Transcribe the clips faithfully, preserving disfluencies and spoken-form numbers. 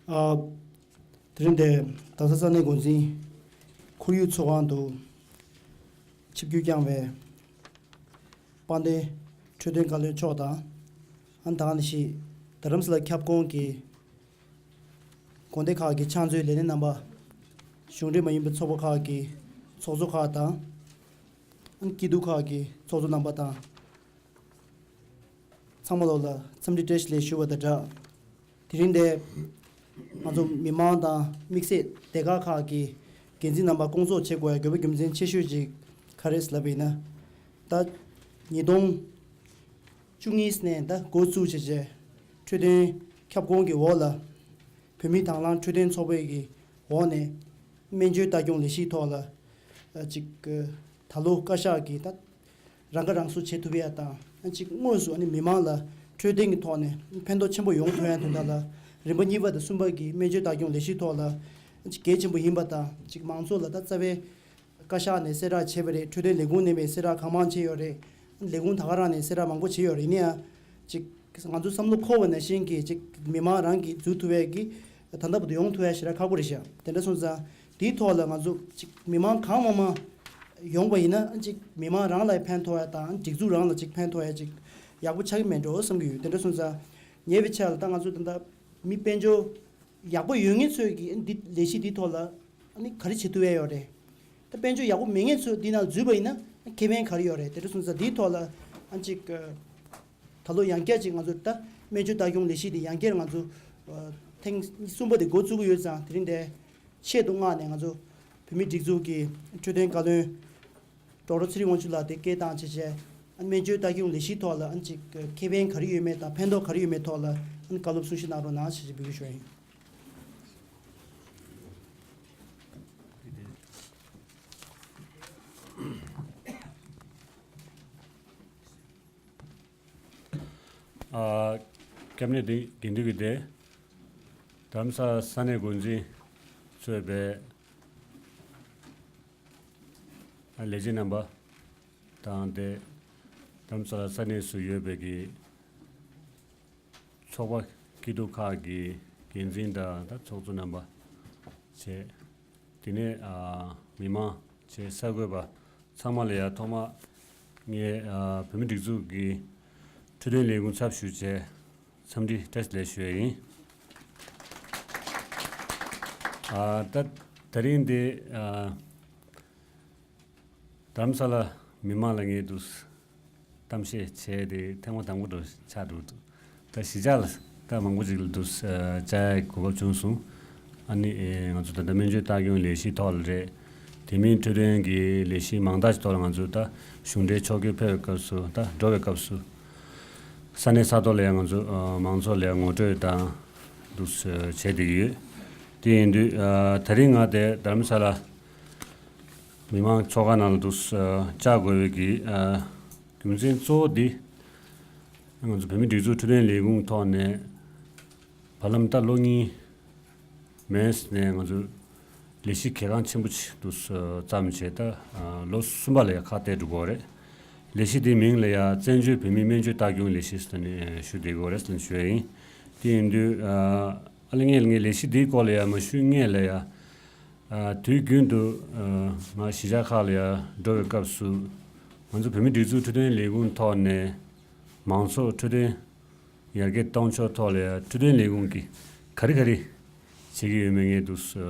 ཨ། དེ་རིང་འདིར་རྡ་ས་ས་གནས་འགོ་འཛིན་ཁོར་ཡུག་ཚོགས་ཁང་དུ་ཆིབས་བསྒྱུར་བསྐྱངས་པའི་དཔལ་ལྡན་འཕྲོད་བསྟེན་བཀའ་བློན་མཆོག་དང་། ཨ་ནི་ད་ག་ནང་བཞིན་རྡ་རམ་ས་ལ་ཁྱབ་ཁོངས་ཀྱི་དགོན་སྡེ་ཁག་གི་ཕྱག་མཛོད་ལས་སྣེ་རྣམ་པ། གཞུང་འབྲེལ་མ་ཡིན་པའི་ཚོགས་པ་ཁག་གི་ཚོགས་གཙོ་ཁག་དང་། ཨ་ནི་སྐྱིད་སྡུག་ཁག་གི་ཚོགས་གཙོ་རྣམ་པ་དང་། ཚང་མ་ལོག་ལ་འཚམས་འདྲི་བཀྲ་ཤིས་བདེ་ལེགས་ཞུ་བ་དང་སྦྲགས། དེ་རིང་འདིར་ང་ཚོ་མི་མང་དང་དམིགས་བསལ་སྡེ་ཁག་ཁག་གི་འགན་འཛིན་རྣམ་པ་སྐོང་ཚོགས་བྱེད་དགོས་པའི་རྒྱུ་མཚན་ཆེ་ཤོས་ཅིག་ག་རེ་ལབ་པ་ཡིན་ན། ད་ཉིས་སྟོང་བཅུ་གཉིས་ནས་ད་འགོ་བཙུགས་བྱས་བྱས་འཕྲོད་བསྟེན་ཁྱབ་ཁོངས་ཀྱི་འོག་ལ་བོད་མི་དང་བླངས་འཕྲོད་བསྟེན་ཚོགས་པའི་གི་འོག་ནས་སྨན་བཅོས་ལྟ་སྐྱོང་ལས་གཞིའི་ཐོག་ལ་ཅིག་ད་ལོ་བཀའ་ཤག་གིས་ད་རང་ཁ་རང་གསོ་བྱེད་ཐུབ་ཡ་དང་། ཨ་ཅིག་དངོས་སུ་ཨ་ནི་མི་མང་ལ་འཕྲོད་བསྟེན་གྱི་ཐོག་ནས་ཕན་ཐོགས་ཆེན་པོ་ཡོང་ཐུབ་ཡ་དོན་དག་ལ། རིམ་པ་གཉིས་པ་དང་གསུམ་པ་གི་སྨན་བཅོས་ལྟ་སྐྱོང་ལས་གཞིའི་ཐོག་ལ་ཨ་ཅིག་གལ་ཆེན་པོ་ཡིན་པ་དང་། ཅིག་མང་ཚོགས་ལ་ད་རྩ་བའི་བཀའ་ཤག་ནས་གསལ་བསྒྲགས་བྱས་པ་རེད། འཕྲོད་བསྟེན་ལས་ཁུངས་ནས་མེད་གསལ་བསྒྲགས་གང་མང་བྱས་ཡོད་རེད། ལས་ཁུངས་ད་ག་རང་ནས་གསལ་བསྒྲགས་མང་པོ་བྱས་ཡོད་རེད། ཡིན་ན་ཡང་ཅིག་ང་ཚོ་བསམ་བློ་འཁོར་བ་ནང་བཞིན་གྱི་ཅིག་མི་མང་རང་གིས་འཛུལ་ཐུབ་ཡ་གི་ད་ལྟ་བར་དུ་ཡོང་ཐུབ་ཡ་ཞེ་དྲག་ཁག་པོ་རེད་ཤག་དེ་འདྲ་སོང་ཙང་དེའི་ཐོག་ལ་ང་ཚོ་ཅིག་མི་མང་གང་མང་མང་ཡོང་པ་ཡིན་ན་ཅིག་མི་མང་རང་ལ་ཕན་ཐོགས་ཡ་དང་སྒྲིག་འཛུགས་རང་ལ་ཅིག་ཕན་ཐོགས་ཡ་ཅིག་ཡག་པོ་ཆགས་ཀྱི་མེད་འགྲོ་བསམ་གྱི་ཡོད། དེ་འདྲ་སོང་ཙང་ཉེ་བའི་ཆར་ལ་ད་ང་ཚོ་ད་ལྟ་མི་དཔལ་འབྱོར་ཡག་པོ་ཡོད་མཁན་ཚོས་ཀྱིས་འདི་ལས་གཞི་འདིའི་ཐོག་ལ་ཨ་ནི་ག་རེ་བྱེད་ཐུབ་ཡ་ཡོད་རེད། ད་དཔལ་འབྱོར་ཡག་པོ་མེད་མཁན་ཚོས་འདི་ནང་འཛུལ་བ་ཡིན་ན་ཁེ་ཕན་ག་རེ་ཡོད་རེད། དེ་འདྲ་སོང་ཙང་འདིའི་ཐོག་ལ་ཨ་ཅིག་ད་ལོ་ཡང་བསྐྱར་ཅིག་ང་ཚོ་ད་སྨན་བཅོས་ལྟ་སྐྱོང་ལས་གཞི་འདི་ཡང་བསྐྱར་ང་ཚོ་ཐེངས་གསུམ་པ་དེ་འགོ་བཙུགས་ཀྱི་ཡོད་ཙང་། དེ་རིང་འདིར་ཆེད་དུ་མངགས་ནས་ང་ཚོ་བོད་མིའི་སྒྲིག་འཛུགས་ཀྱི་འཕྲོད་བསྟེན་བཀའ་བློན་ཌོག་ཊར་ཚེ་རིང་དབང་ཕྱུག་ལགས་དེ་སྐད་བཏང་བྱས་བྱས། ཨ་སྨན་བཅོས་ལྟ་སྐྱོང་ལས་གཞིའི་ཐོག་ལ་ཨ་ཅིག་ཁེ་ཕན་ག་རེ་ཡོད་མེད་དང་ཕན་ཐོགས་ག་རེ་ཡོད་མེད་ཐོག་ལ་ཨ་བཀའ་སློབ་གསུང་བཤད་གནང་རོགས་གནང་ཞེས་འབོད་སྐུལ་ཞུ་བ་ཡིན། ཨ། ཀེ་བི་ནེ་ཊི་འགན་འཛིན་གྱི་སྡེ། རྡ་རམ་ས་ལ་ས་གནས་འགོ་འཛིན་གཙོས་པའི་ལས་བྱེད་རྣམ་པ་དང་། དེ་རྡ་རམ་ས་ལ་ས་གནས་སུ་ཡོད་པའི་གི་ཚོགས་པ་སྐྱིད་སྡུག་ཁག་གི་འགན་འཛིན་དང་ད་ཚོགས་གཙོ་རྣམ་པ་བཅས། དེ་ནས་ཨ་མི་མང་བཅས་གསར་འགོད་པ་ཚང་མ་ལ་ཡང་ཐོག་མར་ངས་ཨ་བོད་མིའི་སྒྲིག་འཛུགས་ཀྱི་འཕྲོད་བསྟེན་ལས་ཁུངས་ཚབ་ཞུས་བྱས་འཚམས་འདྲི་བཀྲ་ཤིས་བདེ་ལེགས་ཞུ་ཡས་ཡིན། ཨ་ད་ད་རིང་འདི་ཨ་རྡ་རམ་ས་ལ་མི་མང་ལ་ངས་འདུག་གཏམ་བཤད་བྱས་ཏེ་ཐེངས་མ་དང་པོ་འདྲ་ཆགས་འདུག་ད་གཞིས་ཆགས་ལ་ད་མང་པོ་ཅིག་ལ་འདུག་ཨ་བཅར་ཡའི་གོ་སྐབས་བྱུང་སོང་། ཨ་ནི་ཨེ་ང་ཚོ་ད་ལྟ་སྨན་བཅོས་ལྟ་སྐྱོང་ལས་གཞིའི་ཐོག་ལ་རེད། དེ་མིན་འཕྲོད་བསྟེན་གྱི་ལས་གཞི་མང་དག་ཅིག་ཐོག་ལ་ང་ཚོ་ད་གཞུང་འབྲེལ་ཕྱོགས་བསྐྱོད་ཕེབས་པའི་སྐབས་སུ། ད་འགྲོ་བའི་སྐབས་སུ་ས་གནས་ས་ཐོག་ལ་ཡང་ང་ཚོ་ཨ་མང་ཚོགས་ལ་ཡང་ངོ་སྤྲོད་དང་འདུག་བྱས་བསྡད་ཀྱི་ཡོད། དེ་ཡིན་དུས་ཨ་ད་རིང་ང་དེ་རྡ་རམ་ས་ལ་མི་མང་ཚོགས་ཁང་ནང་ལ་འདུག་ཨ་བཅར་དགོས་པའི་གི་ཨ་རྒྱུ་མཚན་གཙོ་བོ་འདི། ང་ཚོ་བོད་མིའི་སྒྲིག་འཛུགས་འཕྲོད་བསྟེན་ལས་ཁུངས་ཐོག་ནས་བར་ལམ་ད་ལོ་གཉིས་མན་ནས་ང་ཚོ་ལས་གཞི་གལ་འགངས་ཆེན་པོ་ཅིག་འདུག་བརྩམས་བྱས། ད་ལོ་གསུམ་པ་ལ་ཡང་ཁ་གཏད་འགྲོ་གི་ཡོད་རེད། ལས་གཞི་དེའི་མིང་ལ་ཡང་བཙན་བྱོལ་བོད་མིའི་སྨན་བཅོས་ལྟ་སྐྱོང་ལས་གཞི་ཟེར་ནས་ཞུ་བསྡད་ཀྱི་ཡོད་རེད་ཟེར་ནས་ཞུ་ཡ་ཡིན། དེ་ཡིན་དུས་ཨ་ལས་ངས་ངས་ལས་གཞི་དེའི་སྐོར་ལ་ཡང་མ་ཞུས་སྔོན་ལ་ཡང་། ཨ་དུས་རྒྱུན་དུ་ཨ་ང་གཞིས་ཆགས་ཁག་ལ་ཡང་འགྲོ་བའི་སྐབས་སུ། ང་ཚོ་བོད་མིའི་སྒྲིག་འཛུགས་འཕྲོད་བསྟེན་ལས་ཁུངས་ཐོག་ནས་མང་ཚོགས་འཕྲོད་བསྟེན་ཡར་རྒྱས་གཏོང་ཕྱོགས་ཐོག་ལ་ཡང་འཕྲོད་བསྟེན་ལས་ཁུངས་ཀྱིས་ག་རེ་ག་རེ་བྱེད་ཀྱི་ཡོད་མེད་ངས་འདུག་ཨ་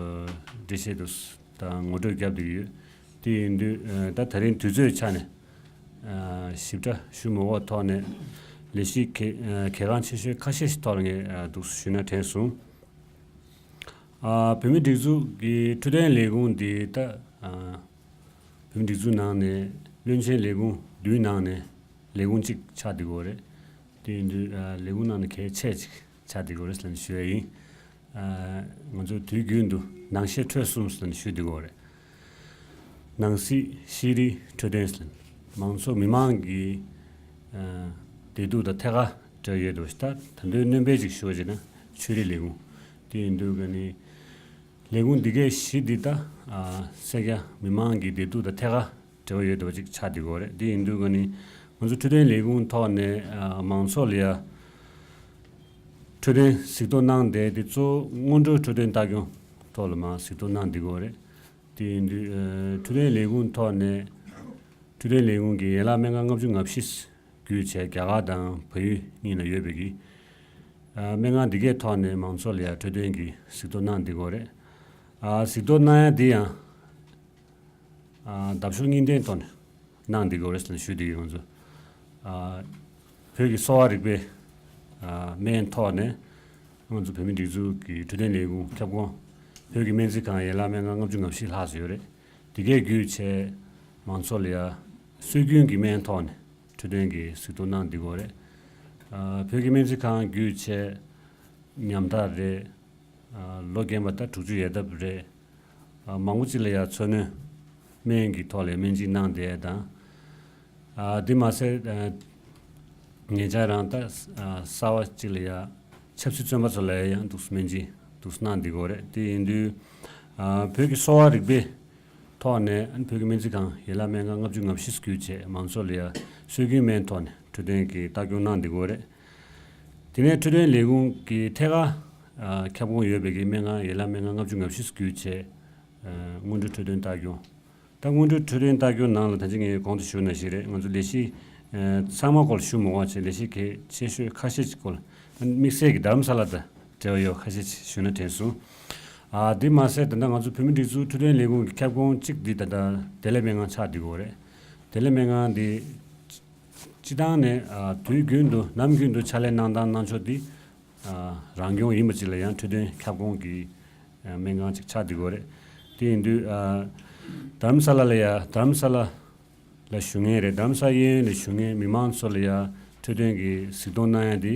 འགྲེལ་བཤད་འདུག་དང་ངོ་སྤྲོད་བརྒྱབ་བསྡད་ཀྱི་ཡོད། དེ་ཡིན་དུས་ཨ་ད་ད་རིང་དུས་ཚོད་ཆ་ནས་ཨ་ཞིབ་ཕྲ་ཞུ་མ་དགོས་ཐོག་ནས་ལས་གཞི་གལ་ཨ་གལ་འགངས་ཆེ་ཤོས་ཁ་ཤས་ཤིག་ཐོག་ལ་ངས་ཨ་འདུག་ཞུས་ན་དྲན་སོང་། ཨ་བོད་མིའི་སྒྲིག་འཛུགས་ཀྱི་འཕྲོད་བསྟེན་ལས་ཁུངས་འདི་ད་ཨ་བོད་མིའི་སྒྲིག་འཛུགས་ནང་ནས་བློན་ཆེན་ལས་ཁུངས་བདུན་ནང་ནས་ལས་ཁུངས་གཅིག་ཆགས་བསྡད་ཀྱི་ཡོད་རེད། དེ་ཡིན་དུས་ཨ་ལས་ཁུངས་ནང་ནས་གལ་ཆེ་ཅིག་ཆགས་བསྡད་ཀྱི་ཡོད་རེད་ཟེར་ནས་ཞུ་ཡ་ཡིན། ཨ་ང་ཚོས་དུས་རྒྱུན་དུ་ནང་ཤེས་ཁྲོད་གསུམ་ཟེར་ནས་ཞུ་བསྡད་ཀྱི་ཡོད་རེད། ནང་སྲིད། ཤེས་རིག། འཕྲོད་བསྟེན་ཟེར། མང་ཚོགས་མི་མང་གི་ཨ་བདེ་སྡུག་དང་ཐད་ཀར་འབྲེལ་ཡོད་འདུག་ད་ད་དུང་སྣོན་པ་ཅིག་ཞུ་བ་བྱས་ན་ཆོས་རིག་ལས་ཁུངས། དེ་ཡིན་དུས་ཀ་ནི་ལས་ཁུངས་འདི་གའི་གཞི་འདི་ད་ཨ་སེར་སྐྱ་མི་མང་གི་བདེ་སྡུག་དང་ཐད་ཀར་འབྲེལ་བ་ཡོད་འདུག་ཅིག་ཆགས་བསྡད་ཀྱི་ཡོད་རེད། དེ་ཡིན་དུས་ཀ་ནི་ ང་ཚོ་འཕྲོད་བསྟེན་ལས་ཁུངས་ཐོག་ནས་ཨ་མང་ཚོགས་ལ་ཡ་འཕྲོད་བསྟེན་གཟིགས་རྟོག་གནང་བསྡད་དེ། གཙོ་བོ་སྔོན་འགྲོའི་འཕྲོད་བསྟེན་ལྟ་སྐྱོང་ཐོག་ལ་མར་གཟིགས་རྟོག་གནང་བསྡད་ཀྱི་ཡོད་རེད། དེ་ཡིན་དུས་ཨ་འཕྲོད་བསྟེན་ལས་ཁུངས་ཐོག་ནས་འཕྲོད་བསྟེན་ལས་ཁུངས་ཀྱི་ཡན་ལག་སྨན་ཁང་ལྔ་བཅུ་ང་བཞི་བརྒྱུད་བྱས་རྒྱ་གར་དང་བལ་ཡུལ་གཉིས་ལ་ཡོད་པའི་གི་ཨ་སྨན་ཁང་འདི་གའི་ཐོག་ནས་མང་ཚོགས་ལ་ཡ་འཕྲོད་བསྟེན་གྱི་གཟིགས་རྟོག་གནང་བསྡད་ཀྱི་ཡོད་རེད། ཨ་གཟིགས་རྟོག་གནང་ཡ་འདི་ཡང་ཨ་འདབ་གཤོག་གཉིས་ལྡན་ཐོག་ནས་གནང་བསྡད་ཀྱི་ཡོད་རེད་ཟེར་ནས་ཞུ་བསྡད་ཀྱི་ཡོད། ང་ཚོ་ཨ་བོད་ཀྱི་གསོ་བ་རིག་པའི་ཨ་སྨན་ཐོག་ནས་ང་ཚོ་བོད་མིའི་སྒྲིག་འཛུགས་ཀྱི་འཕྲོད་བསྟེན་ལས་ཁུངས་ཁྱབ་ཁོངས་བོད་ཀྱི་སྨན་རྩིས་ཁང་ཡན་ལག་སྨན་ཁང་ལྔ་བཅུ་ང་བཞི་ལྷག་ཙམ་ཡོད་རེད། དེ་གས་བརྒྱུད་བྱས་མང་ཚོགས་ལ་ཡ་སྲོལ་རྒྱུན་གྱི་སྨན་ཐོག་ནས་འཕྲོད་བསྟེན་གྱི་གཟིགས་རྟོག་གནང་བསྡད་ཀྱི་ཡོད་རེད། ཨ་བོད་ཀྱི་སྨན་རྩིས་ཁང་བརྒྱུད་བྱས་ཉམ་ཐག་རེད། ཨ་ལོ་རྒན་པ་ད་དྲུག་ཅུ་ཡར་འདབ་རེད། ཨ་མང་པོ་ཅིག་ལ་ཡ་མཚོན་ན་སྨན་གྱི་ཐོག་ལ་སྨན་བཅོས་གནང་བསྡད་དང་། ཨ་དེ་མ་ཟད་ཨ་ཉེ་ཆར་རང་ད་ཨ་གསར་བ་ཅིག་ལ་ཡ་ཆབ་སྲིད་བཙོན་པ་ཚོ་ལ་ཡང་འདུག་སྨན་བཅོས་འདུག་གནང་བསྡད་ཀྱི་ཡོད་རེད། དེ་ཡིན་དུས་ཨ་བོད་ཀྱི་གསོ་བ་རིག་པའི་ཐོག་ནས་ཨ་ནི་བོད་ཀྱི་སྨན་རྩིས་ཁང་ཡན་ལག་སྨན་ཁང་ལྔ་བཅུ་ང་བཞི་བརྒྱུད་བྱས་མང་ཚོགས་ལ་ཡ་སྲོལ་རྒྱུན་སྨན་ཐོག་ནས་འཕྲོད་བསྟེན་གྱི་ལྟ་སྐྱོང་གནང་བསྡད་ཀྱི་ཡོད་རེད། དེ་ནས་འཕྲོད་བསྟེན་ལས་ཁུངས་ཀྱི་ཐད་ཀར་ཨ་ཁྱབ་ཁོངས་ཡོད་པའི་གི་སྨན་ཁང་ཡན་ལག་སྨན་ཁང་ལྔ་བཅུ་ང་བཞི་བརྒྱུད་བྱས་ཨ་སྔོན་འགྲོའི་འཕྲོད་བསྟེན་ལྟ་སྐྱོང་། ད་སྔོན་འགྲོའི་འཕྲོད་བསྟེན་ལྟ་སྐྱོང་ནང་ལ་ད་ཅི་ངས་གོང་དུ་ཞུས་ནང་བཞིན་རེད། ང་ཚོ་ལས་གཞི་ཨ་ཚང་མ་སྐོར་ཞུ་མི་དགོས་པ་བྱས། ལས་གཞི་གལ་ཆེ་ཤོས་ཁ་ཤས་ཀྱི་སྐོར་དམིགས་བསལ་གྱི་རྡ་རམ་ས་ལ་དང་འབྲེལ་བ་ཡོད་ཁ་ཤས་ཞུས་ན་དྲན་སོང་། ཨ་དེ་མ་ཟད་ད་ལྟ་ང་ཚོ་བོད་མིའི་སྒྲིག་འཛུགས་འཕྲོད་བསྟེན་ལས་ཁུངས་ཀྱི་ཁྱབ་ཁོངས་གཅིག་འདི་ད་ལྟ་བདེ་ལེགས་སྨན་ཁང་ཆགས་བསྡད་ཀྱི་ཡོད་རེད། བདེ་ལེགས་སྨན་ཁང་འདི་སྤྱི་བཏང་ནས་ཨ་དུས་རྒྱུན་དུ་ནམ་རྒྱུན་དུ་ཕྱག་ལས་གནང་སྟངས་གནང་ཕྱོགས་འདི་ཨ་རང་སྐྱོང་ཡིན་པ་ཅིག་ལ་ཡང་འཕྲོད་བསྟེན་ཁྱབ་ཁོངས་ཀྱི་ཨ་སྨན་ཁང་ཅིག་ཆགས་བསྡད་ཀྱི་ཡོད་རེད། དེ་ཡིན་དུས་ཨ་རྡ་རམ་ས་ལ་ལ་ཡ་རྡ་རམ་ས་ལ་ལ་བཞུགས་མཁན་རེད། རྡ་རམ་ས་གཡས་གཡོན་ལ་བཞུགས་མཁན་མི་མང་ཚོ་ལ་ཡ་འཕྲོད་བསྟེན་གྱི་གཟིགས་རྟོག་གནང་ཡ་དེ་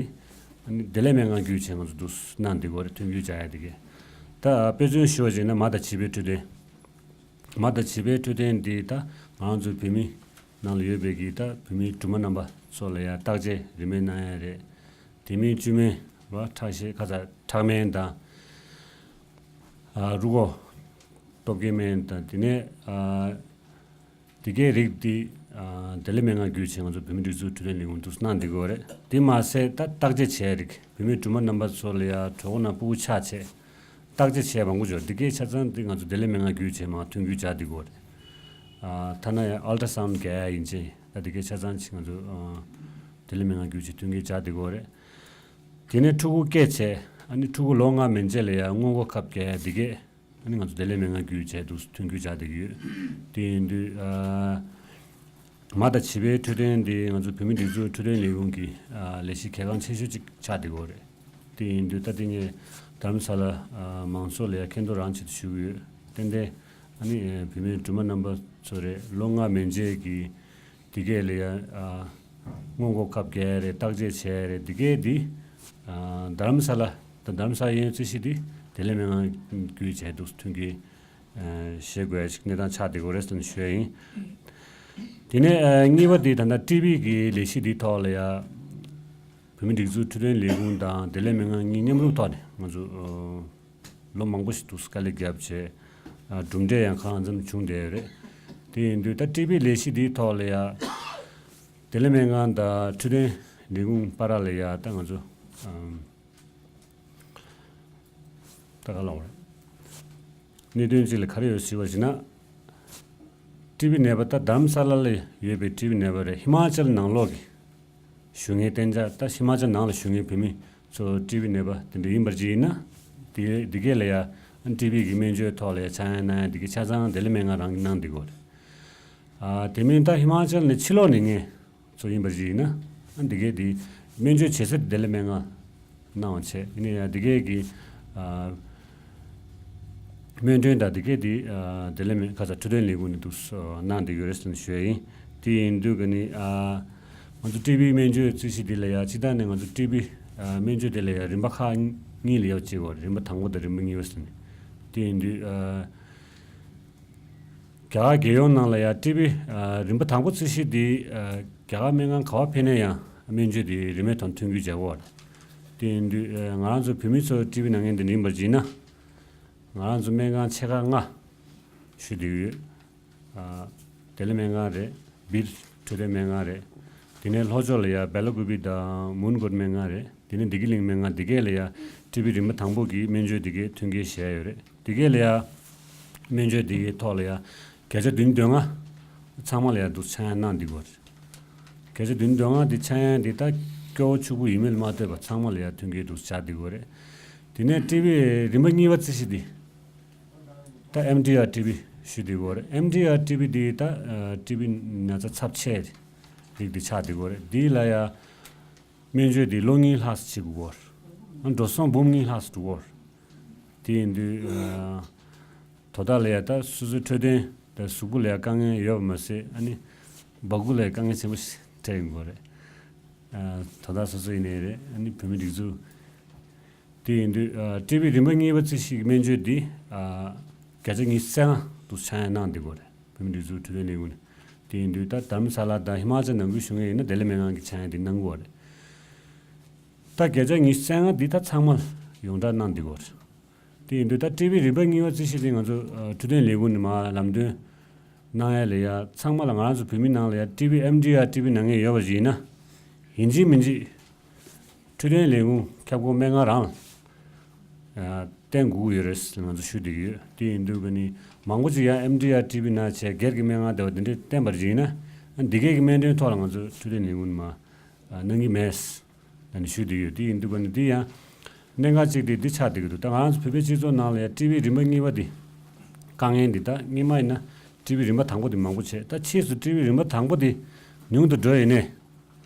ཨ་ནི་བདེ་ལེགས་སྨན་ཁང་བརྒྱུད་བྱས་ང་ཚོ་འདུག་གནང་བསྡད་ཀྱི་ཡོད་རེད། མཐུན་འགྱུར་སྦྱར་ཡ་དེ་གས། ད་དཔེ་མཚོན་ཞུ་བ་བྱས་ན་མ་དང་བྱིས་པའི་འཕྲོད་བསྟེན། མ་དང་བྱིས་པའི་འཕྲོད་བསྟེན་འདི་ད་ང་རང་ཚོ་བོད་མི་ནང་ལ་ཡོད་པའི་གི་ད་བོད་མི་སྦྲུམ་མ་རྣམ་པ་ཚོ་ལ་ཡང་བརྟག་དཔྱད་རིན་མེད་གནང་ཡ་རེད། དེ་མིན་བཅོས་མིན་བ་ཁྲག་ཤེད་ཁ་ཚ་ཁྲག་སྨན་དང་ཨ་རུས་ཁོག་སྟོབས་སྐྱེད་སྨན་དང་དེ་ནས་ཨ་དེ་གའི་རིགས་འདི་ཨ་བདེ་ལེགས་སྨན་ཁང་བརྒྱུད་བྱས་ང་ཚོ་བོད་མི་སྒྲིག་འཛུགས་འཕྲོད་བསྟེན་ལས་ཁུངས་འདུག་གནང་བསྡད་ཀྱི་ཡོད་རེད། དེ་མ་ཟད་ད་བརྟག་དཔྱད་བྱས་རིགས་བོད་མི་སྦྲུམ་མ་རྣམ་པ་ཚོ་ལ་ཡང་གྲོད་ཁོག་ནང་ཕྲུ་གུ་ཆགས་བྱས། བརྟག་དཔྱད་བྱས་མང་པོ་ཡོད། འདི་གའི་ཆ་ཚང་འདི་ང་ཚོ་བདེ་ལེགས་སྨན་ཁང་བརྒྱུད་བྱས་མར་མཐུན་འགྱུར་སྦྱར་བསྡད་ཀྱི་ཡོད་རེད། ཨ་ཐ་ན་ཡང་ཨལ་ཏྲ་སའུན་རྒྱག་ཡ་ཡིན་ཕྱིན་ད་འདི་གའི་ཆ་ཚང་ཅིག་ང་ཚོ་ཨ་བདེ་ལེགས་སྨན་ཁང་བརྒྱུད་བྱས་མཐུན་འགྱུར་སྦྱར་བསྡད་ཀྱི་ཡོད་རེད། དེ་ནས་ཕྲུ་གུ་སྐྱེས་བྱས་ཨ་ནི་ཕྲུ་གུ་ལོ་ལྔ་མན་ཆད་ལ་ཡང་སྔོན་འགོག་ཁབ་རྒྱག་ཡ་འདི་གའི་ཨ་ནི་ང་ཚོ་བདེ་ལེགས་སྨན་ཁང་བརྒྱུད་བྱས་འདུག་མཐུན་འགྱུར་སྦྱར་བསྡད་ཀྱི་ཡོད། དེ་ཡིན་དུས་ཨ། མ་དང་བྱིས་པའི་འཕྲོད་བསྟེན་འདི་ང་ཚོ་བོད་མིའི་སྒྲིག་འཛུགས་འཕྲོད་བསྟེན་ལས་ཁུངས་ཀྱི་ཨ་ལས་གཞི་གལ་འགངས་ཆེ་ཤོས་ཅིག་ཆགས་བསྡད་ཡོད་རེད། དེ་ཡིན་དུས་ད་ལྟ་ངས་རྡ་རམ་ས་ལ་ཨ་མང་ཚོགས་ལ་ཡང་ཁེངས་དོགས་རང་ཆེད་དུ་ཞུ་གི་ཡོད། ཏན་ཏན་ཨ་ནི་ཨ་བུད་མེད་སྦྲུམ་མ་རྣམ་པ་ཚོ་རེད། ལོ་ལྔ་མན་ཆད་ཀྱི་འདི་གས་ལ་ཡང་ཨ་སྔོན་འགོག་ཁབ་རྒྱག་ཡ་རེད། བརྟག་དཔྱད་བྱས་རེད། འདི་གས་འདི་ཨ་རྡ་རམ་ས་ལ་དང་རྡ་རམ་ས་ལ་ཡོད་རྩིས་གཞི་འདི་བདེ་ལེགས་སྨན་ཁང་བརྒྱུད་བྱས་འདུག་མཐུན་རྐྱེན་ཨ་བཞེས་དགོས་ཡ་ཞིག་གནས་སྟངས་ཆགས་བསྡད་ཀྱི་ཡོད་རེད་ཟེར་ནས་ཞུ་ཡ་ཡིན། དེ་ནས་ཨ་གཉིས་པ་དེ་ད་ལྟ་ཊི་བི་གི་ལས་གཞི་འདིའི་ཐོག་ལ་ཡ་བོད་མིའི་སྒྲིག་འཛུགས་འཕྲོད་བསྟེན་ལས་ཁུངས་དང་བདེ་ལེགས་སྨན་ཁང་གཉིས་མཉམ་རུབ་ཐོག་ནས་ང་ཚོ་ཨ་ལོ་མང་པོ་ཞིག་འདུག་དཀའ་ལས་བརྒྱབ་བྱས་ཨ་གྲུབ་འབྲས་ཡང་གང་འཚམ་བྱུང་བསྡད་ཡོད་རེད། དེ་ཡིན་དུས་ད་ཊི་བི་ལས་གཞི་འདིའི་ཐོག་ལ་ཡ་བདེ་ལེགས་སྨན་ཁང་དང་འཕྲོད་བསྟེན་ལས་ཁུངས་བར་ལ་ཡ་ད་ང་ཚོ་ཨ། ད་ག་ལ་བར། གནད་དོན་གཅིག་ལ་ག་རེ་ཡོད་ཟེར་བ་ཞིག་ན། ཊི་བི་ནད་པ་ད་རྡ་རམ་ས་ལ་ལ་ཡོད་པའི་ཊི་བི་ནད་པ་རེད། ཧི་མ་ཅལ་ནང་ལོགས་ཀྱི་བཞུགས་མཁན་གཏན་འཇགས་ད་ཧི་མ་ཅལ་ནང་ལ་བཞུགས་མཁན་བོད་མི་ཚོ་ཊི་བི་ནད་པ་དེ་འདྲ་ཡིན་པར་བྱས་ཡིན་ན། དེ་འདི་གས་ལ་ཡ་ཊི་བི་གི་སྨན་བཅོས་ཐོག་ལ་ཡ་ཆག་ཡང་གནང་ཡང་འདི་གས་ཆ་ཚང་བདེ་ལེགས་སྨན་ཁང་རང་གིས་གནང་བསྡད་ཀྱི་ཡོད་རེད། ཨ་དེ་མིན་ད་ཧི་མ་ཅལ་ནས་ཕྱི་ལོགས་ནས་ངས་ཚོ་ཡིན་པར་བྱས་ཡིན་ན། ཨ་འདི་གས་དེ་སྨན་བཅོས་བྱེད་སར་བདེ་ལེགས་སྨན་ཁང་གནང་བ་བྱས། ཡིན་ན་ཡང་འདི་གས་ཀྱི་ཨ་སྨན་ཐུན་དང་འདི་གས་དེ་ཨ་བདེ་ལེགས་སྨན་ཁ་ཚ་འཕྲོད་བསྟེན་ལས་ཁུངས་ནས་འདུག་སེ་གནང་བསྡད་ཡོད་རེད་ཟེར་ནས་ཞུ་ཡ་ཡིན། དེ་ཡིན་དུས་ཀ་ནི་ཨ་ང་ཚོ་ཊི་བི་སྨན་བཅོས་རྩིས་གཞི་འདི་ལ་ཡ་སྤྱི་བཏང་ནས་ང་ཚོ་ཊི་བི་ཨ་སྨན་བཅོས་དེ་ལ་ཡ་རིམ་པ་ཁག་གཉིས་ལ་ཡ་བྱེད་དགོས་རེད། རིམ་པ་དང་པོ་དང་རིམ་པ་གཉིས་པ་ཟེར་ནས། དེ་ཡིན་དུས་ཨ། རྒྱ་གར་རྒྱལ་ཡོངས་ནང་ལ་ཡང་ཊི་བི་ཨ་རིམ་པ་དང་པོ་རྩིས་གཞི་འདི་ཨ་རྒྱ་གར་སྨན་ཁང་ག་པར་ཕེབས་ན་ཡང་སྨན་བཅོས་འདི་རིན་མེད་ཐོག་མཐུན་འགྱུར་བྱེད་དགོས། དེ་ཡིན་དུས་ཨ་ང་རང་ཚོ་བོད་མི་ཚོ་ཊི་བི་ན་མཁན་འདི་ཡིན་པར་བྱས་ན། ང་རང་ཚོ་སྨན་ཁང་ཆེ་ཁག་ལྔ་ཞུ་བསྡད་ཡོད། ཨ་བདེ་ལེགས་སྨན་ཁང་རེད། བིར་འཕྲོད་བསྟེན་སྨན་ཁང་རེད། དེ་ནས་ལྷོ་ཕྱོགས་ལ་ཡ་བེ་ལ་ཀུ་པི་དང་མུན་གོར་སྨན་ཁང་རེད། དེ་ནས་བདེ་སྐྱིད་གླིང་སྨན་ཁང་འདི་གས་ལ་ཡ་ཊི་བི་རིམ་པ་དང་པོ་གི་སྨན་བཅོས་འདི་གས་མཐུན་རྐྱེན་བཞག་ཡོད་རེད། འདི་གས་ལ་ཡ་སྨན་བཅོས་འདི་གས་ཐོག་ལ་ཡ་བརྒྱ་ཆ་བདུན་ཅུ་དོན་ལྔ་ཚང་མ་ལ་ཡ་འདུག་ཆག་ཡང་གནང་འདི་གོ་རེད། བརྒྱ་ཆ་བདུན་ཅུ་དོན་ལྔ་འདི་ཆག་ཡང་འདི་ད་སྐྱོ་བོ་ཕྱུག་པོ་ཡིན་མིན་ལ་མ་ལྟོས་པར་ཚང་མ་ལ་ཡ་མཐུན་རྐྱེན་འདུག་བཞག་འདི་གོ་རེད། དེ་ནས་ཊི་བི་རིམ་པ་གཉིས་པ་རྩིས་གཞི་འདི། ད་ཨེམ་ཌི་ཨར་ཊི་བི་ཞུ་འདི་གོ་རེད། ཨེམ་ཌི་ཨར་ཊི་བི་འདི་ད་ཊི་བི་ན་ཚ་ཚབས་ཆེ་རིགས་འདི་ཆགས་འདི་གོ་རེད། འདི་ལ་ཡ་སྨན་བཅོས་འདི་ལོ་གཉིས་ལྷག་ཙམ་བྱེད་དགོས་གོ་རེད། འགྲོ་སོང་འབུམ་གཉིས་ལྷག་ཙམ་འགྲོ་གོ་རེད། དེ་ཡིན་དུས་དོ་བདག་ལ་ཡ་ད་སོ་སོའི་འཕྲོད་བསྟེན་ད་གཟུགས་པོ་ལ་ཡ་དཀའ་ངལ་ཡོད་པ་མ་ཟད་ཨ་ནི་སྦ་ཁུག་ལ་ཡ་དཀའ་ངལ་ཆེན་པོ་ཞིག་འཕྲད་ཡོང་གི་རེད། དོ་བདག་སོ་སོ་ཡིན་ནའི་རེད། ཨ་ནི་བོད་མི་སྒྲིག་འཛུགས་དེ་ཡིན་དུས་ཊི་བི་རིམ་པ་གཉིས་པ་རྩིས་གཞི་གི་སྨན་བཅོས་འདི་བརྒྱ་ཆ་ཉི་ཤུ་རྩ་ལྔ་དུ་ཆག་ཡང་གནང་འདི་གོ་རེད། བོད་མི་སྒྲིག་འཛུགས་འཕྲོད་བསྟེན་ལས་ཁུངས་ནས། དེ་ཡིན་དུས་ད་དྷ་རམ་ས་ལ་དང་ཧི་མ་ཅལ་ནང་ཁུལ་བཞུགས་མཁན་ཡིན་ན་བདེ་ལེགས་སྨན་ཁང་གི་ཆག་ཡང་འདི་གནང་གི་ཡོད་རེད། ད་བརྒྱ་ཆ་ཉི་ཤུ་རྩ་ལྔ་འདི་ད་ཚང་མ་ཡོངས་བསྒྲགས་གནང་འདི་གོ་རེད། དེ་ཡིན་དུས་ད་ཊི་བི་རིམ་པ་གཉིས་པ་རྩིས་གཞི་དེ་ང་ཚོ་འཕྲོད་བསྟེན་ལས་ཁུངས་ནས་མར་ལམ་སྟོན་གནང་ཡ་ལ་ཡ་ཚང་མ་ལ་ང་རང་ཚོ་བོད་མི་ནང་ལ་ཡ་ཊི་བི་ཨེམ་ཌི་ཨར་ཊི་བི་ན་མཁན་ཡོད་པ་ཞིག་ཡིན་ན་ཡིན་གཅིག་མིན་གཅིག་འཕྲོད་བསྟེན་ལས་ཁུངས་ཁྱབ་ཁོངས་སྨན་ཁང་རང་ལ་བསྟན་དགོས་ཀྱི་ཡོད་རེད་ང་ཚོ་ཞུ་བསྡད་ཀྱི་ཡོད། དེ་ཡིན་དུས་ཀ་ནི་མང་པོ་ཅིག་ཡ་ཨེམ་ཌི་ཨར་ཊི་བི་ན་བྱས་སྒེར་གྱི་སྨན་ཁང་དེ་བ་དེ་འདྲས་བསྟན་པ་ཞིག་ཡིན་ན་འདི་གས་ཀྱི་སྨན་དོན་ཐོག་ལ་ང་ཚོ་འཕྲོད་བསྟེན་ལས་ཁུངས་མ་གནང་གི་མེད། ད་ནི་ཞུ་བསྡད་ཡོད། དེ་ཡིན་དུས་ཀ་ནི་འདི་ཡང་གནད་འགག་ཅིག་དེ་འདི་ཆགས་བསྡད་ཀྱི་འདུག་ད་ང་རང་ཚོ་བོད་པའི་སྤྱི་ཚོགས་ནང་ལ་ཡང་ཊི་བི་རིམ་པ་གཉིས་པ་འདི་དཀའ་ངལ་འདི་ད་སྔོན་མ་ཡིན་ན་ཊི་བི་རིམ་པ་དང་པོ་འདི་མང་པོ་བྱས། ད་ཕྱིས་སུ་ཊི་བི་རིམ་པ་དང་པོ་འདི་ཉུང་དུ་འགྲོ་ཡིན་ནའི་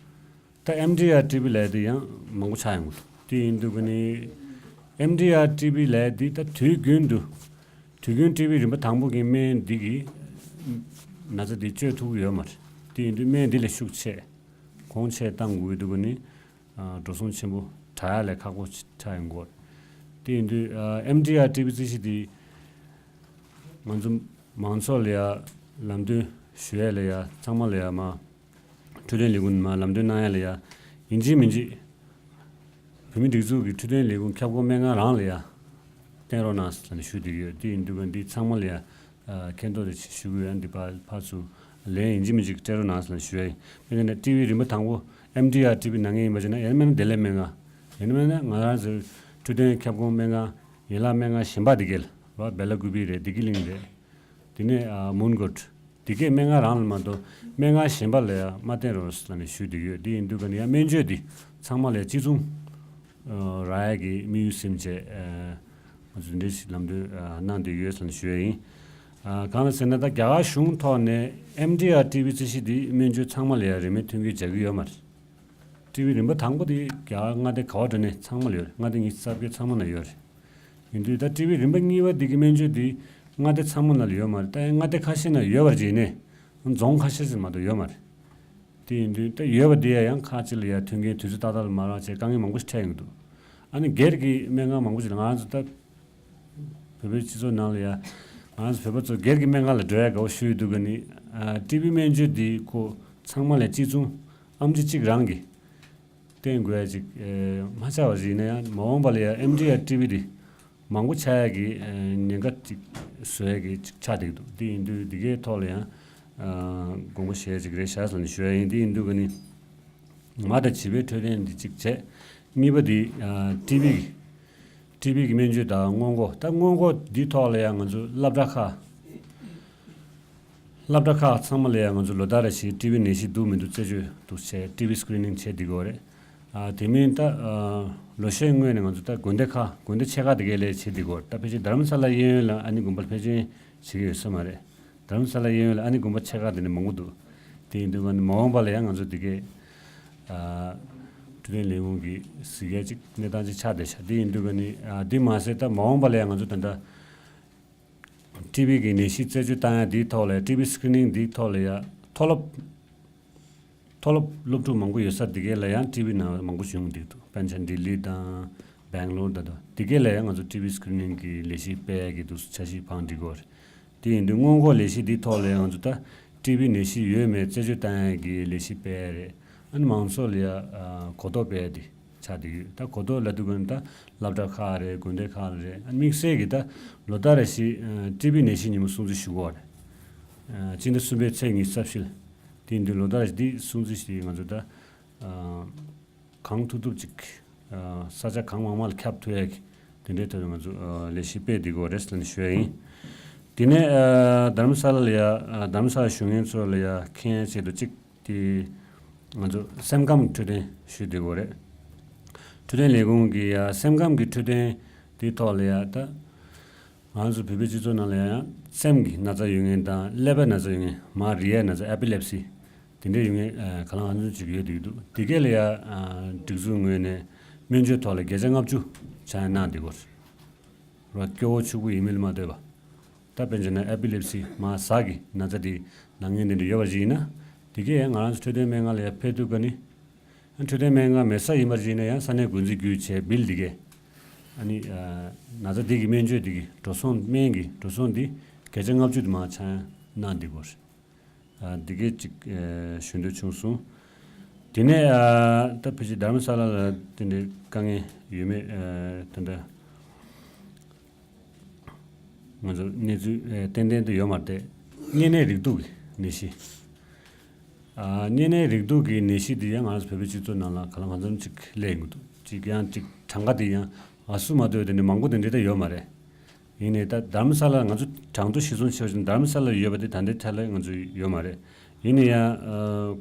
ད་ཨེམ་ཌི་ཨར་ཊི་བི་ལབ་ཡ་འདི་ཡང་མང་པོ་ཆགས་ཡོང་གི་འདུག་དེ་ཡིན་དུས་ཀ་ནི་ཨེམ་ཌི་ཨར་ཊི་བི་ལབ་ཡ་འདི་ད་དུས་རྒྱུན་དུ་དུས་རྒྱུན་ཊི་བི་རིམ་པ་དང་པོ་གི་སྨན་འདི་གིས་ན་ཚ་འདི་བཅོས་ཐུབ་ཀྱི་ཡོད་མ་རེད། དེ་ཡིན་དུས་སྨན་འདི་ལས་ཤུགས་ཆེ། གོང་ཆེ་བཏང་དགོས་འདུག་ག་ནི། ཨ། འགྲོ་སོང་ཆེན་པོ་དྲག་ཡ་ལས་ཁག་པོ་ཆགས་ཡོང་གི་ཡོད་རེད། དེ་ཡིན་དུས་ཨ། ཨེམ་ཌི་ཨར་ཊི་བི་རྩིས་གཞི་འདི་ང་ཚོ་མང་ཚོགས་ལ་ཡ་ལམ་སྟོན་ཞུ་ཡ་ལ་ཡ་ཚང་མ་ལ་ཡ་མ་འཕྲོད་བསྟེན་ལས་ཁུངས་མ་ལམ་སྟོན་གནང་ཡ་ལ་ཡ་ཡིན་གཅིག་མིན་གཅིག་བོད་མི་སྒྲིག་འཛུགས་ཀྱི་འཕྲོད་བསྟེན་ལས་ཁུངས་ཁྱབ་ཁོངས་སྨན་ཁང་རང་ལ་ཡ་བསྟན་རོགས་གནང་ཟེར་ནས་ཞུ་བསྡད་ཀྱི་ཡོད། དེ་ཡིན་དུས་ཀ་འདི་ཚང་མ་ལ་ཡ། ཨ། མཁྱེན་རྟོགས་དེ་ཞུ་གི་ཡོད། འདི་ཕར་ཕར་ཚུར་ལན་ཡིན་གཅིག་མིན་གཅིག་སྤྲད་རོགས་གནང་ཟེར་ཞུ་ཡ་ཡིན། དཔེར་ན་ཊི་བི་རིམ་པ་དང་པོ་ཨེམ་ཌི་ཨར་ཊི་བི་ན་མཁན་ཡིན་པ་བྱས་ན་ཡང་མིན་ན་བདེ་ལེགས་སྨན་ཁང་། ཡང་མིན་ན་ང་རང་ཚོའི་འཕྲོད་བསྟེན་ཁྱབ་ཁོངས་སྨན་ཁང་ཡན་ལག་སྨན་ཁང་གཞན་པ་དེ་གས་ལ་བ་བེ་ལ་ཀུ་པི་རེད། བདེ་སྐྱིད་གླིང་རེད། དེ་ནས་ཨ། མུན་གོཊ་དེ་གས་སྨན་ཁང་རང་ལ་མ་གཏོགས་སྨན་ཁང་གཞན་པ་ལ་ཡང་མ་བསྟན་རོགས་ཟེར་ནས་ཞུ་བསྡད་ཡོད། དེ་ཡིན་དུས་ཀ་ནི་ཡང་སྨན་བཅོས་འདི་ཚང་མ་ལ་ཡང་གཅིག་མཚུངས་རག་ཡ་གི་དམིགས་ཡུལ་ཟིན་བྱས། ཨ། ང་ཚོ་འདི་འདྲའི་ཞིག་ལམ་སྟོན་གནང་བསྡད་ཡོད་ཟེར་ནས་ཞུ་ཡ་ཡིན། ཨ། གང་ལ་ཟེར་ན་ད་རྒྱ་གར་གཞུང་ཐོག་ནས་ཨེམ་ཌི་ཨར་ཊི་བི་རྩིས་གཞི་འདི་སྨན་བཅོས་ཚང་མ་ལ་ཡང་རིན་མེད་མཐུན་རྐྱེན་སྦྱར་གྱི་ཡོད་མ་རེད། ཊི་བི་རིམ་པ་དང་པོ་དེ་རྒྱ་གར་མངའ་སྡེ་ག་བ་འགྲོ་ནས་ཚང་མ་ལ་ཡོད་རེད། མངའ་སྡེ་ཉི་ཤུ་རྩ་བརྒྱད་ཚང་མ་ལ་ཡོད་རེད། ཡིན་དུས་ད་ཊི་བི་རིམ་པ་གཉིས་པ་འདི་གི་སྨན་བཅོས་འདི་མངའ་སྡེ་ཚང་མ་ནང་ལ་ཡོད་མ་རེད། ད་ཡང་མངའ་སྡེ་ཁ་ཤས་ནང་ཡོད་པར་བྱས་ནས་རྫོང་ཁ་ཤས་ཙམ་མ་གཏོགས་ཡོད་མ་རེད། དེ་ཡིན་དུས་ད་ཡོད་པ་འདི་ཡང་ཁག་ཅིག་ལ་ཡང་མཐུན་རྐྱེན་དུས་ཚོད་ཏག་ཏག་ལ་མ་རག་བྱས་དཀའ་ངལ་མང་པོ་ཞིག་འཕྲད་ཡོང་གི་འདུག་ཨ་ནི་སྒེར་གྱི་སྨན་ཁང་མང་པོ་ཞིག་ལ་ང་རང་ཚོ་ད་བོད་པའི་སྤྱི་ཚོགས་ནང་ལ་ཡང་ང་རང་ཚོ་བོད་པ་ཚོ་སྒེར་གྱི་སྨན་ཁང་ལ་འགྲོ་ཡ་དགའ་བོ་ཞུ་ཡི་འདུག་ག་ནི། ཨ། ཊི་བི་སྨན་བཅོས་འདི་ཁོ་ཚང་མ་ལ་གཅིག་མཚུངས་ཨེམ་ཆི་གཅིག་རང་གིས་བསྟེན་དགོས་ཡ་ཅིག་ཨེ། མ་ཆགས་པ་ཞིག་ཡིན་ན་ཡང་མ་འོངས་པ་ལ་ཡང་ཨེམ་ཌི་ཨར་ཊི་བི་འདི་མང་པོ་ཆགས་ཡ་གི་ཨེ། ཉེན་ཁ་ཅིག་བཟོ་ཡ་གི་ཅིག་ཆགས་བསྡད་ཀྱི་འདུག་དེ་ཡིན་དུས་འདི་གའི་ཐོག་ལ་ཡང་ཨ། དགོངས་པ་བཞེས་ཡ་ཅིག་རེད་ཤག་ཟེར་ནས་ཞུ་ཡ་ཡིན། དེ་ཡིན་དུས་ག་ནི་མ་དང་བྱིས་པའི་འཕྲོད་བསྟེན་འདི་གཅིག་བྱས། གཉིས་པ་འདི་ཨ། ཊི་བི་གི་ཊི་བི་གི་སྨན་བཅོས་དང་སྔོན་འགོག་ད་སྔོན་འགོག་འདི་ཐོག་ལ་ཡང་ང་ཚོ་སློབ་གྲྭ་ཁག་སློབ་གྲྭ་ཁག་ཚང་མ་ལ་ཡང་ང་ཚོ་ལོ་ལྟར་རེ་བཞིན་ཊི་བི་ནད་གཞི་འདུག་མི་འདུག་རྩད་གཅོད་འདུག་བྱས། ཊི་བི་སི་ཀི་རི་ནིང་བྱེད་བསྡད་ཀྱི་ཡོད་རེད། ཨ། དེ་མིན་ད་ཨ། ལོ་ཤས་སྔོན་ནས་ང་ཚོ་ད་དགོན་སྡེ་ཁག་དགོན་སྡེ་ཆེ་ཁག་དེ་གའི་ལས་བྱེད་བསྡད་ཀྱི་ཡོད་རེད། ད་ཕལ་ཆེར་རྡ་རམ་ས་ལ་གཡས་གཡོན་ལ་ཨ་ནི་དགོན་པ་ཕལ་ཆེར་བྱེད་ཀྱི་ཡོད་ས་མ་རེད། རྡ་རམ་ས་ལ་གཡས་གཡོན་ལ་ཨ་ནི་དགོན་པ་ཆེ་ཁག་དེ་ནས་མང་པོ་འདུག་དེ་ཡིན་དུས་ཀ་ནི་མ་འོངས་པ་ལ་ཡང་ང་ཚོ་དེ་གའི་ཨ། འཕྲོད་བསྟེན་ལས་ཁུངས་ཀྱི་གཟིགས་ཡ་ཅིག་གནས་སྟངས་ཅིག་ཆགས་བསྡད་ཤག་དེ་ཡིན་དུས་ཀ་ནི་ཨ། དེ་མ་ཟད་ད་མ་འོངས་པ་ལ་ཡང་ང་ཚོ་ད་ལྟ་ཊི་བི་གི་ནད་གཞི་རྩད་གཅོད་བཏང་ཡ་འདིའི་ཐོག་ལ་ཡ། ཊི་བི་སི་ཀི་རི་ནིང་འདིའི་ཐོག་ལ་ཡ་མཐོ་སློབ་མཐོ་སློབ་སློབ་ཕྲུག་མང་པོ་ཡོད་ས་འདི་གས་ལ་ཡང་ཊི་བི་ནང་མང་པོ་བྱུང་འདུག་དཔེར་ན་ལྡི་ལི་དང་སྦེང་ལོར་དང་འདི་གས་ལ་ཡང་ང་ཚོ་ཊི་བི་སི་ཀི་རི་ནིང་གི་ལས་གཞི་སྤེལ་ཡ་གི་འདུག་འཆར་གཞི་བང་སྒྲིག་གི་ཡོད་རེད། དེ་ཡིན་དུས་སྔོན་འགོག་ལས་གཞི་འདིའི་ཐོག་ལ་ཡང་ང་ཚོ་ད་ཊི་བི་ནད་གཞི་ཡོད་མེད་རྩད་གཅོད་བཏང་ཡ་གི་ལས་གཞི་སྤེལ་ཡ་རེད། ཨ་ནི་མང་ཚོགས་ལ་ཡ་གོ་རྟོགས་སྤེལ་ཡ་དེ། ཆགས་བསྡད་ཡོད། ད་གོ་རྟོགས་ལབ་དུས་ཀ་ནི་ད་སློབ་གྲྭ་ཁག་རེད། དགོན་སྡེ་ཁག་ལ་རེད། ཨ་དམིགས་བསལ་གྱི་ད་ལོ་ལྟར་རེ་བཞིན་ཨ་ཊི་བི་ནད་གཞི་ཉིན་མོ་སྲུང་བརྩི་ཞུ་གི་ཡོད་རེད། ཨ་སྤྱི་ཟླ་གསུམ་པའི་ཚེས་ཉི་ཤུ་རྩ་བཞི་ལ་ དེ་ཡིན་དུས་ལོ་ལྟར་འདི་སྲུང་བརྩི་ཞིག་ང་ཚོ་ད་ཨ་གང་ཐུབ་ཐུབ་ཅིག་ཨ་ས་ཆ་གང་མང་མང་ལ་ཁྱབ་ཐུབ་ཡ་གི་དེ་འདྲའི་ཐོག་ནས་ང་ཚོ་ཨ་ལས་གཞི་སྤེལ་བསྡད་ཀྱི་ཡོད་རེད་ཟེར་ནས་ཞུ་ཡ་ཡིན། དེ་ནས་ཨ་དྷ་རམ་ས་ལ་ལ་ཡ་ཨ་དྷ་རམ་ས་ལ་བཞུགས་མཁན་ཚོ་ལ་ཡ་མཁྱེན་ཡ་ཆེད་དུ་གཅིག་དེ་ང་ཚོ་སེམས་ཁམས་འཕྲོད་བསྟེན་ཞུས་བསྡད་ཀྱི་ཡོད་རེད། འཕྲོད་བསྟེན་ལས་ཁུངས་ཀྱི་ཡ་སེམས་ཁམས་ཀྱི་འཕྲོད་བསྟེན་དེའི་ཐོག་ལ་ཡ་ད། ང་ཚོ་བོད་པའི་སྤྱི་ཚོགས་ནང་ལ་ཡང་སེམས་ཀྱི་ན་ཚ་ཡོད་མཁན་དང་ཀླད་པའི་ན་ཚ་ཡོད་མཁན་མར་རེད་ཡ་ན་ཚ་ཨེ་པི་ལེབ་སི་དེ་འདྲ་ཡོད་མཁན་ཨ་ག་ལ་ང་ཚོ་ཅིག་ཡོད་འདུག་འདུག་དེ་གས་ལ་ཡ་ཨ་སྒྲིག་འཛུགས་ངོས་ནས་སྨན་བཅོས་ཐོག་ལ་བརྒྱ་ཆ་ལྔ་བཅུ་ཆ་ཡང་གནང་བསྡད་ཡོད་རེད། སྐྱོ་བོ་ཕྱུག་པོ་ཡིན་མིན་ལ་མ་ལྟོས་པ། ད་དཔེར་བྱས་ན་ཨེ་པི་ལེབ་སི་མར་ཟ་གི་ན་ཚ་དེ་ན་མཁན་དེ་འདྲ་ཡོད་པ་ཅིག་ཡིན་ན་དེ་གས་ཡང་ང་རང་ཚོ་འཕྲོད་བསྟེན་སྨན་ཁང་ལ་ཡ་ཕེབས་ཐུབ་ག་ནི། འཕྲོད་བསྟེན་སྨན་ཁང་མེད་ས་ཡིན་པར་བྱས་ན་ཡང་ས་གནས་འགོ་འཛིན་བརྒྱུད་བྱས་བིལ་འདི་གས། ཨ་ནི་ཨ་ན་ཚ་འདི་གི་སྨན་བཅོས་འདི་གི་འགྲོ་སོང་སྨན་གྱི་འགྲོ་སོང་འདི་བརྒྱ་ཆ་ལྔ་བཅུ་དེ་མར་ཆ་གནང་འདི་གོ་རེད། ཨ་འདི་གས་ཅིག་ཨ་ཞུ་འདོད་བྱུང་སོང་། དེ་ནས་ཨ་ད་ཕལ་ཆེར་དྷ་རམ་ས་ལ་ལ་དེ་འདྲའི་དཀའ་ངལ་ཡོད་མེད་ཨ་དེ་འདྲ། ང་ཚོ་གནས་ཚུལ་ཨེ་ཏན་ཏན་དུ་ཡོད་མ་རེད་དེ། གཉན་ནད་རེག་དུག་གི་ནད་གཞི། ཨ་གཉན་ནད་རེག་དུག་གི་ནད་གཞི་འདི་ཡང་ང་ཚོ་བོད་པའི་སྤྱི་ཚོགས་ནང་ལ་ག་ལ་གང་འཚམ་ཅིག་སླེབས་ཡོང་གི་འདུག་ཅིག་ཡང་ཅིག་གྲངས་ཀ་དེ་ཡང་ཨ་སུ་མ་གཏོགས་དེ་འདྲ་མང་པོ་དེ་འདྲ་ད་ཡོད་མ་རེད། ཡིན་ནའི་ད་དྷ་རམ་ས་ལ་ང་ཚོ་གྲངས་ཐོ་གཞིར་བཟུང་བྱས་པ་ཡིན་ན་དྷ་རམ་ས་ལ་ཡོད་པ་དེ་ད་ལྟའི་ཆ་ལ་ང་ཚོ་ཡོད་མ་རེད། ཡིན་ནའི་ཡང་ཨ།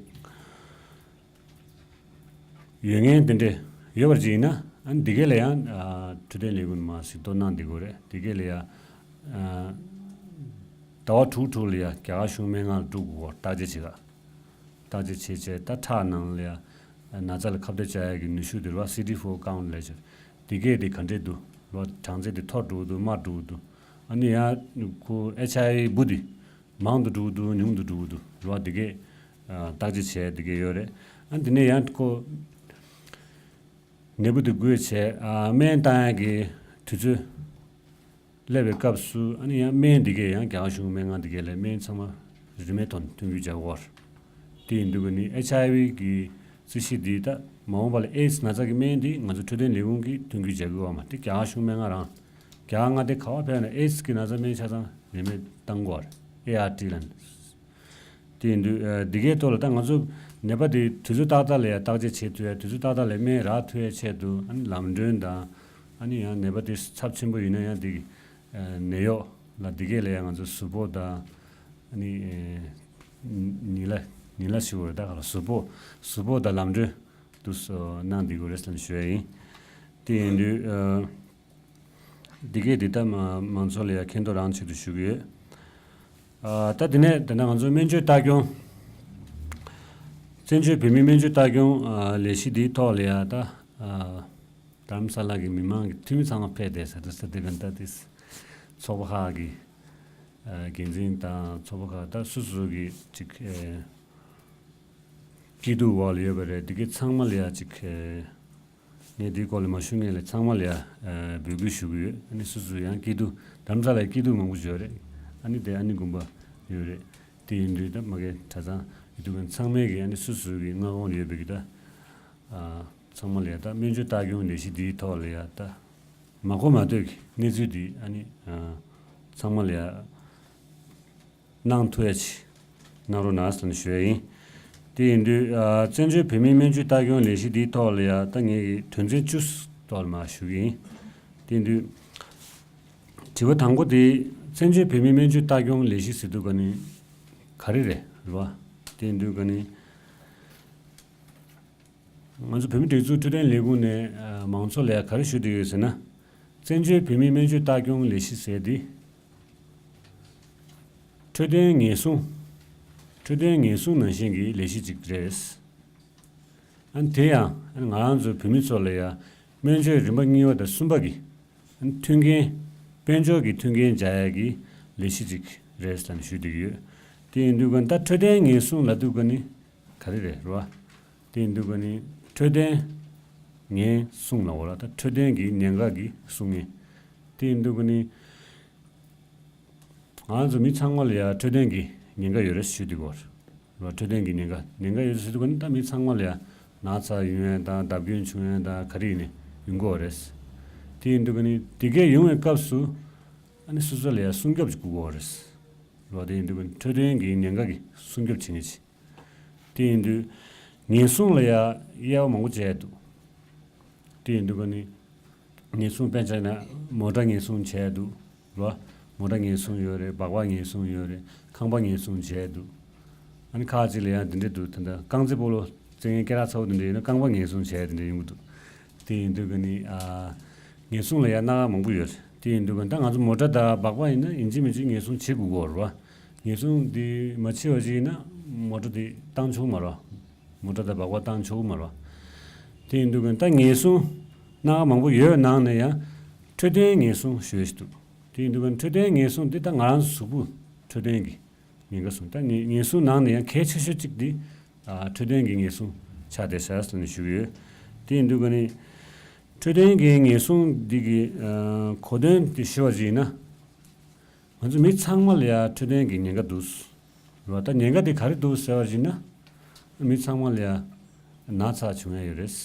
ཡོད་མཁན་དེ་འདྲས་ཡོད་པར་བྱས་ན་ཨ་ནི་འདི་གས་ལ་ཡང་ཨ་འཕྲོད་བསྟེན་ལས་ཁུངས་མར་གཟིགས་རྟོག་གནང་བསྡད་ཀྱི་ཡོད་རེད། འདི་གས་ལ་ཡང་ཨ་ཟླ་བ་དྲུག་དྲུག་ལ་ཡང་རྒྱ་གར་གཞུང་སྨན་ཁང་ལ་འགྲོ་དགོས་ཀྱི་ཡོད་རེད། བརྟག་དཔྱད་བྱེད་ཀ་བརྟག་དཔྱད་བྱས་བྱས་ད་ཁྲག་ནང་ལ་ཡང་ན་ཚ་ལ་ཁ་གཏད་བཅག་ཡག་གི་ནུས་ཤུགས་དེ་རེད་བ་སི་ཌི་ཕོར་ཀའུན་ཊི་ལབ་བྱས། འདི་གས་དེ་ག་འདྲས་འདུག་རེད་བ། གྲངས་ཚད་དེ་མཐོ་འགྲོ་གི་འདུག་དམའ་འགྲོ་གི་འདུག་ཨ་ནི་ཡང་ཁོ་ཨེཆ་ཨའི་བི་འབུ་དེ། མང་དུ་འགྲོ་གི་འདུག་ཉུང་དུ་འགྲོ་གི་འདུག་རེད་བ། འདི་གས་ཨ་བརྟག་དཔྱད་བྱས་འདི་གས་ཡོད་རེད། ཨ་འདི་ནས་ཡང་ཁོ་ནད་འབུ་དེ་འགོས་བྱས་ཨ་སྨན་བཏང་ཡག་གི་དུས་ཚོད་སླེབས་པའི་སྐབས་སུ་ཨ་ནི་ཡང་སྨན་འདི་གས་ཡང་རྒྱ་གར་གཞུང་སྨན་ཁང་འདི་གས་ལ་སྨན་ཚང་མ་རིན་མེད་ཐོག་ནས་ཐོན་ཁུལ་བྱ་དགོས་རེད། དེ་ཡིན་དུས་ཀ་ནི་ཨེཆ་ཨའི་བི་གི་རྩི་གཞི་འདི་ད་མ་འོངས་པ་ལ་ཨེ་ཌི་སི་ན་ཚ་གི་སྨན་འདི་ང་ཚོ་འཕྲོད་བསྟེན་ལས་ཁུངས་ཀྱིས་ཐོན་ཁུལ་བྱ་དགོས་པ་མ་རེད། དེ་རྒྱ་གར་གཞུང་སྨན་ཁང་རང་རྒྱ་གར་མངའ་སྡེ་ག་བ་ཕེབས་ན་ཨེ་ཌི་སི་གི་ན་ཚ་སྨན་ཆ་ཚང་རིན་མེད་བཏང་དགོས་རེད། ཨེ་ཨར་ཊི་ལབ་ནས། དེ་ཡིན་དུས་ཨ་འདི་གའི་ཐོག་ལ་ད་ང་ཚོ་ནད་པ་དེ་དུས་ཚོད་ཏག་ཏག་ལ་ཡང་བརྟག་དཔྱད་བྱེད་ཐུབ་ཡ། དུས་ཚོད་ཏག་ཏག་ལ་སྨན་རག་ཐུབ་ཡའི་ཆེད་དུ་ཨ་ནི་ལམ་གྲོན་དང་ཨ་ནི་ཡང་ནད་པ་དེ་ཚབས་ཆེན་པོ་ཡིན་ན་ཡང་དེ་གི་ཨ་ནད་གཡོག་ལ་འདི་གས་ལ་ཡང་ང་ཚོ་གཟུགས་པོ་དང་ཨ་ནི་ཨེ་ཉི་ལ་ཉི་ལ་ཞུ་བར་ད་ག་ལ་གཟུགས་པོ་གཟུགས་པོ་དང་ལམ་གྲོན་དུ་སོ་གནང་འདི་དགོས་རེད་ཟེར་ནས་ཞུ་ཡ་ཡིན། དེ་ཡིན་དུས་ཨ། འདི་གས་འདི་ལྟ་མ་མང་ཚོགས་ལ་ཡང་མཁྱེན་རྟོགས་རང་ཆེད་དུ་ཞུ་གི་ཡོད། ཨ་ད་དེ་ནས་ད་ལྟ་ང་ཚོ་སྨན་བཅོས་ལྟ་སྐྱོང་། བཙན་བྱོལ་བོད་མིའི་སྨན་བཅོས་ལྟ་སྐྱོང་ཨ་ལས་གཞི་འདིའི་ཐོག་ལ་ཡང་ད་ཨ་རྡ་རམ་ས་ལ་གི་མི་མང་གི་འཐུས་མི་ཚང་མ་ཕེབས་བསྡད་ས་རེད་ས། དེ་ག་ད་དེ་ཚོགས་པ་ཁག་གི་ཨ་འགན་འཛིན་དང་ཚོགས་པ་ཁག་ད་སོ་སོ་གི་ཅིག་ཨེ་སྐྱིད་སྡུག་འོག་ལ་ཡོད་པ་རེད། འདི་གའི་ཚང་མ་ལ་ཡང་ཅིག་ཨེ། ངས་འདིའི་སྐོར་ལ་མ་ཞུ་ངེས་ལ་ཚང་མ་ལ་ཡང་འབོད་སྐུལ་ཞུ་གི་ཡོད། ཨ་ནི་སོ་སོ་ཡང་སྐྱིད་སྡུག་དྷ་རམ་ས་ལའི་སྐྱིད་སྡུག་མང་པོ་ཡོད་རེད། ཨ་ནི་དེ་ཨ་ནི་དགོན་པ་ཡོད་རེད། དེ་ཡིན་དུས་ད་མ་གི་གྲྭ་ཚང་ཡོད་དུས་ཚང་མས་ཀྱི་ཨ་ནི་སོ་སོ་གི་མངའ་ཁོངས་ལ་ཡོད་པའི་གི་ད་ཚང་མ་ལ་ཡང་ད་སྨན་བཅོས་ལྟ་སྐྱོང་ལས་གཞི་འདིའི་ཐོག་ལ་ཡང་ད་མ་གོ་མ་ཐོས་ཀྱི་གནས་ཚུལ་འདི་ཨ་ནི་ཚང་མ་ལ་ཡང་གནང་ཐུབ་ཡ་ཆེད་གནང་རོགས་གནང་ཟེར་ནས་ཞུ་ཡ་ཡིན། དེ་ཡིན་དུས་ཨ་བཙན་བྱོལ་བོད་མིའི་སྨན་བཅོས་ལྟ་སྐྱོང་ལས་གཞི་འདིའི་ཐོག་ལ་ཡ་ད་ངེད་ཀྱི་དོན་ཚན་བཅུ་ཐོག་ལ་མར་ཞུ་གི་ཡིན། དེ་ཡིན་དུས་དྲི་བ་དང་པོ་དེ་བཙན་བྱོལ་བོད་མིའི་སྨན་བཅོས་ལྟ་སྐྱོང་ལས་གཞི་ཟེར་དུས་ག་ནི་ག་རེ་རེད་རེད་བ། དེ་ཡིན་དུས་ག་ནི། ང་ཚོ་བོད་མི་སྒྲིག་འཛུགས་འཕྲོད་བསྟེན་ལས་ཁུངས་ནས་ཨ་མང་ཚོགས་ལ་ཡང་ག་རེ་ཞུ་བསྡད་ཡོད་ཟེར་ན། བཙན་བྱོལ་བོད་མིའི་སྨན་བཅོས་ལྟ་སྐྱོང་ལས་གཞི་ཟེར་འདི། འཕྲོད་བསྟེན་ཉེན་སྲུང་། འཕྲོད་བསྟེན་ཉེན་སྲུང་ནང་བཞིན་གྱི་ལས་གཞི་ཅིག་རེད། ཨ་ནི་དེ་ཡང་ཨ་ནི་ང་རང་ཚོ་བོད་མི་ཚོ་ལ་ཡང་སྨན་བཅོས་རིམ་པ་གཉིས་པ་དང་གསུམ་པ་གི་ཨ་ནི་མཐུན་རྐྱེན། དཔལ་འབྱོར་གྱི་མཐུན་རྐྱེན་སྦྱར་ཡས་ཀྱི་ལས་གཞི་ཅིག་རེད་ཟེར་ནས་ཞུ་བསྡད་ཀྱི་ཡོད། དེ་ཡིན་དུས་ག་ད་འཕྲོད་བསྟེན་ཉེན་སྲུང་ལབ་དུས་ག་ནི་ག་རེ་རེད་རེད་བ། དེ་ཡིན་དུས་ག་ནི་འཕྲོད་བསྟེན་ཉེན་སྲུང་ལབ་དགོས་ར། ད་འཕྲོད་བསྟེན་གྱི་ཉེན་ཁ་གི་སྲུང་ངན། དེ་ཡིན་དུས་ག་ནི་ང་ཚོ་མི་ཚང་མ་ལ་ཡང་འཕྲོད་བསྟེན་གྱི་ཉེན་ཁ་ཡོད་རེད་ཞུ་དུས་ག་རེད་བ། འཕྲོད་བསྟེན་གྱི་ཉེན་ཁ་ཉེན་ཁ་ཡོད་ཟེར་དུས་ག་ནི་ད་མི་ཚང་མ་ལ་ཡང་ན་ཚ་ཡོང་ཡ་དང་བརྡབ་སྐྱོན་བྱུང་ཡ་དང་ག་རེ་ཡིན་ནའི་ཡོང་གི་ཡོད་རེད། དེ་ཡིན་དུས་ག་ནི་དེ་གས་ཡོང་བའི་སྐབས་སུ་ཨ་ནི་སོ་སོ་ལ་ཡང་སྲུང་སྐྱོབ་ཅིག་དགོས་ཀྱི་ཡོད་རེད། རེད་བ། དེ་ཡིན་དུས་ག་ནི་འཕྲོད་བསྟེན་གྱི་ཉེན་ཁ་གི་སྲུང་སྐྱོབ་བྱེད་མཁན་ཅིག་དེ་ཡིན་དུས་ཉེན་སྲུང་ལ་ཡ་དབྱེ་བ་མང་པོ་བྱས་འདུག་དེ་ཡིན་དུས་ཀ་ནི་ཉེན་སྲུང་དཔེར་ན་མོ་ཊ་ཉེན་སྲུང་བྱས་འདུག་ར། མོ་ཊ་ཉེན་སྲུང་ཡོད་རེད། སྦག་སྦག་ཉེན་སྲུང་ཡོད་རེད། ཁང་པ་ཉེན་སྲུང་བྱས་འདུག་ཨ་ནི་ཁག་ཅིག་ལ་ཡང་དེ་འདྲ་འདུག་ད་ལྟ་རྐང་རྩེད་སྤོ་ལོ་རྩེད་མཁན་སྐེ་རགས་ཚ་བོ་དེ་འདྲ་ཡིན་ན་རྐང་པ་ཉེན་སྲུང་བྱས་དེ་འདྲ་ཡོང་གི་འདུག་དེ་ཡིན་དུས་ཀ་ནི་ཨ་ཉེན་སྲུང་ལ་ཡང་སྣ་ཁ་མང་པོ་ཡོད་རེད། དེ་ཡིན་དུས་ཀ་ནི་ད་ང་ཚོ་མོ་ཊ་དང་སྦག་སྦག་ཡིན་ན་ཡིན་གཅིག་མིན་གཅིག་ཉེན་སྲུང་བྱེད་དགོས་ཀྱི་ཡོད་རེད་བ། ཉེན་སྲུང་དེ་མ་བྱས་པ་ཞིག་ཡིན་ན་མོ་ཊ་དེ་བཏང་ཆོག་གི་མ་རེད་བ། མོ་ཊ་དང་སྦག་སྦག་བཏང་ཆོག་གི་མ་རེད་བ། དེ་ཡིན་དུས་ཀ་ནི་ད་ཉེན་སྲུང་སྣ་ཁ་མང་པོ་ཡོད་ནང་ནས་ཡང་འཕྲོད་བསྟེན་ཉེན་སྲུང་ཞུ་ཡ་ཞིག་འདུག་དེ་ཡིན་དུས་ཀ་ནི་འཕྲོད་བསྟེན་ཉེན་སྲུང་དེ་ད་ང་རང་ཚོ་གཟུགས་པོ་འཕྲོད་བསྟེན་གྱི་ཉེན་ཁ་སྲུང་། ད་ཉེན་ཉེན་སྲུང་ནང་ནས་ཡང་གལ་ཆེ་ཤོས་གཅིག་དེ་ཨ་འཕྲོད་བསྟེན་གྱི་ཉེན་སྲུང་ཆགས་བསྡད་ཤག་ཟེར་ནས་ཞུ་གི་ཡོད། དེ་ཡིན་དུས་ཀ་ནི་འཕྲོད་བསྟེན་གྱི་ཉེན་སྲུང་འདི་གི་ཨ་གོ་དོན་དེ་ཞུ་བ་ཞིག་ཡིན་ན། ང་ཚོ་མི་ཚང་མ་ལ་ཡང་འཕྲོད་བསྟེན་གྱི་ཉེན་ཁ་འདུག་རེད་བ། ད་ཉེན་ཁ་དེ་ག་རེ་འདུག་ཟེར་བ་ཞིག་ན། མི་ཚང་མ་ལ་ཡང་ན་ཚ་བྱུང་ཡ་ཡོད་རེད།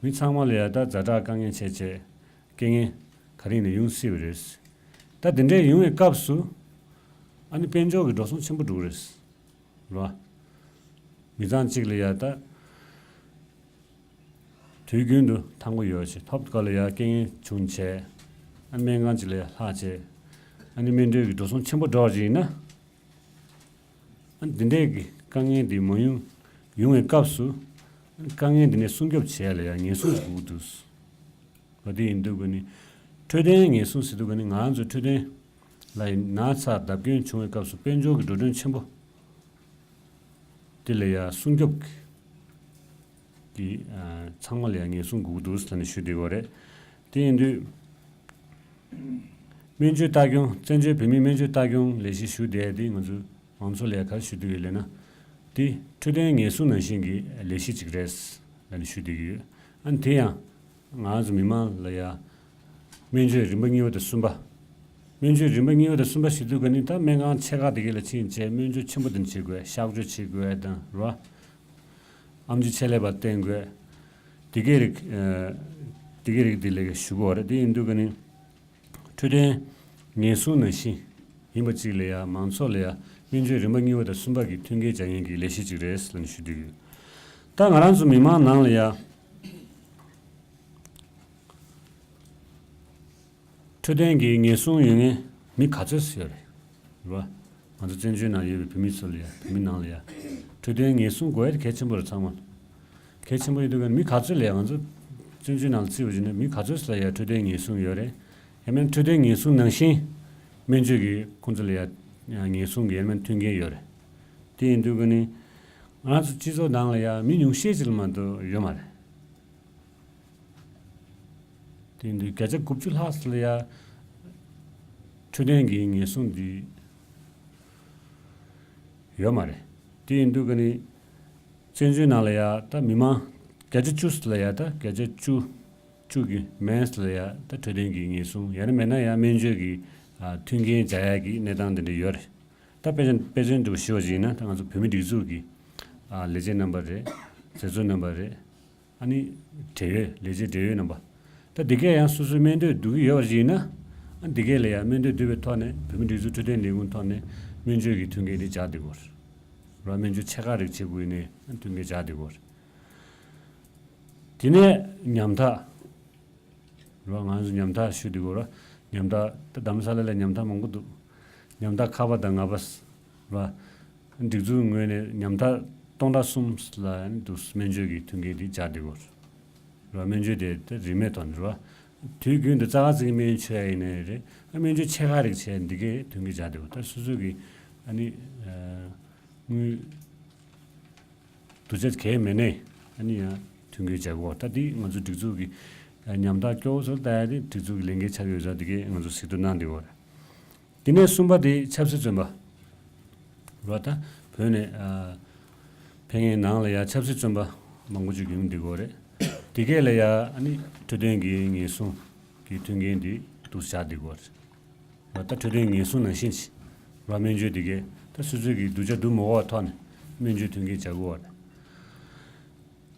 མི་ཚང་མ་ལ་ཡང་ད་ཛ་དྲག་དཀའ་ངལ་འཕྲད་བྱས་རྐྱེན་ངན་ག་རེ་ཡིན་ན་ཡོང་སྲིད་པ་རེད། ད་དེ་འདྲའི་ཡོང་བའི་སྐབས་སུ་ཨ་ནི་དཔལ་འབྱོར་གྱི་འགྲོ་སོང་ཆེན་པོ་འགྲོ་གི་རེད། རེད་བ། མི་ཚང་གཅིག་ལ་ཡང་ད་དུས་རྒྱུན་དུ་ཐང་པོ་ཡོད་ཅེས་ཐོབ་སྐབས་ལ་ཡང་རྐྱེན་ངན་བྱུང་བྱས། ཨ་ནི་སྨན་ཁང་གཅིག་ལ་ཡང་ལྷག་བྱས། ཨ་ནི་སྨན་སྤྲོད་ཀྱི་འགྲོ་སོང་ཆེན་པོ་འགྲོ་བ་ཅིག་ཡིན་ན། ཨ་ནི་འདི་འདྲས་ཀྱི་དཀའ་ངལ་འདི་མ་ཡོང་ཡོང་བའི་སྐབས་སུ། ཨ་ནི་དཀའ་ངལ་འདི་ནས་སྲུང་སྐྱོབ་བྱས་ལ་ཡང་ཉེན་སྲུང་ཞིག་དགོས་ཀྱི་འདུག་འོ་དེ་ཡིན་དུས་ཀ་ནི། འཕྲོད་བསྟེན་ཉེན་སྲུང་ཟེར་དུས་ཀ་ནི་ང་རང་ཚོ་འཕྲོད་བསྟེན་ལ་ཡང་ན་ཚ་བརྡབ་སྐྱོན་བྱུང་བའི་སྐབས་སུ་དཔལ་འབྱོར་གྱི་འགྲོ་གྲོན་ཆེན་པོ་དེ་ལ་ཡང་སྲུང་སྐྱོབ་ཀྱི་ཀྱི་ཨ་ཚང་མ་ལ་ཡང་ཉེན་སྲུང་དགོས་ཀྱི་འདུག་ཟེར་ནས་ཞུ་བསྡད་ཡོད་རེད། དེ་ཡིན་དུས། སྨན་བཅོས་ལྟ་སྐྱོང་། བཙན་བྱོལ་བོད་མིའི་སྨན་བཅོས་ལྟ་སྐྱོང་ལས་གཞི་ཞུ་བསྡད་དེ་ང་ཚོས་མང་ཚོགས་ལ་ཡང་ག་རེ་ཞུ་འདོད་ཡོད་ལབ་ན། དེ་འཕྲོད་བསྟེན་ཉེན་སྲུང་ནང་བཞིན་གྱི་ལས་གཞི་ཅིག་རེད་ལབ་ནས་ཞུ་བསྡད་ཀྱི་ཡོད། ཨ་ནི་དེ་ཡང་ང་ཚོ་མི་མང་ལ་ཡང་སྨན་བཅོས་རིམ་པ་གཉིས་པ་དང་གསུམ་པ། སྨན་བཅོས་རིམ་པ་གཉིས་པ་དང་གསུམ་པ་ཞུ་དུས་ཀ་ནི་ད་སྨན་ཁང་ཆེ་ཁག་དེ་གའི་ལ་ཕྱིན་བྱས་སྨན་བཅོས་ཆེན་པོ་དེ་བྱེད་དགོས། གཤག་བཅོས་བྱེད་དགོས་དང་རེད་བ། ཨེམ་ཆི་ཆེད་ལས་པ་བསྟེན་དགོས། དེ་གའི་རིགས་ཨ་དེ་གའི་རིགས་དེ་ལ་ཞུ་དགོས་རེད། དེ་ཡིན་དུས་ཀ་ནི། འཕྲོད་བསྟེན་ཉེན་སྲུང་ནང་བཞིན་ཡིན་པ་གཅིག་ལ་ཡང་མང་ཚོགས་ལ་ཡང་སྨན་བཅོས་རིམ་པ་གཉིས་པ་དང་གསུམ་པ་གི་མཐུན་རྐྱེན་སྦྱར་མཁན་གྱི་ལས་གཞི་གཅིག་རེད་ལབ་ནས་ཞུ་འདོད་ཡོད། ད་ང་རང་ཚོ་མི་མང་ནང་ལ་ཡང་འཕྲོད་བསྟེན་གྱི་ཉེན་སྲུང་ཡོད་མཁན་མི་ག་ཚོད་ཡོད་རེད། རེད་བ། ང་ཚོ་བཙན་བྱོལ་ནང་ཡོད་པའི་བོད་མི་ཚོ་ལ་ཡང་བོད་མི་ནང་ལ་ཡང་འཕྲོད་བསྟེན་ཉེན་སྲུང་དགོས་ཡ་དེ་གལ་ཆེན་པོ་རེད་ཚང་མ། གལ་ཆེན་པོ་ཡིན་དུས་ཀ་ནི་མི་ག་ཚོད་ལ་ཡང་ང་ཚོ་བཙན་བྱོལ་ནང་ལ་བརྩིས་པ་ཡིན་ན་མི་ག་ཚོད་ལ་ཡང་འཕྲོད་བསྟེན་ཉེན་སྲུང་ཡོད་རེད། ཡང་མིན་འཕྲོད་བསྟེན་ཉེན་སྲུང་ནང་བཞིན་སྨན་བཅོས་ཀྱི་ཁོང་ཚོ་ལ་ཡང་ཉེན་སྲུང་གི་ཡང་མིན་མཐུན་རྐྱེན་ཡོད་རེད། དེ་ཡིན་དུས་ཀ་ནི་ང་ཚོ་སྤྱི་ཚོགས་ནང་ལ་ཡང་མི་ཉུང་ཤས་ཅིག་ལ་མ་གཏོགས་ཡོད་མ་རེད། དེ་ཡིན་དུས་བརྒྱ་ཆ་དགུ་བཅུ་ལྷག་ཙམ་ལ་ཡང་འཕྲོད་བསྟེན་གྱི་ཉེན་སྲུང་འདི་ཡོད་མ་རེད། དེ་ཡིན་དུས་ཀ་ནི་བཙན་བྱོལ་ནང་ལ་ཡང་ད་མི་མང་བརྒྱ་ཆ་བཅུ་ལ་ཡང་ད་བརྒྱ་ཆ་བཅུ་བཅུ་གི་མེད་ལ་ཡང་ད་འཕྲོད་བསྟེན་གྱི་ཉེན་སྲུང་ཡང་ན་མེད་ན་ཡང་སྨན་བཅོས་ཀྱི་ཨ་མཐུན་རྐྱེན་སྦྱར་ཡག་གི་གནས་སྟངས་འདི་འདྲ་ཡོད་རེད། ད་དཔེ་ཅན་དཔེ་ཅན་དུ་ཞུ་བ་ཞིག་ཡིན་ན་ད་ང་ཚོ་བོད་མི་སྒྲིག་འཛུགས་ཀྱི་ཨ་ལས་བྱེད་རྣམ་པ་རེད། མཛད་གཙོ་རྣམ་པ་རེད། ཨ་ནི་འབྲེལ་ཡོད་ལས་བྱེད་འབྲེལ་ཡོད་རྣམ་པ། ད་འདི་གས་ཡང་སོ་སོའི་སྨན་དོན་བསྡུ་གི་ཡོད་པ་ཞིག་ཡིན་ན། ཨ་འདི་གས་ལ་ཡང་སྨན་དོན་བསྡུ་བའི་ཐོག་ནས་བོད་མི་སྒྲིག་འཛུགས་འཕྲོད་བསྟེན་ལས་ཁུངས་ཐོག་ནས་སྨན་བཅོས་ཀྱི་མཐུན་རྐྱེན་དེ་སྦྱར་བསྡད་ཡོད་རེད། སྨན་བཅོས་ཆེ་ཁག་རིགས་བྱེད་དགོས་ནས་མཐུན་རྐྱེན་སྦྱར་བསྡད་ཡོད་རེད། དེ་ནས་ཉམ་ཐག་རེད་བ། ང་ཚོ་ཉམ་ཐག་ཞུ་བསྡད་ཡོད་རེད། ཉམ་ཐག་ད་རྡ་རམ་ས་ལ་ལ་ཉམ་ཐག་མང་པོ་འདུག་ཉམ་ཐག་ཁ་པ་དང་ང་པ་རེད་བ། སྒྲིག་འཛུགས་ངོས་ནས་ཉམ་ཐག་སྟོང་ཕྲག་གསུམ་ལ་ཡང་འདུག་སྨན་བཅོས་ཀྱི་མཐུན་རྐྱེན་འདི་སྦྱར་བསྡད་ཡོད་རེད་བ། སྨན་བཅོས་དེ་ད་རིན་མེད་ཐོག་ནས་རེད་བ། དུས་རྒྱུན་དུ་རྩ་ཁ་ཚིག་སྨན་མཆོད་ཡ་ཡིན་ནའི་རེད། སྨན་བཅོས་ཆེ་ཁག་རིགས་བྱས་འདི་གའི་མཐུན་རྐྱེན་སྦྱར་བསྡད་ཡོད། ད་སོ་སོ་གི་ཨ་ནི་དངུལ་དུ་ཆ་གས་མེད་ནས་ཨ་ནི་ཡང་མཐུན་རྐྱེན་སྦྱར་དགོས། ད་འདི་ང་ཚོ་སྒྲིག་འཛུགས་ཀྱི་ཉམ་ཐག་སྐྱོ་བོ་ཚོར་ལྟ་ཡ་དེ་སྒྲིག་འཛུགས་ཀྱི་ལས་འགན་ཆགས་ཡོད་ཙང་འདི་གས་ང་ཚོ་གཟིགས་འདོད་གནང་བསྡད་ཡོད་རེད། དེ་ནས་གསུམ་པ་དེ་ཆབ་སྲིད་བཙོན་པ་རེད་བ། ད་བོད་ནས་ཨ་ཕེབས་མཁན་ནང་ལ་ཡང་ཆབ་སྲིད་བཙོན་པ་མང་པོ་ཅིག་ཡོང་བསྡད་ཡོད་རེད། དེ་གས་ལ་ཡང་ཨ་ནི་འཕྲོད་བསྟེན་གྱི་ཉེན་སྲུང་གི་མཐུན་རྐྱེན་དེ་འདུག་སེ་སྦྱར་བསྡད་ཡོད་རེད། ད་འཕྲོད་བསྟེན་ཉེན་སྲུང་ནང་བཞིན་གྱི་ར་སྨན་བཅོས་དེ་གས་ད་སོ་སོའི་གི་སྡུག་ཅག་སྡུག་མི་དགོས་པའི་ཐོག་ནས་སྨན་བཅོས་མཐུན་རྐྱེན་སྦྱར་དགོས་པ་རེད།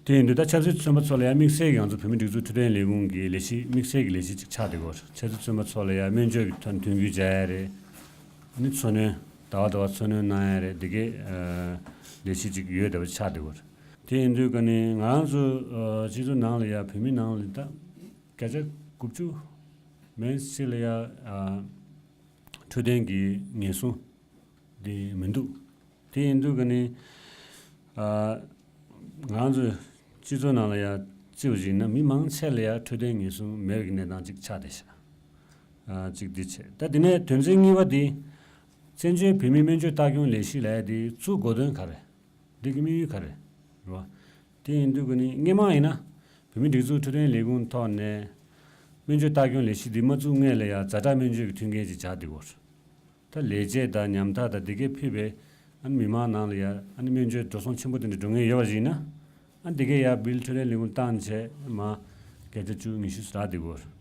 དེ་ཡིན་དུས་ད་ཆབ་སྲིད་བཙོན་པ་ཚོ་ལ་ཡང་དམིགས་བསལ་གྱི་ང་ཚོ་བོད་མི་སྒྲིག་འཛུགས་འཕྲོད་བསྟེན་ལས་ཁུངས་ཀྱི་ལས་གཞི་དམིགས་བསལ་གྱི་ལས་གཞི་ཅིག་ཆགས་བསྡད་ཡོད་རེད། ཆབ་སྲིད་བཙོན་པ་ཚོ་ལ་ཡང་སྨན་བཅོས་ཀྱི་ཐོག་ནས་མཐུན་རྐྱེན་སྦྱར་ཡ་རེད། ཨ་ནི་འཚོ་སྣོན་ ཟླ་བ་ཟླ་བ་འཚོ་སྣོན་གནང་ཡ་རེད། འདི་གའི་ལས་གཞི་ཅིག་ཡོད་བསྡད་པ་ཆགས་བསྡད་ཡོད་རེད། དེ་ཡིན་དུས་ཀ་ནི་ང་རང་ཚོ་སྤྱི་ཚོགས་ནང་ལ་ཡ་བོད་མི་ནང་ལ་ད་བརྒྱ་ཆ་དགུ་བཅུ་མན་ཆད་ལ་ཡ་འཕྲོད་བསྟེན་གྱི་ཉེན་སྲུང་འདི་མི་འདུག་དེ་ཡིན་དུས་ཀ་ནི་ང་རང་ཚོ་སྤྱི་ཚོགས་ནང་ལ་ཡ་བརྩི་བ་ཞིག་ཡིན་ན་མི་མང་ཆེ་ལ་ཡ་འཕྲོད་བསྟེན་ཉེན་སྲུང་མེད་པའི་གནས་སྟངས་ཅིག་ཆགས་བསྡད་ཤག་གཅིག་འདི་བྱས། ད་དེ་ནས་དོན་ཚན་གཉིས་པ་འདི་བཙན་བྱོལ་བོད་མིའི་སྨན་བཅོས་ལྟ་སྐྱོང་ལས་གཞི་ལབ་ཡ་འདི་བཙུགས་དགོས་དོན་ག་རེ། འདི་གི་དམིགས་ཡུལ་ག་རེ་རེད་བ། དེ་ཡིན་དུས་ཀ་ནི་སྔོན་མ་ཡིན་ན་བོད་མིའི་སྒྲིག་འཛུགས་འཕྲོད་བསྟེན་ལས་ཁུངས་ཐོག་ནས་སྨན་བཅོས་ལྟ་སྐྱོང་ལས་གཞི་འདི་མ་བཙུགས་སྔོན་ལ་ཡ་ཛ་དྲག་སྨན་བཅོས་ཀྱི་མཐུན་རྐྱེན་ཅིག་སྦྱར་བསྡད་ཡོད་རེད། ད་ལས་བྱེད་དང་ཉམ་ཐག་དང་དེ་གའི་ཕུད་པའི་ཨ་ནི་མི་མང་ནང་ལ་ཡ་ཨ་ནི་སྨན་བཅོས་འགྲོ་སོང་ཆེན་པོ་དེ་འདྲ་འགྲོ་མཁན་ཡོད་པ་ཞིག་ཡིན་ན་ཨ་ནི་དེ་གའི་ཡ་བིལ་འཕྲོད་བསྟེན་ལས་ཁུངས་བཏང་བྱས་མ་བརྒྱ་ཆ་བཅུ་ཉི་ཤུ་རག་བསྡད་ཡོད་རེད།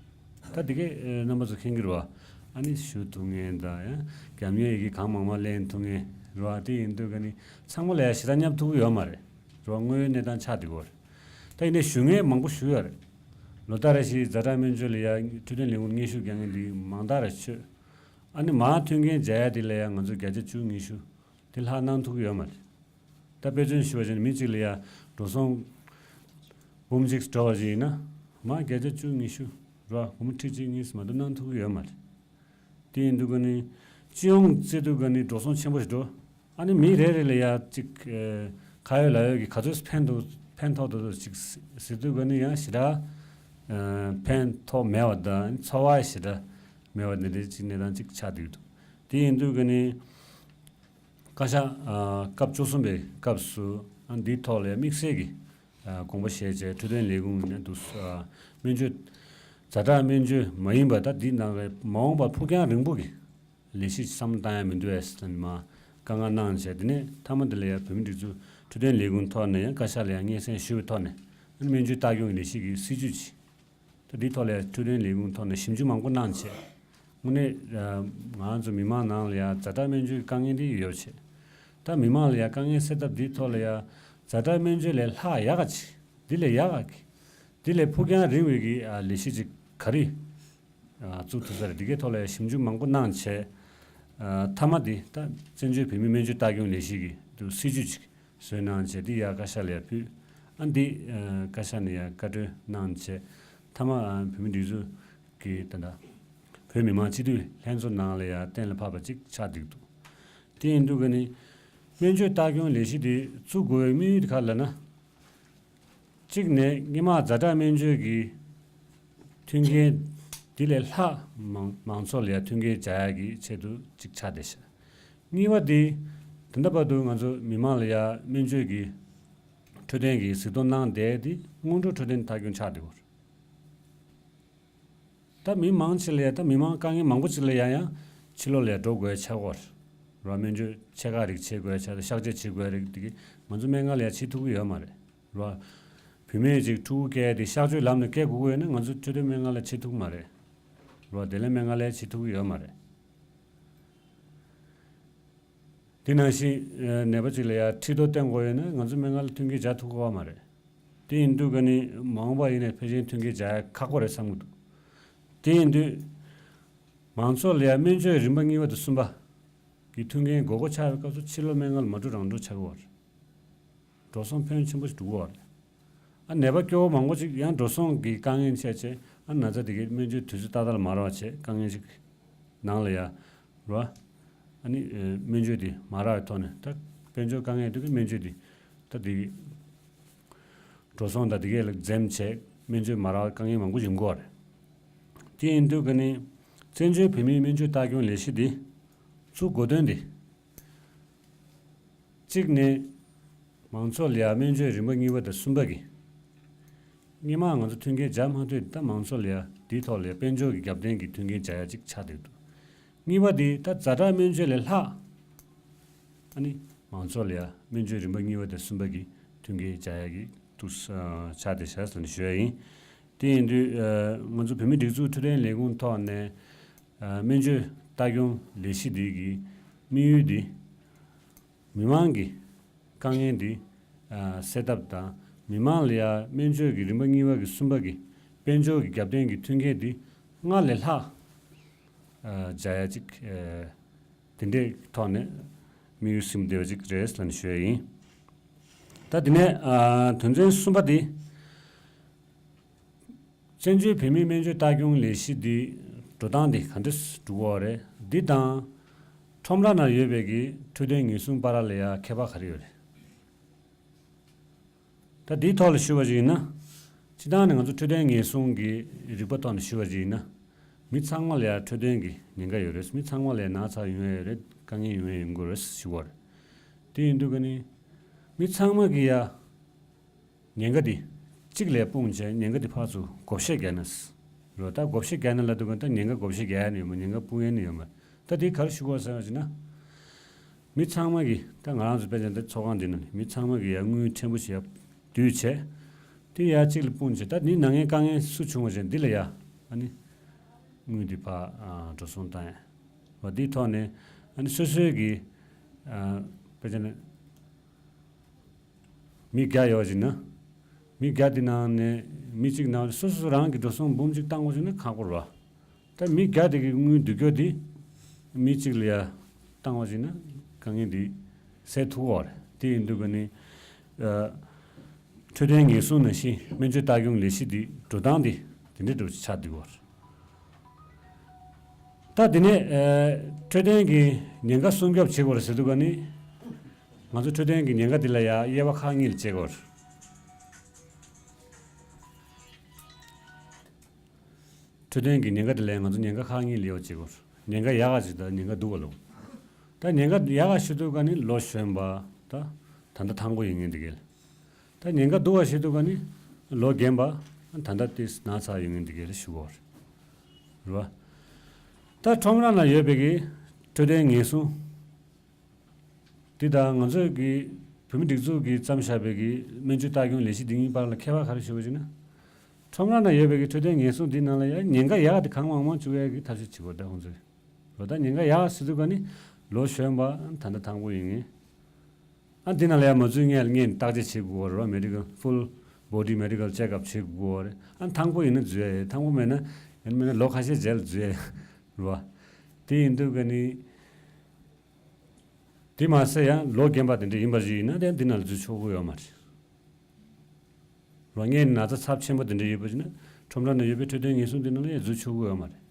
ད་དེ་གའི་རྣམ་པ་ཚོ་མཁྱེན་གྱི་རེད་བ། ཨ་ནི་ཞུ་ཐུབ་མཁན་དང་ཡང་རྒྱབ་གཉེར་ཡི་གེ་གང་མང་མང་ལེན་ཐུབ་མཁན་རེད་བ། དེ་ཡིན་དུས་ཀ་ནི་ཚང་མ་ལ་ཡ་ཞེ་དྲག་བསྙབ་ཐུབ་ཀྱི་ཡོད་མ་རེད། རེད་བ། དངོས་ཡོད་གནས་སྟངས་ཆགས་བསྡད་ཡོད་རེད། ད་ཡིན་ནའི་ཞུ་མཁན་མང་པོ་ཞུ་ཡོད་རེད། ལོ་ལྟར་རེ་བཞིན་ཛ་དྲག་སྨན་བཅོས་ལ་ཡ་འཕྲོད་བསྟེན་ལས་ཁུངས་སྙན་ཞུ་རྒྱག་མཁན་འདི་མང་དག་རེ་ཆོད། ཨ་ནི་མར་མཐུན་རྐྱེན་སྦྱར་ཡ་དེ་ལ་ཡ་ང་ཚོ་བརྒྱ་ཆ་བཅུ་ཉི་ཤུ་དེ་ལྷག་གནང་ཐུབ་ཀྱི་ཡོད་མ་རེད། ད་དཔེ་མཚོན་ཞུ་བ་བྱས་ན་མི་གཅིག་ལ་ཡ་འགྲོ་སོང་འབུམ་གཅིག་འགྲོ་བ་ཞིག་ཡིན་ན་མར་བརྒྱ་ཆ་བཅུ་ཉི་ཤུ་རེད་བ། སྒོར་མོ་ཁྲི་གཅིག་གཉིས་མ་གཏོགས་གནང་ཐུབ་ཀྱི་ཡོད་མ་རེད། དེ་ཡིན་དུས་ཀ་ནི་སྤྱི་ཡོངས་བརྩི་དུས་ཀ་ནི་འགྲོ་སོང་ཆེན་པོ་ཞིག་འགྲོ། ཨ་ནི་མི་རེ་རེ་ལ་ཡ་གཅིག་ཨ་ཁ་ཡོད་ལག་ཡོད་ཀྱི་ག་ཚོད་ཕན་ཐོགས་ཕན་ཐོགས་འདུག་ཅིག་ཟེར་དུས་ཀ་ནི་ཡང་ཞེ་དྲག་ཨ་ཕན་ཐོགས་མེད་པ་དང་ཚོར་བ་ཞེ་དྲག་མེད་པ་འདི་འདྲའི་ཅིག་གནས་སྟངས་ཅིག་ཆགས་བསྡད་འདུག་དེ་ཡིན་དུས་ཀ་ནི་བཀའ་ཤག་ཨ་སྐབས་བཅུ་གསུམ་པའི་སྐབས་སུ་ཨ་འདིའི་ཐོག་ལ་ཡ་དམིགས་བསལ་གྱི་ཨ་དགོངས་པ་བཞེས་བྱས་འཕྲོད་བསྟེན་ལས་ཁུངས་ནས་འདུག་ཨ་སྨན་བཅོས་ཛ་དྲག་སྨན་བཅོས་མ་ཡིན་པ་ད་འདི་ནང་ལ་མ་འོངས་པར་ཕུགས་རྒྱང་རིང་པོ་གི་ལས་གཞི་བསམ་བློ་བཏང་ཡ་མི་འདུག་ཨེ་ཟེར་ནས་མར་བཀའ་མངགས་གནང་བྱས། དེ་ནས་མཐའ་མ་དེ་ལ་ཡ་བོད་མིའི་སྒྲིག་འཛུགས་འཕྲོད་བསྟེན་ལས་ཁུངས་ཐོག་ནས་ཡང་བཀའ་ཤག་ལ་ཡང་སྙན་སེང་ཞུས་པའི་ཐོག་ནས་སྨན་བཅོས་ལྟ་སྐྱོང་གི་ལས་གཞི་གི་སྲིད་ཇུས་ཅིག་ད་འདིའི་ཐོག་ལ་ཡ་འཕྲོད་བསྟེན་ལས་ཁུངས་ཐོག་ནས་ཞིབ་འཇུག་མང་པོ་གནང་བྱས། དངོས་གནས་ང་ཚོ་མི་མང་ནང་ལ་ཡ་ཛ་དྲག་སྨན་བཅོས་ཀྱི་དཀའ་ངལ་འདི་ཡོད་བྱས། ད་མི་མང་ལ་ཡ་དཀའ་ངལ་སེལ་ཐབས་འདིའི་ཐོག་ལ་ཡ་ཛ་དྲག་སྨན་བཅོས་ལས་ལྷག་ཡག་ག་ཅིག་འདི་ལས་ཡག་ག་གི་འདི་ལས་ཕུགས་རྒྱང་རིང་བའི་གི་ལས་གཞི་ཅིག་ག་རེ་བཙུགས་ཐུབ་ས་རེད། འདི་གའི་ཐོག་ལ་ཞིབ་འཇུག་མང་པོ་གནང་བྱས། མཐའ་མ་འདི་ད་བཙན་བྱོལ་བོད་མིའི་སྨན་བཅོས་ལྟ་སྐྱོང་ལས་གཞི་གི་སྲིད་ཇུས་ཅིག་བཟོས་གནང་བྱས་འདི་ཡ་བཀའ་ཤག་ལ་ཡ་ཕུལ། ཨ་འདི་བཀའ་ཤག་ནས་ཡ་བཀའ་འཁྲོལ་གནང་བྱས། མཐའ་མ་བོད་མིའི་སྒྲིག་འཛུགས་ཀྱི་ད་ལྟ་བོད་མི་མང་སྤྱི་འཐུས་ལྷན་ཚོགས་ནང་ལ་ཡ་གཏན་ལ་ཕབ་པ་ཅིག་ཆགས་བསྡད་འདུག་དེ་ཡིན་དུས་ཀ་ནི་སྨན་བཅོས་ལྟ་སྐྱོང་ལས་གཞི་འདི་བཙུགས་དགོས་པའི་དམིགས་ཡུལ་དེ་ག་རེ་ལབ་ན། གཅིག་ནས་སྔོན་མ་ཛ་དྲག་སྨན་བཅོས་ཀྱི་མཐུན་རྐྱེན་འདི་ལས་ལྷག་མང་མང་ཚོགས་ལ་ཡ་མཐུན་རྐྱེན་སྦྱར་ཡ་གི་ཆེད་དུ་གཅིག་ཆགས་བསྡད་ཤག་གཉིས་པ་འདི་ད་ལྟ་བར་དུ་ང་ཚོ་མི་མང་ལ་ཡ་སྨན་བཅོས་ཀྱི་འཕྲོད་བསྟེན་གྱི་གཟིགས་རྟོག་གནང་བསྡད་དེ་སྔོན་འགྲོ་འཕྲོད་བསྟེན་ལྟ་སྐྱོང་ཆགས་བསྡད་ཡོད་རེད། ད་མི་མང་ཆེ་ལ་ཡ་ད་མི་མང་དཀའ་ངལ་མང་པོ་ཅིག་ལ་ཡ་ཡང་ཕྱི་ལོགས་ལ་ཡ་འགྲོ་དགོས་ཆགས་ཀྱི་ཡོད་རེད་བ། སྨན་བཅོས་ཆེ་ཁག་རིགས་བྱེད་དགོས་ཆགས་དང་གཤག་བཅོས་བྱེད་དགོས་རིགས་དེ་གི་ང་ཚོ་སྨན་ཁང་ལ་ཡ་བྱེད་ཐུབ་ཀྱི་ཡོད་མ་རེད་བ། བུད་མེད་ཅིག་ཕྲུ་གུ་སྐྱེས་ཏེ་གཤག་བཅོས་ལམ་ནས་སྐྱེ་དགོས་ཀྱི་ཡོད་ན་ང་ཚོ་འཕྲོད་བསྟེན་སྨན་ཁང་ལ་བྱེད་ཐུབ་ཀྱི་མ་རེད་བ། བདེ་ལེགས་སྨན་ཁང་ལ་ཡ་བྱེད་ཐུབ་ཀྱི་ཡོད་མ་རེད། དེ་ནང་བཞིན་ནད་པ་ཅིག་ལ་ཡ་མཁྲིས་རྡོ་བཏོན་དགོས་ཡོད་ན་ང་ཚོ་སྨན་ཁང་ལ་མཐུན་རྐྱེན་སྦྱར་ཐུབ་ཀྱི་ཡོད་མ་རེད། དེ་ཡིན་དུས་ཀ་ནི་མ་འོངས་པ་ཡིན་ནའི་ཕལ་ཆེར་མཐུན་རྐྱེན་སྦྱར་ཡ་ཁག་པོ་རེད་བསམ་གྱི་འདུག་དེ་ཡིན་དུས་མང་ཚོགས་ལ་ཡ་སྨན་བཅོས་རིམ་པ་གཉིས་པ་དང་གསུམ་པ་གི་མཐུན་རྐྱེན་དགོས་མཁོ་ཆགས་པའི་སྐབས་སུ་ཕྱི་ལོགས་སྨན་ཁང་ལ་མ་འགྲོ་རང་འགྲོ་ཆགས་ཀྱི་ཡོད་རེད། འགྲོ་སོང་ཕོན་ཆེན་པོ་ཞིག་འགྲོ་གི་ཡོད་རེད། ཨ་ནད་པ་སྐྱོ་བོ་མང་པོ་ཅིག་ཡང་འགྲོ་སོང་གི་དཀའ་ངལ་འཕྲད་བྱས་ཨ་ན་ཚ་དེ་གའི་སྨན་བཅོས་དུས་ཚོད་ཏག་ཏག་ལ་མ་རག་བྱས་དཀའ་ངལ་ཅིག་ནང་ལ་ཡ་རོ། ཨ་ནི་སྨན་བཅོས་དེ་མ་རག་པའི་ཐོག་ནས་ད་དཔལ་འབྱོར་དཀའ་ངལ་དེ་གའི་སྨན་བཅོས་དེ་ད་དེ་འགྲོ་སོང་དང་དེ་གའི་ལ་འཛེམ་བྱས་སྨན་བཅོས་མ་རག་དཀའ་ངལ་མང་པོ་ཡོང་གི་ཡོད་རེད། དེ་ཡིན་དུས་ཀ་ནི་བཙན་བྱོལ་བོད་མིའི་སྨན་བཅོས་ལྟ་སྐྱོང་ལས་གཞི་འདི་བཙུགས་དགོས་དོན་དེ། གཅིག་ནས་མང་ཚོགས་ལ་ཡ་སྨན་བཅོས་རིམ་པ་གཉིས་པ་དང་གསུམ་པ་གི་སྔོན་མ་ང་ཚོ་མཐུན་རྐྱེན་སྦྱར་མ་ཐུབ་ད་མང་ཚོགས་ལ་ཡ་དེའི་ཐོག་ལ་ཡ་དཔལ་འབྱོར་གྱི་རྒྱབ་རྟེན་གྱི་མཐུན་རྐྱེན་སྦྱར་ཡ་གཅིག་ཆགས་བསྡད་འདུག་གཉིས་པ་དེ་ད་ཛ་དྲག་སྨན་བཅོས་ལས་ལྷག་ཨ་ནི་མང་ཚོགས་ལ་ཡ་སྨན་བཅོས་རིམ་པ་གཉིས་པ་དང་གསུམ་པ་གི་མཐུན་རྐྱེན་སྦྱར་ཡ་གི་འདུག་ཆགས་བསྡད་ཤག་ཟེར་ནས་ཞུ་ཡ་ཡིན། དེ་ཡིན་དུས་ང་ཚོ་བོད་མིའི་སྒྲིག་འཛུགས་འཕྲོད་བསྟེན་ལས་ཁུངས་ཐོག་ནས་སྨན་བཅོས་ལྟ་སྐྱོང་ལས་གཞི་འདི་གི་དམིགས་ཡུལ་འདི། མི་མང་གི་དཀའ་ངལ་འདི་སེལ་ཐབས་དང་མི་མང་ལ་ཡ་སྨན་བཅོས་ཀྱི་རིམ་པ་གཉིས་པ་གི་གསུམ་པ་གི་དཔལ་འབྱོར་གྱི་རྒྱབ་རྟེན་གྱི་མཐུན་རྐྱེན་འདི་སྔར་ལས་ལྷག་སྦྱར་ཡ་ཅིག་ དེ་འདྲའི་ཐོག་ནས་དམིགས་ཡུལ་ཟིན་བསྡད་པ་ཅིག་རེད་ལབ་ནས་ཞུ་ཡ་ཡིན། ད་དེ་ནས་ཨ་དོན་ཚན་གསུམ་པ་དེ། བཙན་བྱོལ་བོད་མིའི་སྨན་བཅོས་ལྟ་སྐྱོང་ལས་གཞི་འདི་འགྲོ་སྟངས་འདི་ག་འདྲ་འགྲོ་གི་ཡོད་རེད། འདི་དང་ཁྲོམ་ར་ནང་ཡོད་པའི་གི་འཕྲོད་བསྟེན་ཉེན་སྲུང་བར་ལ་ཡ་ཁྱད་པར་ག་རེ་ཡོད་རེད། ད་འདིའི་ཐོག་ལ་ཞུ་བ་ཞིག་ཡིན་ན། སྤྱིར་བཏང་ནས་ང་ཚོ་འཕྲོད་བསྟེན་ཉེན་སྲུང་གི་རིག་པ་ཐོག་ནས་ཞུ་བ་ཞིག་ཡིན་ན། མི་ཚང་མ་ལ་ཡ་འཕྲོད་བསྟེན་གྱི་ཉེན་ཁ་ཡོད་རེད། མི་ཚང་མ་ལ་ཡ་ན་ཚ་ཡོང་ཡ་ཡོད་རེད། དཀའ་ངལ་ཡོང་ཡ་ཡོང་གི་རེད་ཞུ་བ་རེད། དེ་ཡིན་དུས་ཀ་ནི། མི་ཚང་མ་གི་ཡ། ཉེན་ཁ་འདི་གཅིག་ལ་སྤུངས་བྱས་ཉེན་ཁ་འདི་ཕར་ཚུར་བགོ་བཤའ་རྒྱག་ན། རོ་ད་བགོ་བཤའ་རྒྱག་ན་ལབ་དུས་ཀ་ད་ཉེན་ཁ་བགོ་བཤའ་རྒྱག་ཡ་ནི་ཡོད་མ། ཉེན་ཁ་སྤུངས་ཡ་ནི་ཡོད་མ། ད་འདི་ག་རེ་ཞུ་དགོས་ཟེར་བ་ཅིག་ན། མི་ཚང་མ་གི་ད་ང་རང་ཚོ་དཔེ་ཆ་འདི་ཚོགས་ཁང་འདི་ནང་ནས་མི་ཚང་མ་གི་ཡ་དངུལ་ཕྲན་བུ་ཞིག་ཡ་བསྡུས་བྱས། དེ་ཡ་གཅིག་ལ་སྤུངས་བྱས་ད་འདི་ནང་ངའི་དཀའ་ངལ་སུ་བྱུང་བ་ཅིག་འདི་ལ་ཡ་ཨ་ནི་དངུལ་འདི་ཕར་འགྲོ་སོང་བཏང་ཡ། བ་འདིའི་ཐོག་ནས་ཨ་ནི་སོ་སོའི་གི་དཔེ་ཆ་ནས། མི་བརྒྱ་ཡོད་ཅིག་ན། མི་བརྒྱ་དེ་ནང་ནས་མི་གཅིག་ན་སོ་སོ་རང་གི་འགྲོ་སོང་འབུམ་གཅིག་བཏང་བ་ཅིག་ན་ཁག་པོ་རེད་བ། ད་མི་བརྒྱ་དེ་གི་དངུལ་བསྡུ་རྒྱུ་དེ་མི་གཅིག་ལ་ཡ་བཏང་བ་ཅིག་ན་དཀའ་ངལ་དེ་སེལ་ཐུབ་ཀྱི་རེད། དེ་ཡིན་དུས་ཀ་ནི། འཕྲོད་བསྟེན་ཉེན་སྲུང་ནང་བཞིན་སྨན་བཅོས་ལྟ་སྐྱོང་ལས་གཞི་འདི་འགྲོ་སྟངས་འདི་དེ་འདྲའི་འགྲོ་ཆགས་འདུག་བར། ད་དེ་ནས་འཕྲོད་བསྟེན་གྱི་ཉེན་ཁ་སྲུང་སྐྱོབ་བྱེད་དགོས་རེད་ཟེར་དུས་ཀ་ནི། ང་ཚོ་འཕྲོད་བསྟེན་གྱི་ཉེན་ཁ་འདི་ལ་ཡ་དབྱེ་བ་ཁག་གཉིས་ལ་དབྱེ་དགོས་རེད། འཕྲོད་བསྟེན་གྱི་ཉེན་ཁ་དེ་ལ་ང་ཚོ་ཉེན་ཁ་ཁག་གཉིས་ལ་དབྱེ་བ་ཕྱེ་དགོས། ཉེན་ཁ་ཡག་ག་ཞིག་དང་ཉེན་ཁ་སྡུག་ག་ལོ། ད་ཉེན་ཁ་ཡག་ག་ཞུ་དུས་ཀ་ནི་ལོ་གཞོན་པ་ད་ད་ལྟ་ཐང་པོ་ཡིན་མཁན་དེ་གས། ད་ཉེན་ཁ་སྡུག་ག་ཞུ་དུས་ཀ་ནི་ལོ་རྒན་པ་ད་ལྟ་ཏིས་ན་ཚ་ཡོད་མཁན་དེ་གས་ཞུ་དགོས་རེད། རེད་བ། ད་ཁྲོམ་ར་ན་ཡོད་པའི་གི་འཕྲོད་བསྟེན་ཉེན་སྲུང་། འདི་དང་ང་ཚོས་ཀྱི་བོད་མི་སྒྲིག་འཛུགས་ཀྱིས་བརྩམས་བཞག་པའི་གི་སྨན་བཅོས་ལྟ་སྐྱོང་ལས་གཞི་འདི་གཉིས་བར་ལ་ཁྱད་པར་ག་རེ་ཞུ་བ་ཞིག་ན། ཁྲོམ་ར་ན་ཡོད་པའི་གི་འཕྲོད་བསྟེན་ཉེན་སྲུང་འདི་ནང་ལ་ཡང་ཉེན་ཁ་ཡག་དེ་གང་མང་མང་བཅུག་ཡག་གི་ཐབས་ཤེས་བྱེད་དགོས་ད་ཁོང་ཚོས། ལོ་ད་ཉེན་ཁ་ཡག་ཟེར་དུས་ཀ་ནི་ལོ་གཞོན་པ་ད་ལྟ་ཐང་པོ་ཡིན་ངེས། ཨ་འདི་ནང་ལ་ཡང་མ་འཛུལ་ངེས་ལ་ངས་བརྟག་དཔྱད་བྱེད་དགོས་རེད་བ། མེ་ཌི་ཀལ་ཧྥུལ་བོ་ཌི་མེ་ཌི་ཀལ་ཅེག་ཨབ་བྱེད་དགོས་རེད། ཨ་ཐང་པོ་ཡིན་ན་འཛུལ་ཡ་ཡོད། ཐང་པོ་མེད་ན་ཡང་མེད་ན་ལོ་ཁ་ཤས་རྗེས་ལ་འཛུལ་ཡ་ཡོད་རེད་བ། དེ་ཡིན་དུས་ཀ་ནི། དེ་མ་ཟད་ཡང་ལོ་རྒན་པ་དེ་འདྲ་ཡིན་པ་ཞིག་ཡིན་ན་དེ་འདི་ནང་ལ་འཛུལ་ཆོག་གི་ཡོད་མ་རེད། ལོ་ངའི་ན་ཚ་ཚབས་ཆེན་པོ་དེ་འདྲ་ཡོད་པ་ཞིག་ན་ཁྲོམ་ར་ནང་ཡོད་པའི་འཕྲོད་བསྟེན་ཉེན་སྲུང་དེ་ནང་ལ་ཡང་འཛུལ་ཆོག་གི་ཡོད་མ་རེད།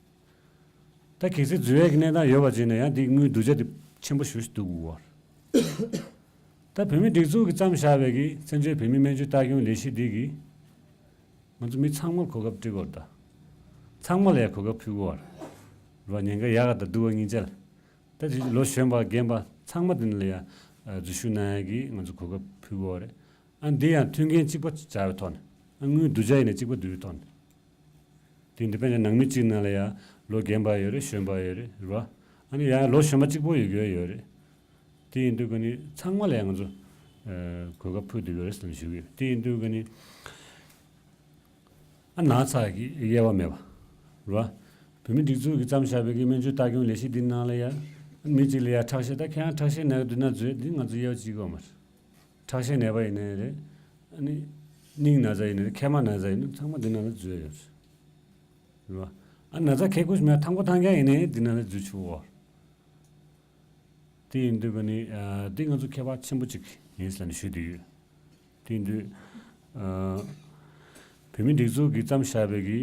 ད་གལ་སྲིད་འཛུལ་ཡས་ཀྱི་གནས་སྟངས་ཡོད་པ་ཅིག་ན་ཡང་དེ་དངུལ་བསྡུ་བྱ་དེ་ཆེན་པོ་ཞེ་པོ་ཞིག་འདུག་གོ། ད་བོད་མི་སྒྲིག་འཛུགས་ཀྱིས་བརྩམས་བཞག་པའི་གི་བཙན་བྱོལ་བོད་མིའི་སྨན་བཅོས་ལྟ་སྐྱོང་ལས་གཞི་འདི་གིས་ང་ཚོ་མི་ཚང་མར་གོ་སྐབས་སྤྲད་དགོས་རེད་ད། ཚང་མ་ལ་ཡང་གོ་སྐབས་ཕུལ་དགོས་རེད་བ། ཉེན་ཁ་ཡག་ག་དང་སྡུག་ག་གཉིས་ཆ་ལ། ད་དེ་ལོ་གཞོན་པ་རྒན་པ་ཚང་མ་དེ་ནི་ལ་ཡང་འཛུལ་ཞུགས་གནང་ཡ་གི་ང་ཚོ་གོ་སྐབས་ཕུལ་དགོས་རེད། ཨ་འདི་ཡང་མཐུན་རྐྱེན་གཅིག་པ་སྦྱར་བའི་ཐོག་ནས་ཨ་དངུལ་བསྡུ་བྱ་ཡིན་ན་གཅིག་པ་བསྡུ་བའི་ཐོག་ནས། དེ་འདི་དཔེར་ན་ནང་མི་གཅིག་ནང་ལ་ཡང་ལོ་རྒན་པ་ཡོད་རེད། གཞོན་པ་ཡོད་རེད། རེད་བ། ཨ་ནི་ཡང་ལོ་གཞོན་པ་གཅིག་པོ་ཡོད་རྒྱུ་ཡོད་རེད། དེ་ཡིན་དུས་ཀ་ནི་ཚང་མ་ལ་ཡང་ང་ཚོ་གོ་སྐབས་ཕུལ་བསྡད་ཡོད་རེད་ཟེར་ནས་ཞུ་གི་ཡོད། དེ་ཡིན་དུས་ཀ་ནི། ཨ་ན་ཚ་གི་དབྱེ་བ་མེད་པ། རེད་བ། བོད་མི་སྒྲིག་འཛུགས་ཀྱིས་བརྩམས་བཞག་པའི་གི་སྨན་བཅོས་ལྟ་སྐྱོང་ལས་གཞི་འདི་ནང་ལ་ཡང་མི་གཅིག་ལ་ཡང་ཁྲག་ཤེད་ད་ཁྱེད་རང་ཁྲག་ཤེད་ན་གི་འདུག་ན་འཛུལ་འདི་ང་ཚོ་དབྱེ་བ་གཅིག་གོ་མ་རེད། ཁྲག་ཤེད་ན་པ་ཡིན་ནའི་རེད། ཨ་ནི། སྙིང་ན་ཚ་ཡིན་ནའི་རེད། མཁལ་མ་ན་ཚ་ཡིན་ནའི་ཚང་མ་འདི་ནང་ལ་འཛུལ་ཡ་ཡོད་རེད། རེད་བ། ཨ་ན་ཚ་གལ་ཁུ་མེད་ཐང་པོ་ཐང་རྐྱང་ཡིན་ནའི་འདི་ནང་ལ་འཛུལ་ཆོག་གོ། དེ་ཡིན་དུས་ཀ་ནི་འདི་ང་ཚོ་ཁྱད་པར་ཆེན་པོ་གཅིག་ཡིན་ཟེར་ནས་ཞུས་བསྡད་ཡོད། དེ་ཡིན་དུས་བོད་མི་སྒྲིག་འཛུགས་ཀྱིས་བརྩམས་བཞག་པའི་གི་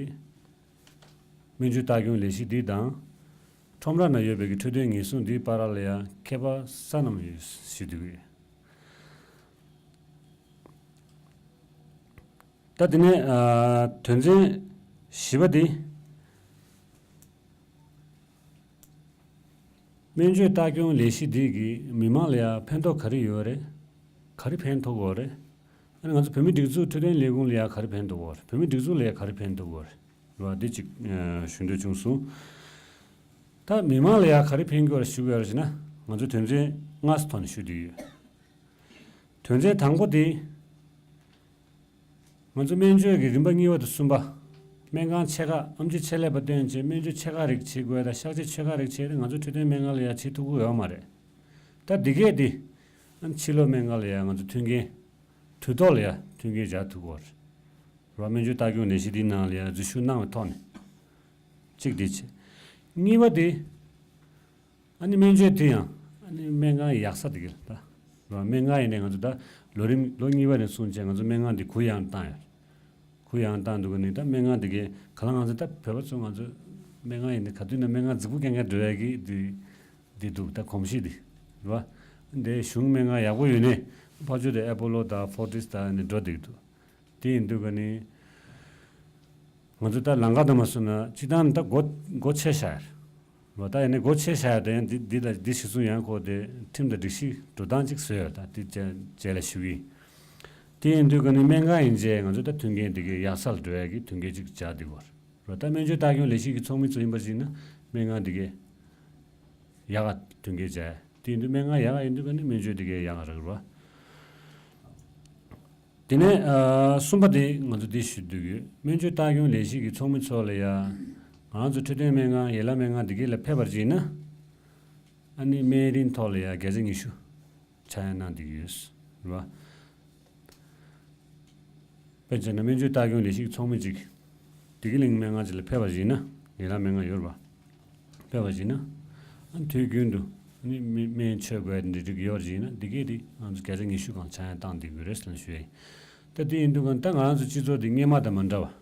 སྨན་བཅོས་ལྟ་སྐྱོང་ལས་གཞི་འདི་དང་ཁྲོམ་ར་ན་ཡོད་པའི་གི་འཕྲོད་བསྟེན་ཉེན་སྲུང་འདིའི་བར་ལ་ཡང་ཁྱད་པར་ས་རྣམས་ཡོད་ཞུས་བསྡད་ཡོད། ད་དེ་ནས་དོན་ཚན་བཞི་པ་འདི། སྨན་བཅོས་ལྟ་སྐྱོང་ལས་གཞི་འདི་གིས་མི་མང་ལ་ཡང་ཕན་ཐོགས་ག་རེ་ཡོད་རེད། ག་རེ་ཕན་ཐོགས་ཡོད་རེད། ཨ་ནི་ང་ཚོ་བོད་མི་སྒྲིག་འཛུགས་འཕྲོད་བསྟེན་ལས་ཁུངས་ལ་ཡང་ག་རེ་ཕན་ཐོགས་ཡོད་རེད། བོད་མི་སྒྲིག་འཛུགས་ལ་ཡང་ག་རེ་ཕན་ཐོགས་ཡོད་རེད། རེད་བ། འདི་གཅིག་ཞུ་འདོད་བྱུང་སོང་། ད་མི་མང་ལ་ཡང་ག་རེ་ཕན་གྱི་ཡོད་རེད་ཞུ་གི་ཡོད་རེད་ཟེར་ན་ང་ཚོ་དོན་ཚན་ལྔ་ཙམ་ཐོག་ནས་ཞུ་འདོད་ཡོད། དོན་ཚན་དང་པོ་དེ། ང་ཚོ་སྨན་བཅོས་ཀྱི་རིམ་པ་གཉིས་པ་དང་གསུམ་པ། སྨན་ཁང་ཆེ་ཁག་ཨེམ་ཆི་ཆེད་ལས་པ་བཏོན་བྱས་སྨན་བཅོས་ཆེ་ཁག་རིགས་བྱེད་དགོས་དང་གཤགས་བཅོས་ཆེ་ཁག་རིགས་བྱས་ཏེ་ང་ཚོ་འཕྲོད་བསྟེན་སྨན་ཁང་ལ་ཡང་བྱེད་ཐུབ་ཀྱི་ཡོད་མ་རེད། ད་འདི་གས་འདི། ཕྱི་ལོགས་སྨན་ཁང་ལ་ཡང་ང་ཚོ་མཐུན་རྐྱེན། དུས་ཐོག་ལ་ཡང་མཐུན་རྐྱེན་སྦྱར་ཐུབ་ཀྱི་ཡོད་རེད། རོ་སྨན་བཅོས་ལྟ་སྐྱོང་ལས་གཞི་འདིའི་ནང་ལ་ཡང་འཛུལ་ཞུགས་གནང་བའི་ཐོག་ནས། གཅིག་འདི་བྱས། གཉིས་པ་འདི། ཨ་ནི་སྨན་བཅོས་དེ་ཡང་ཨ་ནི་སྨན་ཁང་ཡག་ས་དེ་གི་ད་རོ། སྨན་ཁང་ཡིན་ནའི་ང་ཚོ་ད་ལོ་རིམ་ལོ་གཉིས་པ་ནས་བཟུང་བྱས་ང་ཚོ་སྨན་ཁང་དེ་གུ་ཡངས་བཏང་ཡོད། གུ་ཡངས་བཏང་འདུག་ག་ནི་ད་སྨན་ཁང་དེ་གའི་ག་ལ་ང་ཚོ་ད་བོད་པ་ཚོ་ང་ཚོ་སྨན་ཁང་ཡིན་ནའི་ག་དུས་ན་སྨན་ཁང་རྫིག་པོ་རྐྱང་རྐྱང་འགྲོ་ཡ་གི་དེ་དེ་འདུག་ད་གོམས་གཤིས་དེ་རོ། འདི་གཞུང་སྨན་ཁང་ཡག་པོ་ཡོད་ནའི་ཕར་ཕྱོགས་དེ་ཨེ་པོ་ལོ་དང་ཕོར་ཊིས་དང་ནི་འགྲོ་བསྡད་འདུག་དེ་ཡིན་དུས་ཀ་ནི། ང་ཚོ་ད་ལམ་ཁ་དུ་མ་སོང་ན་སྤྱི་བཏང་ནི་ད་སྒོ་སྒོ་ཕྱེ་བཞག་ཡོད་རེད། ད་ཡིན་ནའི་སྒོ་ཕྱེ་བཞག་ཡོད་ད་ཡང་འདི་འདི་ལ་འདི་གཞི་བཟུང་ཡང་ཁོ་དེ་ཁྲིམས་དང་སྒྲིག་གཞི་འགྲོ་སྟངས་ཅིག་བཟོས་ཡོད་ད་འདི་རྗེས་རྗེས་ལ་ཞུ་གི་ཡིན། དེ་ཡིན་དུས་ཀ་ནི་སྨན་ཁང་ཡིན་རྗེས་ང་ཚོ་ད་མཐུན་རྐྱེན་འདི་གའི་ཡག་ས་ལ་འགྲོ་ཡ་གི་མཐུན་རྐྱེན་ཅིག་བྱ་འདི་བར་རོ། ད་སྨན་བཅོས་ལྟ་སྐྱོང་ལས་གཞི་གི་ཚོགས་མི་ཚོ་ཡིན་པ་ཞིག་ན་སྨན་ཁང་འདི་གའི་ཡག་ག་མཐུན་རྐྱེན་བྱ་ཡ་དེ་ཡིན་དུས་སྨན་ཁང་ཡག་ག་ཡིན་དུས་ཀ་ནི་སྨན་བཅོས་འདི་གའི་ཡག་ག་རག་རོ། དེ་ནས་ཨ་གསུམ་པ་དེ་ང་ཚོ་འདི་ཞུ་འདོད་ཡོད། སྨན་བཅོས་ལྟ་སྐྱོང་ལས་གཞི་གི་ཚོགས་མི་ཚོ་ལ་ཡ། ང་རང་ཚོ་འཕྲོད་བསྟེན་སྨན་ཁང་ཡན་ལག་སྨན་ཁང་འདི་གའི་ལ་ཕེབས་པར་བྱས་ན། ཨ་ནི་སྨན་རིན་ཐོག་ལ་ཡ་བརྒྱ་ཆ་ཉི་ཤུ་ཆག་ཡང་གནང་བསྡད་ཡོད། རེད་བ། དཔེར་བྱས་ན་སྨན་བཅོས་ལྟ་སྐྱོང་ལས་གཞི་གི་ཚོགས་མི་གཅིག་བདེ་སྐྱིད་གླིང་སྨན་ཁང་ཅིག་ལ་ཕེབས་པ་ཡིན་ན་ཡན་ལག་སྨན་ཁང་ཡོད་རེད་པ། ཕེབས་པ་ཡིན་ན། ཨ་དུས་རྒྱུན་དུ་ཨ་ནི་སྨན་སྨན་མཆོད་དགོས་ཡ་འདི་འགྲིག་ཡོད་ཡིན་ན་འདི་གས་དེ་ང་ཚོ་བརྒྱ་ཆ་ཉི་ཤུ་གང་ཆག་ཡང་བཏང་བསྡད་ཀྱི་ཡོད་རེད་ཟེར་ནས་ཞུ་ཡ་ཡིན། ད་དེ་ཡིན་དུས་གང་ད་ང་རང་ཚོ་སྤྱི་ཚོགས་འདི་སྔོན་མ་དང་མ་འདྲ་བ།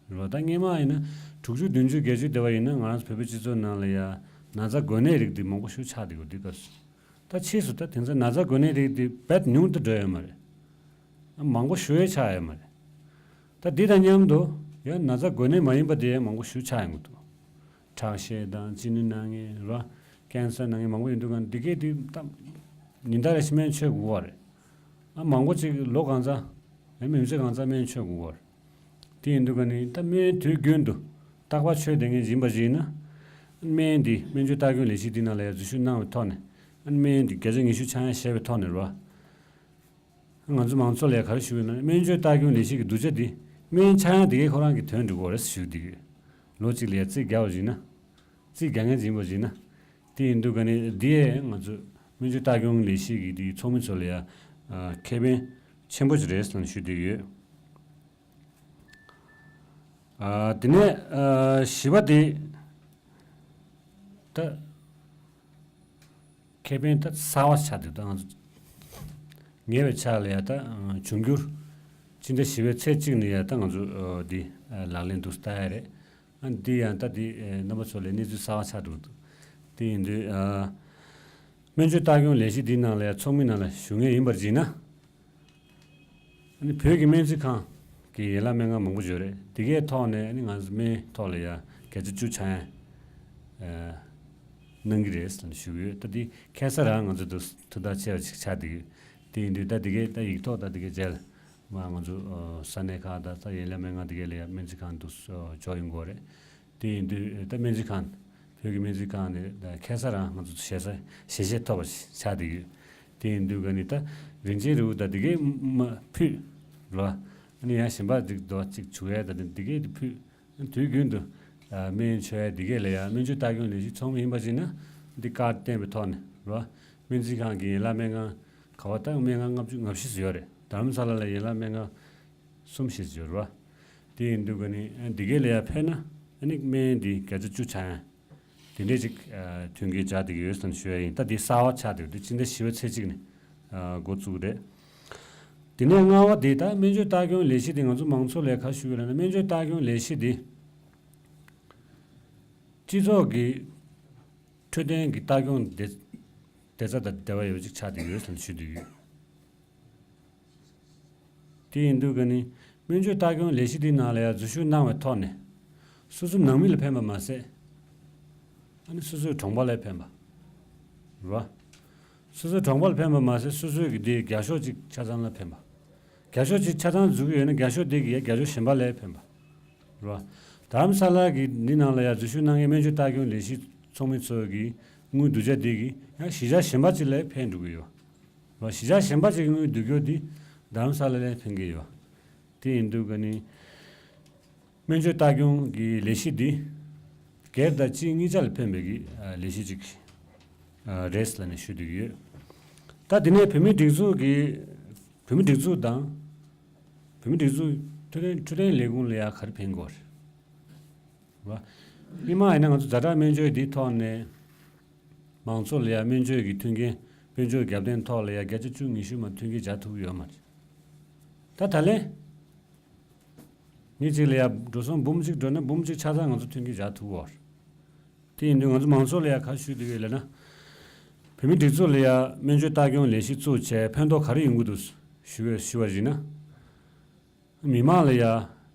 རེད་བ། ད་སྔོན་མ་ཡིན་ན་དྲུག་ཅུ་བདུན་ཅུ་བརྒྱད་ཅུ་དེ་བ་ཡིན་ན་ང་རང་ཚོ་བོད་པའི་སྤྱི་ཚོགས་ནང་ལ་ཡ་ན་ཚ་འགོས་ནད་རིགས་འདི་མང་པོ་ཞིག་ཆགས་བསྡད་ཀྱི་ཡོད་འདི་སྐབས་སུ། ད་ཕྱིས་སུ་ད་དེང་སང་ན་ཚ་འགོས་ནད་རིགས་འདི་རྦད་ཉུང་དུ་འགྲོ་ཡོད་མ་རེད། མང་པོ་ཞུ་ཡས་ཆགས་ཡོད་མ་རེད། ད་འདི་དང་མཉམ་དུ་ཡང་ན་ཚ་འགོས་ནད་མ་ཡིན་པ་དེ་ཡང་མང་པོ་ཞུ་ཆགས་ཡོང་གི་འདུག་ཁྲག་ཤེད་དང་གཅིན་སྙི་ན་ངན་ར། ཀན་སར་ན་ངན་མང་པོ་ཡོང་དུས་གང་འདི་གས་དེ་ད་ཉིན་ལྟར་རེ་བཞིན་སྨན་མཆོད་དགོས་པ་རེད། ཨ་མང་པོ་ཅིག་ལོ་གང་ཚ་ཡང་མི་ཚེ་གང་ཚ་སྨན་མཆོད་དགོས་པ་རེད། དེ་ཡིན་དུས་གང་ནི་ད་སྨན་དུས་རྒྱུན་དུ་རྟག་པར་མཆོད་བསྡད་མཁན་ཡིན་པ་ཞིག་ཡིན་ན། སྨན་འདི་སྨན་བཅོས་ལྟ་སྐྱོང་ལས་གཞི་འདི་ནང་ལ་ཡང་འཛུལ་ཞུགས་གནང་བའི་ཐོག་ནས་ཨ་སྨན་འདི་བརྒྱ་ཆ་ཉི་ཤུ་ཆག་ཡང་བཞེས་པའི་ཐོག་ནས་རེད་བ། ང་ཚོ་མང་ཚོགས་ལ་ག་རེ་ཞུ་གི་ཡོད་ན་སྨན་བཅོས་ལྟ་སྐྱོང་ལས་གཞི་གི་བསྡུར་བྱ་འདི་སྨན་ཆག་ཡང་དེ་གའི་ཁོ་རང་གི་དོན་འགྲིག་གི་རེད་ཞུ་འདི་གི། ལོ་གཅིག་ལ་ཡ་རྩིས་རྒྱག་པ་ཡིན་ན། རྩིས་རྒྱག་མཁན་ཡིན་པ་ཡིན་ན། དེ་ཡིན་དུས་ག་ནི་འདི་ཡས་ང་ཚོ་སྨན་བཅོས་ལྟ་སྐྱོང་ལས་གཞི་གི་འདི་ཚོགས་མི་ཚོ་ལ་ཡ། ཁེ་ཕན་ཆེན་པོ་ཞིག་རེད་ཟེར་ནས་ཞུ་འདོད་ཡོད། ཨ་དེ་ནས་ཨ་བཞི་པ་དེ་ད་ཁེ་ཕན་ད་གསར་བ་ཆགས་འདུག་ད་ང་ཚོ་ཉེ་བའི་ཆར་ལ་ཡ་ད་འབྱུང་འགྱུར་སྤྱི་ཟླ་བཞི་པའི་ཚེས་གཅིག་ནས་ཡ་ད་ང་ཚོ་ཨ་འདི་ཨ་ལག་ལེན་འདུག་ལྟ་ཡ་རེད། ཨ་འདི་ཡང་ད་འདི་ཨ་རྣམ་པ་ཚོ་ལ་གནས་ཚུལ་གསར་བ་ཆགས་འདུག་དེ་ཡིན་དུས་ཨ་སྨན་བཅོས་ལྟ་སྐྱོང་ལས་གཞི་འདིའི་ནང་ལ་ཡ་ཚོགས་མི་ནང་ལ་ཞུགས་མཁན་ཡིན་པར་བྱས་ན། ཨ་ནི་བོད་ཀྱི་སྨན་རྩིས་ཁང་གི་ཡན་ལག་སྨན་ཁང་མང་པོ་ཡོད་རེད། དེ་གའི་ཐོག་ནས་ཨ་ནི་ང་ཚོ་སྨན་ཐོག་ལ་ཡ་བརྒྱ་ཆ་བཅུ་ཆག་ཡང་ཨ་གནང་གི་རེད་ཟེར་ནས་ཞུ་གི་ཡོད། ད་འདི་ཁ་སང་རང་ང་ཚོ་འདུག་ཐུགས་ཐག་བཅད་པ་ཞིག་ཆགས་བསྡད་ཡོད། དེ་ཡིན་དུས་ད་དེ་གའི་ད་ཡིག་ཐོག་ད་དེ་གའི་མཇལ་མ་ང་ཚོ་ཨ་ས་གནས་ཁག་ད་ད་ཡན་ལག་སྨན་ཁང་དེ་གའི་ལ་ཡ་སྨན་རྩིས་ཁང་འདུག་ཨ་འབྱོར་ཡོང་གི་རེད། དེ་ཡིན་དུས་ད་སྨན་རྩིས་ཁང་བོད་ཀྱི་སྨན་རྩིས་ཁང་ནས་ད་ཁ་སང་རང་ང་ཚོ་ཞེ་ས་ཞལ་བཞེས་ཐོབ་པ་ཆགས་བསྡད་ཡོད། དེ་ཡིན་དུས་ག་ནི་ད་རིན་ཆེན་རི་བོ་ད་འདི་གའི་མ་ཕུད་རོ། ཨ་ནི་ཡང་གཞན་པ་འགྲིག་འདུག་གཅིག་བྱུག་ཡས་ད་འདི་གའི་འདི་ཕུད། དུས་རྒྱུན་དུ་ཨ་སྨན་མཆོད་ཡས་འདི་གའི་ལ་ཡ་སྨན་བཅོས་ལྟ་སྐྱོང་ལས་གཞི་ཚོགས་མི་ཡིན་པ་ཅིག་ན་འདི་ཀར་བསྟན་པའི་ཐོག་ནས་རོ། སྨན་རྩིས་ཁང་གི་ཡན་ལག་སྨན་ཁང་ག་བ་ད་སྨན་ཁང་ལྔ་བཅུ་ང་བཞི་ཙམ་ཡོད་རེད། རྡ་རམ་ས་ལ་ལ་ཡན་ལག་སྨན་ཁང་གསུམ་བཞི་ཡོད་རེད་བ། དེ་ཡིན་དུས་ཀ་ནི་འདི་གའི་ལ་ཡ་ཕེབས་ན་ཨ་ནི་སྨན་འདི་བརྒྱ་ཆ་བཅུ་ཆག་ཡང་དེ་འདྲས་ཅིག་ཨ་མཐུན་རྐྱེན་སྦྱར་བསྡད་ཀྱི་ཡོད་ཟེར་ནས་ཞུ་ཡ་ཡིན། ད་འདི་གསར་བ་ཆགས་བསྡད་ཡོད། འདི་ཕྱི་ཟླ་བཞི་པ་ཚེས་གཅིག་ནས་ཨ་འགོ་བཙུགས་རེད། དེ་ནས་ལྔ་བ་འདི་ད་སྨན་བཅོས་ལྟ་སྐྱོང་ལས་གཞི་འདི་ང་ཚོ་མང་ཚོགས་ལ་ག་ཞུ་གི་ལབ་ན་སྨན་བཅོས་ལྟ་སྐྱོང་ལས་གཞི་འདི་སྤྱི་ཚོགས་ཀྱི་འཕྲོད་བསྟེན་གྱི་ལྟ་སྐྱོང་བདེ་བདེ་རྩ་དང་འབྲེལ་བ་ཡོད་ཅིག་ཆགས་བསྡད་ཡོད་ཟེར་ནས་ཞུ་བསྡད་ཡོད། དེ་ཡིན་དུས་ཀ་ནི་སྨན་བཅོས་ལྟ་སྐྱོང་ལས་གཞི་འདིའི་ནང་ལ་ཡང་འཛུལ་ཞུགས་གནང་བའི་ཐོག་ནས་སོ་སོ་ནང་མི་ལ་ཕན་པ་མ་ཟད། ཨ་ནི་སོ་སོའི་གྲོང་པ་ལ་ཕན་པ་རེད་བ། སོ་སོའི་གྲོང་པ་ལ་ཕན་པ་མ་ཟད་སོ་སོའི་གི་དེའི་རྒྱབ་ཤོག་ཅིག་ཆ་ཚང་ལ་ཕན་པ། རྒྱབ་ཤོག་ཅིག་ཆ་ཚང་འཛུགས་ཀྱི་ཡོད་ན་རྒྱབ་ཤོག་དེ་གི་རྒྱབ་ཤོག་གཞན་པ་ལ་ཕན་པ་རེད་བ། རྡ་རམ་ས་ལ་གི་འདི་ནང་ལ་ཡང་འཛུལ་ཞུགས་གནང་མཁན་སྨན་བཅོས་ལྟ་སྐྱོང་ལས་གཞི་ཚོགས་མི་ཚོ་གི་དངུལ་བསྡུ་བྱ་དེ་གི་ཡང་གཞིས་ཆགས་གཞན་པ་ཅིག་ལ་ཕན་འགྲོ་གི་ཡོད། རོ། གཞིས་ཆགས་གཞན་པ་ཅིག་གི་དངུལ་བསྡུ་རྒྱུ་འདི་རྡ་རམ་ས་ལ་ལ་ཕན་གྱི་ཡོད། དེ་ཡིན་དུས་ཀ་ནི་སྨན་བཅོས་ལྟ་སྐྱོང་གི་ལས་གཞི་འདི་སྒེར་དང་སྤྱི་གཉིས་ཆ་ལ་ཕན་པའི་གི་ཨ་ལས་གཞི་ཅིག་ཨ་རེད་ལབ་ནས་ཞུ་འདོད་ཡོད། ད་དེ་ནས་བོད་མིའི་སྒྲིག་འཛུགས་ཀྱི་བོད་མིའི་སྒྲིག་འཛུགས་དང་བོད་མིའི་སྒྲིག་འཛུགས་འཕྲོད་བསྟེན་འཕྲོད་བསྟེན་ལས་ཁུངས་ལ་ཡང་ག་རེ་ཕན་གྱི་ཡོད་རེད། རེད་བ། སྔོན་མ་ཡིན་ན་ང་ཚོ་ཛ་དྲག་སྨན་བཅོས་འདིའི་ཐོག་ནས་ མང་ཚོགས་ལ་ཡ་སྨན་བཅོས་ཀྱི་མཐུན་རྐྱེན། དཔལ་འབྱོར་རྒྱབ་རྟེན་ཐོག་ལ་ཡ་བརྒྱ་ཆ་བཅུ་ཉི་ཤུ་མ་མཐུན་རྐྱེན་སྦྱར་ཐུབ་ཀྱི་ཡོད་མ་རེད། ད་ད་ལན་མི་གཅིག་ལ་ཡ་འགྲོ་སོང་འབུམ་གཅིག་འགྲོ་ན་འབུམ་གཅིག་ཆ་ཚང་ང་ཚོ་མཐུན་རྐྱེན་སྦྱར་ཐུབ་ཀྱི་ཡོད་རེད། དེ་ཡིན་དུས་ང་ཚོ་མང་ཚོགས་ལ་ཡ་ག་ཞུ་འདོད་ཡོད་ལབ་ན། བོད་མིའི་སྒྲིག་འཛུགས་ལ་ཡ་སྨན་བཅོས་ལྟ་སྐྱོང་ལས་གཞི་བཙུགས་བྱས་ཕན་ཐོགས་ག་རེ་ཡོང་གི་འདུག་ཞུ་བའི་ཞུ་བ་ཡིན་ན། མི་མང་ལ་ཡ་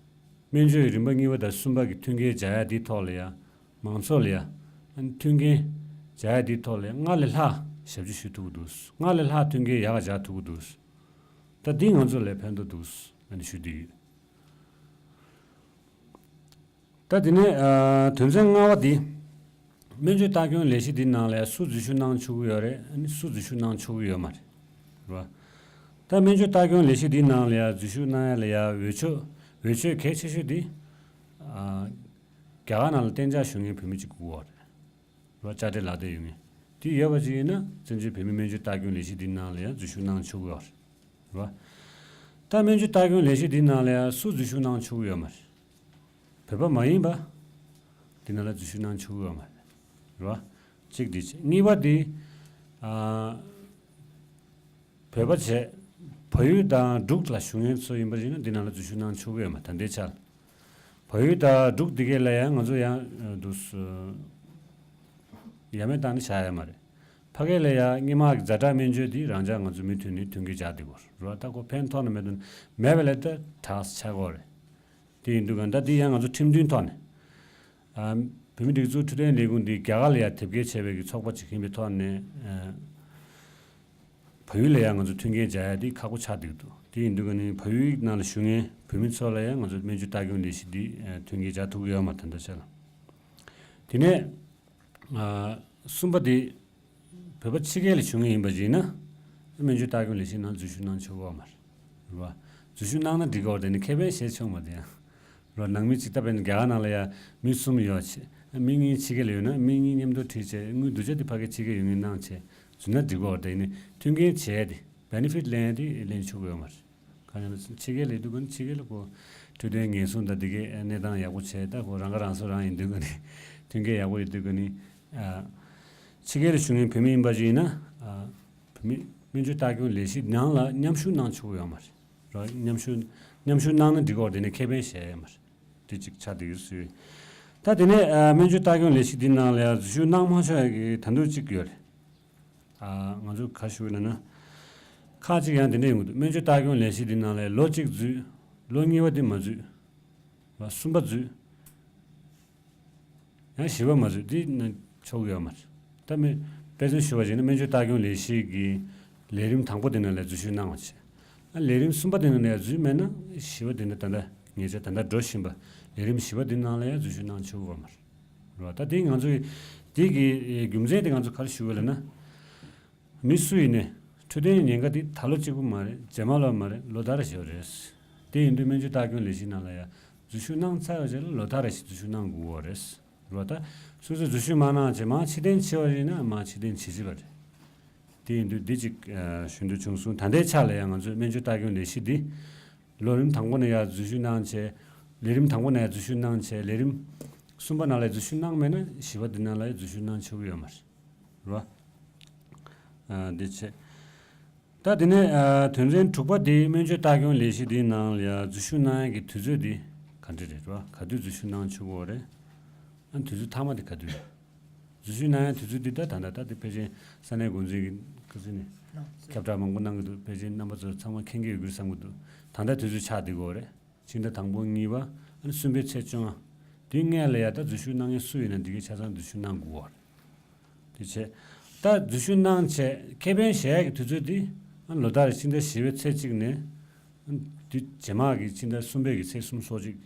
སྨན་བཅོས་རིམ་པ་གཉིས་པ་དང་གསུམ་པ་གི་མཐུན་རྐྱེན་སྦྱར་ཡ་དེའི་ཐོག་ལ་ཡ་མང་ཚོགས་ལ་ཡ་མཐུན་རྐྱེན་སྦྱར་ཡ་དེའི་ཐོག་ལ་ཡ་སྔར་ལས་ལྷག་ཞབས་ཕྱི་ཞུ་ཐུབ་ཀྱི་འདུག་སྔར་ལས་ལྷག་མཐུན་རྐྱེན་ཡག་ག་སྦྱར་ཐུབ་ཀྱི་འདུག་ད་འདི་ང་ཚོ་ལ་ཕན་ཐོགས་འདུག་ཨ་ནི་ཞུ་འདོད་ཡོད། ད་དེ་ནས་ཨ་དོན་ཚན་ལྔ་པ་འདི། སྨན་བཅོས་ལྟ་སྐྱོང་ལས་གཞི་འདི་ནང་ལ་སུ་འཛུལ་ཞུགས་གནང་ཆོག་གི་ཡོད་རེད། ཨ་ནི་སུ་འཛུལ་ཞུགས་གནང་ཆོག་གི་ཡོད་མ་རེད། རེད་བ། ད་སྨན་བཅོས་ལྟ་སྐྱོང་ལས་གཞི་འདི་ནང་ལ་ཡ་འཛུལ་ཞུགས་གནང་ཡ་ལ་ཡ་འོས་ཆོས་འོས་ཆོས་གལ་ཆེ་ཤོས་འདི། ཨ་རྒྱ་གར་ནང་ལ་གཏན་འཇགས་བཞུགས་མཁན་བོད་མི་གཅིག་དགོས་པ་རེད། རེད་བ། དཔྱ་ཁྲལ་ལག་དེབ་ཡོད་མཁན། དེ་ཡོད་པ་ཅིག་ཡིན་ན་བཙན་བྱོལ་བོད་མིའི་སྨན་བཅོས་ལྟ་སྐྱོང་ལས་གཞི་འདི་ནང་ལ་ཡང་འཛུལ་ཞུགས་གནང་ཆོག་གི་ཡོད་རེད། རེད་བ། ད་སྨན་བཅོས་ལྟ་སྐྱོང་ལས་གཞི་འདི་ནང་ལ་ཡང་སུ་འཛུལ་ཞུགས་གནང་ཆོག་གི་ཡོད་མ་རེད། བོད་པ་མ་ཡིན་པ་འདི་ནང་ལ་འཛུལ་ཞུགས་གནང་ཆོག་གི་ཡོད་མ་རེད། རེད་བ། གཅིག་འདི་བྱས། གཉིས་པ་འདི། ཨ། བོད་པ་བྱས། བལ་ཡུལ་དང་འབྲུག་ལ་བཞུགས་མཁན་ཚོ་ཡིན་པ་ཡིན་ན་འདི་ནང་ལ་འཛུལ་ཞུགས་གནང་ཆོག་གི་ཡོད་མ་རེད། ད་ལྟའི་ཆར་ལ། བལ་ཡུལ་དང་འབྲུག་འདི་གས་ལ་ཡང་ང་ཚོ་ཡང་འདུག་སེ་ཡ་མེད་བཏང་ནས་བཞག་ཡ་མ་རེད། ཕ་གི་ལ་ཡང་སྔོན་མ་གི་ཛ་དྲག་སྨན་བཅོས་འདི་རང་འཇགས་ང་ཚོ་མུ་མཐུད་ནས་མཐུན་རྐྱེན་སྦྱར་བསྡད་ཡོད་རེད་བ། ད་ཁོ་ཕན་ཐོགས་ན་མེད་དོན་མེད་པ་ལས་ད་དྲག་ཆགས་ཀྱི་ཡོད་རེད། དེ་ཡིན་དུས་ག་ད་འདི་ཡང་ང་ཚོ་ཁྲིམས་མཐུན་ཐོག་ནས། ཨ། བོད་མིའི་སྒྲིག་འཛུགས་འཕྲོད་བསྟེན་ལས་ཁུངས་འདི་རྒྱ་གར་ལ་ཡང་དེབ་སྐྱེལ་བྱས་པའི་གི་ཚོགས་པ་ཅིག་ཡིན་པའི་ཐོག་ནས། ཨ། བལ་ཡུལ་ལ་ཡང་ང་ཚོ་མཐུན་རྐྱེན་སྦྱར་ཡ་འདི་ཁག་པོ་ཆགས་བསྡད་ཀྱི་འདུག་དེ་ཡིན་དུས་ག་ནི་བལ་ཡུལ་ནང་ལ་བཞུགས་མཁན་བོད་མི་ཚོ་ལ་ཡང་ང་ཚོ་སྨན་བཅོས་ལྟ་སྐྱོང་ལས་གཞི་འདི་མཐུན་རྐྱེན་སྦྱར་ཐུབ་ཀྱི་ཡོད་མ་རེད་ད་ལྟ་ཆ་ལ། དེ་ནས། ཨ། གསུམ་པ་དེ། བོད་པ་ཕྱི་རྒྱལ་ལ་བཞུགས་མཁན་ཡིན་པ་ཡིན་ན། སྨན་བཅོས་ལྟ་སྐྱོང་ལས་གཞི་ནང་འཛུལ་ཞུགས་གནང་ཆོག་གི་ཡོད་མ་རེད། རེད་བ། འཛུལ་ཞུགས་གནང་ན་འགྲིག་གི་ཡོད་རེད། དེ་ནི་ཁེ་ཕན་བྱེད་ཆོག་མ་རེད་ཡ། རེད་བ། ནང་མི་གཅིག་ད་དཔེར་ན་རྒྱ་གར་ནང་ལ་ཡ་མི་གསུམ་ཡོད་བྱས། མི་གཉིས་ཕྱི་རྒྱལ་ལ་ཡོད་ན་མི་གཉིས་མཉམ་དུ་ཁྲིད་བྱས། དངུལ་བསྡུ་ཆ་དེ་ཕ་གི་ཕྱི་རྒྱལ་ཡོད་མཁན་གནང་བྱས་འཛུལ་ན་འགྲིག་གི་ཡོད་རེད། དེ་ནི་མཐུན་རྐྱེན་བྱས་ཏེ་བེ་ནེ་ཕིཊ་ལེན་ཡ་དེ་ལེན་ཆོག་གི་ཡོད་མ་རེད། གང་ཡིན་ན་ཕྱི་རྒྱལ་ལ་ཡོད་དུས་ཀ་ནི་ཕྱི་རྒྱལ་ལ་ཁོ་འཕྲོད་བསྟེན་ཉེན་སྲུང་དང་འདི་གའི་གནས་སྟངས་ཡག་པོ་བྱས། ད་ཁོ་རང་ཁ་རང་གསོ་རང་ཡིན་དུས་ཀ་ནི་མཐུན་རྐྱེན་ཡག་པོ་ཡོད་དུས་ཀ་ནི། ཨ། ཕྱི་རྒྱལ་ལ་བཞུགས་མཁན་བོད་མི་ཡིན་པ་ཞིག་ཡིན་ན། ཨ། བོད་མི་སྨན་བཅོས་ལྟ་སྐྱོང་ལས་གཞི་ནང་ལ་མཉམ་ཞུགས་གནང་ཆོག་གི་ཡོད་མ་རེད། རེད། མཉམ་ཞུགས་མཉམ་ཞུགས་གནང་ན་འགྲིག་གི་ཡོད་རེད། དེ་ནས་ཁེ་ཕན་བྱས་ཡོད་མ་རེད། དེ་གཅིག་ཆགས་བསྡད་ཡོད་ཟེར། ད་དེ་ནས་ཨ་སྨན་བཅོས་ལྟ་སྐྱོང་ལས་གཞི་འདི་ནང་ལ་ཡང་འཛུལ་ཞུགས་གནང་མ་ཆོག་ཡ་གི་ད་དུང་གཅིག་ཡོད་རེད། ཨ། ང་ཚོ་ག་ཞུ་ན་ན། ཁག་ཅིག་ཡང་དེ་འདྲ་ཡོང་གི་འདུག་སྨན་བཅོས་ལྟ་སྐྱོང་ལས་གཞི་འདི་ནང་ལ་ལོ་གཅིག་འཛུལ། ལོ་གཉིས་པ་དེ་མ་འཛུལ། ལོ་གསུམ་པ་འཛུལ། ཡང་བཞི་པ་མ་འཛུལ། འདི་ནང་ཆོག་གི་ཡོད་མ་རེད། ད་མི་དཔེ་མཚོན་ཞུ་བ་བྱས་ན་སྨན་བཅོས་ལྟ་སྐྱོང་ལས་གཞི་གི་ལས་རིམ་དང་པོ་དེ་ནང་ལ་འཛུལ་ཞུགས་གནང་བ་བྱས། ཨ། ལས་རིམ་གསུམ་པ་དེ་ནང་ལ་འཛུལ་མེད་ན་བཞི་པ་དེ་ནང་ད་ལྟ་ངེད་ཅག་ད་ལྟ་འགྲོ་བཞིན་པ་ལས་རིམ་བཞི་པ་དེ་ནང་ལ་ཡང་འཛུལ་ཞུགས་གནང་ཆོག་གི་ཡོད་མ་རེད། རེད་བ། ད་དེ་ང་ཚོའི་དེ་གི་རྒྱུ་མཚན་དེ་ང་ཚོ་ག་རེ་ཞུ་དགོས་ལབ་ན། མི་སུ་ཡིན་ནའི་འཕྲོད་བསྟེན་ཉེན་ཁ་དེ་ད་ལོ་གཅིག་པུ་མ་རེད། རྗེས་མ་ལོ་མ་རེད། ལོ་ལྟར་ཞིག་རེད། དེ་ཡིན་དུས་སྨན་བཅོས་ལྟ་སྐྱོང་ལས་གཞི་ནང་ལ་ཡང་འཛུལ་ཞུགས་གནང་ཚར་བའི་རྗེས་ལ་ལོ་ལྟར་ཞིག་འཛུལ་ཞུགས་གནང་དགོས་པ་རེད། རེད་བ། ད་སོ་སོས་འཛུལ་ཞུགས་མ་གནང་བྱས་མར་ཕྱིར་འཐེན་བྱས་པ་ཡིན་ན་མར་ཕྱིར་འཐེན་བྱེད་ཀྱི་རེད། དེ་ཡིན་དུས་འདི་གཅིག་ཨ་ཞུ་འདོད་བྱུང་སོང་། ད་ལྟའི་ཆ་ལ་ཡང་ང་ཚོའི་སྨན་བཅོས་ལྟ་སྐྱོང་ལས་གཞི་འདི་ལོ་རིམ་དང་པོ་ནས་ཡར་འཛུལ་ཞུགས་གནང་བྱས། ལས་རིམ་དང་པོ་ནས་ཡར་འཛུལ་ཞུགས་གནང་བྱས། ལས་རིམ་གསུམ་པ་ནང་ལ་འཛུལ་ཞུགས་གནང་མེད་ན་བཞི་པ་འདི་ནང་ལ་ཡང་འཛུལ་ཞུགས་གནང་ཆོག་གི་ཡོད་མ་རེད། རེད་བ། ཨ། འདི་བྱས། ད་དེ་ནས་ཨ་དོན་ཚན་དྲུག་པ་དེ་སྨན་བཅོས་ལྟ་སྐྱོང་ལས་གཞི་འདིའི་ནང་ལ་ཡང་འཛུལ་ཞུགས་གནང་ཡག་གི་དུས་ཚོད་འདི་ག་འདྲ་རེད་བ། ག་དུས་འཛུལ་ཞུགས་གནང་ཆོག་གི་ཡོད་རེད། ཨ། དུས་ཚོད་མཐའ་མ་དེ་ག་དུས་རེད། འཛུལ་ཞུགས་གནང་ཡག་དུས་ཚོད་འདི་ད་ད་ལྟ་ད་དེ་ཕལ་ཆེར་ས་གནས་འགོ་འཛིན་གྱི་སྐུ་ཚེ་ནས་ཁྱབ་བསྒྲགས་མང་པོ་གནང་གི་འདུག་ཕལ་ཆེར་རྣམ་པ་ཚོ་ཚང་མ་མཁྱེན་གྱི་ཡོད་རྒྱུ་བསམ་གྱི་འདུག་ད་ལྟ་དུས་ཚོད་ཆགས་བསྡད་ཀྱི་ཡོད་རེད། ཕྱི་ཟླ་དང་པོ་གཉིས་པ། ཨ་ནི་གསུམ་པའི་ཚེས་བཅོ་ལྔ། དེའི་སྔོན་ལ་ཡ་ད་འཛུལ་ཞུགས་གནང་མཁན་སུ་ཡིན་ན་འདི་གའི་ཆ་ཚང་འཛུལ་ཞུགས་གནང་དགོས་པ་རེད། དེ་བྱས། ད་འཛུལ་ཞུགས་གནང་བྱས་ཁེ་ཕན་བཞེས་ཡག་གི་དུས་ཚོད་འདི། ཨ། ལོ་ལྟར་ཕྱི་ཟླ་བཞི་པའི་ཚེས་གཅིག་ནས། ཨ། དེ་རྗེས་མ་གི་ཕྱི་ཟླ་གསུམ་པའི་གི་ཚེས་སུམ་ཅུ་སོ་གཅིག་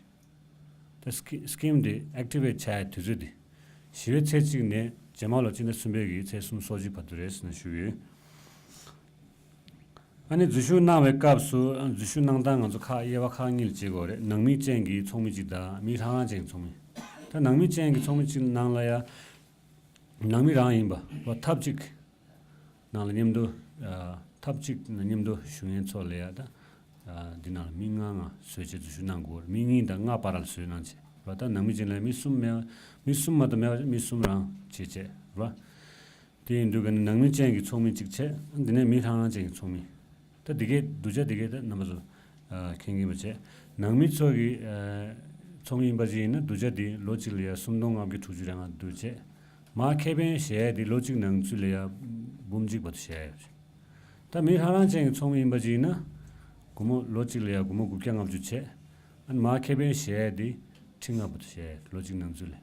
ད་སི་ཀི་སི་ཀིམ་དེ་ཨེག་ཊི་ཝེཊ་བྱ་ཡག་དུས་ཚོད་འདི། བཞི་པའི་ཚེས་གཅིག་ནས་རྗེས་མ་ལོ་ཕྱི་ཟླ་གསུམ་པའི་གི་ཚེས་སུམ་ཅུ་སོ་གཅིག་བར་དུ་རེད་ཟེར་ནས་ཞུས་ཡོད། ཨ་ནི་འཛུལ་ཞུགས་གནང་བའི་སྐབས་སུ། ཨ། འཛུལ་ཞུགས་གནང་སྟངས་ང་ཚོ་ཁག་དབྱེ་བ་ཁག་གཉིས་ལ་ཕྱེ་དགོས་རེད། ནང་མི་ཅན་གྱི་ཚོགས་མི་གཅིག་དང་མི་ལྷང་ལྷང་ཅན་གྱི་ཚོགས་མི། ད་ནང་མི་ཅན་གྱི་ཚོགས་མི་གཅིག་ནང་ལ་ཡ། ནང་མི་རང་ཡིན་པ་བ་ཐབས་གཅིག་ནང་ལ་མཉམ་དུ། ཨ། ཐབས་གཅིག་ནང་མཉམ་དུ་བཞུགས་མཁན་ཚོ་ལ་ཡ་ད། ཨ། འདི་ནང་ལ་མི་ལྔ་ལྔ་བཟོས་བྱས་འཛུལ་ཞུགས་གནང་དགོས་རེད། མི་གཉིས་དང་ལྔ་བར་ལ་བཟོས་གནང་བྱས་རེད་བ། ད་ནང་མི་ཅན་ལ་མི་གསུམ་མེད་པ། མི་གསུམ་མ་གཏོགས་མེད་པ་མི་གསུམ་རང་བྱས་བྱས་རེད་བ། དེ་ཡིན་དུས་ཀ་ནི་ནང་མི་ཅན་གྱི་ཚོགས་མི་གཅིག་བྱས། འདི་ནས་མི་ཧྲང་ཧྲང་ཅན་གྱི་ཚོགས་མི། ད་འདི་གའི་གདུལ་བྱ་འདི་གའི་ད་རྣམ་པ་ཚོ་ཨ་མཁྱེན་གྱིན་པ་བྱས། ནང་མི་ཚོ་གི་ཨ་ཚོགས་མི་ཡིན་པ་ཅིག་ཡིན་ན་གདུལ་བྱ་འདི་ལོ་གཅིག་ལ་ཡ་སུམ་སྟོང་ལྔ་བརྒྱ་དྲུག་ཅུ་རེ་ལྔ་འདུག་བྱས། མར་ཁེ་ཕན་བཞེས་ཡ་འདི་ལོ་གཅིག་ནང་ཚུད་ལ་ཡ་འབུམ་གཅིག་བར་དུ་བཞེས་ཡ་ཡོད་རེད། ད་མི་ཧྲང་ཧྲང་ཅན་གྱི་ཚོགས་མི་ཡིན་པ་ཅིག་ཡིན་ན། སྒོར་མོ་ལོ་གཅིག་ལ་ཡ་སྒོར་མོ་དགུ་བརྒྱ་ལྔ་བཅུ་བྱས། ཨ་ནི་མར་ཁེ་ཕན་བཞེས་ཡ་དེ་ཁྲི་ལྔ་བར་དུ་བཞེས་ཡ་ལོ་གཅིག་ནང་ཚུད་ལ།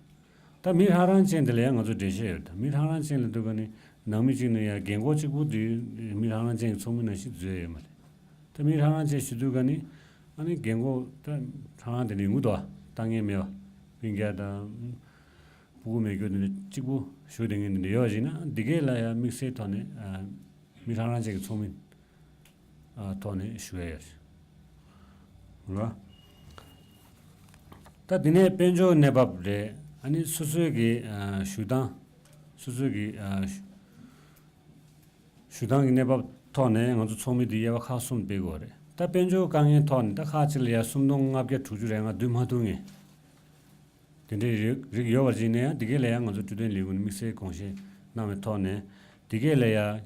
ད་མི་ཧྲང་ཧྲང་ཅན་དེ་ལ་ཡ་ང་ཚོ་འགྲེལ་བཤད་ཡོད། ད་མི་ཧྲང་ཧྲང་ཅན་ལ་འདུག་ག་ནི་ནང་མི་གཅིག་ནི་ཡ་རྒན་གོག་གཅིག་པུ་དེ་མི་ཧྲང་ཧྲང་ཅན་གྱི་ཚོགས་མི་ནང་བཞིན་བཟོས་ཡོད་མ་རེད། ད་མི་ཧྲང་ཧྲང་ཅན་ཞུ་དུས་ག་ནི་ཨ་ནི་རྒན་གོག་ད་ཧྲང་ཧྲང་དེ་ནི་ཡོང་གི་འདུག་ལྟ་ངན་མེད་པ། སྤུན་ཀྱག་དང་ཕྲུ་གུ་མེད་རྒྱུ་དེ་འདྲ་གཅིག་པུ་བཞུགས་བསྡད་མཁན་དེ་འདྲ་ཡོད་པ་ཡིན་ན། འདི་གའི་ལ་ཡ་དམིགས་བསལ་ཐོག་ནས་ཨ། མི་ཧྲང་ཧྲང་ཅན་གྱི་ཚོགས་མི་ཨ་ཐོག་ནས་ཞུ་ཡ་ཡོད་རེད། ད་འདི་ནས་དཔལ་འབྱོར་གནས་བབ་རེད། ཨ་ནི་སོ་སོའི་གི་ཨ་ཞུ་སྟངས། སོ་སོའི་གི་ཨ་ཞུ་སྟངས་ཀྱི་གནས་བབ་ཐོག་ནས་ང་ཚོ་ཚོགས་མི་འདི་དབྱེ་བ་ཁག་གསུམ་སྤེལ་དགོས་རེད། ད་དཔལ་འབྱོར་དཀའ་ངལ་ཐོག་ནས་ད་ཁག་ཅིག་ལ་ཡ་སུམ་སྟོང་ལྔ་བརྒྱ་དྲུག་ཅུ་རེ་ལྔ་བསྡུ་མ་ཐུབ་མཁན། དེ་འདྲའི་རིགས་རིགས་ཡོད་པར་བྱས་ནས་ཡང་འདི་གའི་ལ་ཡང་ང་ཚོ་འཕྲོད་བསྟེན་ལས་ཁུངས་ནས་དམིགས་བསལ་དགོངས་བཞེས་གནང་བའི་ཐོག་ནས། འདི་གའི་ལ་ཡང་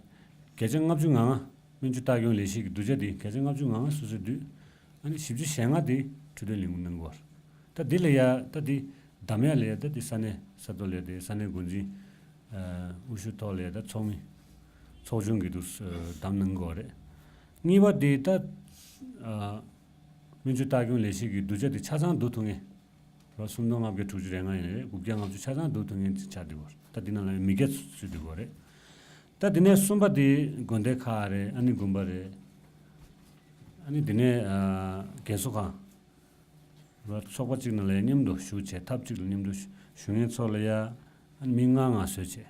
བརྒྱ་ཆ་ལྔ་བཅུ་ང་ལྔ་སྨན་བཅོས་ལྟ་སྐྱོང་ལས་གཞི་གི་བསྡུ་ཆ་འདི་བརྒྱ་ཆ་ལྔ་བཅུ་ང་ལྔ་སོ་སོས་བསྡུས། ཨ་ནི་བཞི་བཅུ་ཞེ་ལྔ་འདི་འཕྲོད་བསྟེན་ལས་ཁུངས་གནང་གི་ཡོད་རེད། ད་འདི་ལ་ཡང་ད་འདི་བདམས་ཡ་ལ་ཡང་ད་འདི་ས་གནས་ས་ཐོག་ལ་ཡང་དེ་ས་གནས་འགོ་འཛིན་ཨ་དབུ་བཞུགས་ཐོག་ལ་ཡང་ད་ཚོགས་མི་ཚོགས་ཆུང་གིས་འདུག་བདམས་གནང་གི་ཡོད་རེད། གཉིས་པ་འདི་ད་ཨ་སྨན་བཅོས་ལྟ་སྐྱོང་ལས་གཞི་གི་བསྡུ་ཆ་འདི་ཆ་ཚང་བསྡུ་ཐུབ་མཁན། རོ་སུམ་སྟོང་ལྔ་བརྒྱ་དྲུག་ཅུ་རེ་ལྔ་ཡིན་རེད། དགུ་བརྒྱ་ལྔ་བཅུ་ཆ་ཚང་བསྡུ་ཐུབ་མཁན་ཅིག་ཆགས་བསྡད་ཡོད་རེད། ད་འདི་ནང་ལ་མི་བརྒྱ་ཚུད་བསྡད་ཡོད་རེད། ད་འདི་ནས་གསུམ་པ་འདི་དགོན་སྡེ་ཁག་རེད། ཨ་ནི་དགོན་པ་རེད། ཨ་ནི་འདི་ནས་ཨ་རྒན་གསོ་ཁང་། རོ་ཚོགས་པ་གཅིག་ནང་ལ་མཉམ་དུ་ཞུགས་བྱས། ཐབས་གཅིག་ལ་མཉམ་དུ་ཞུགས་མཁན་ཚོ་ལ་ཡ་ཨ་ནི་མི་ལྔ་ལྔ་བཟོས་བྱས།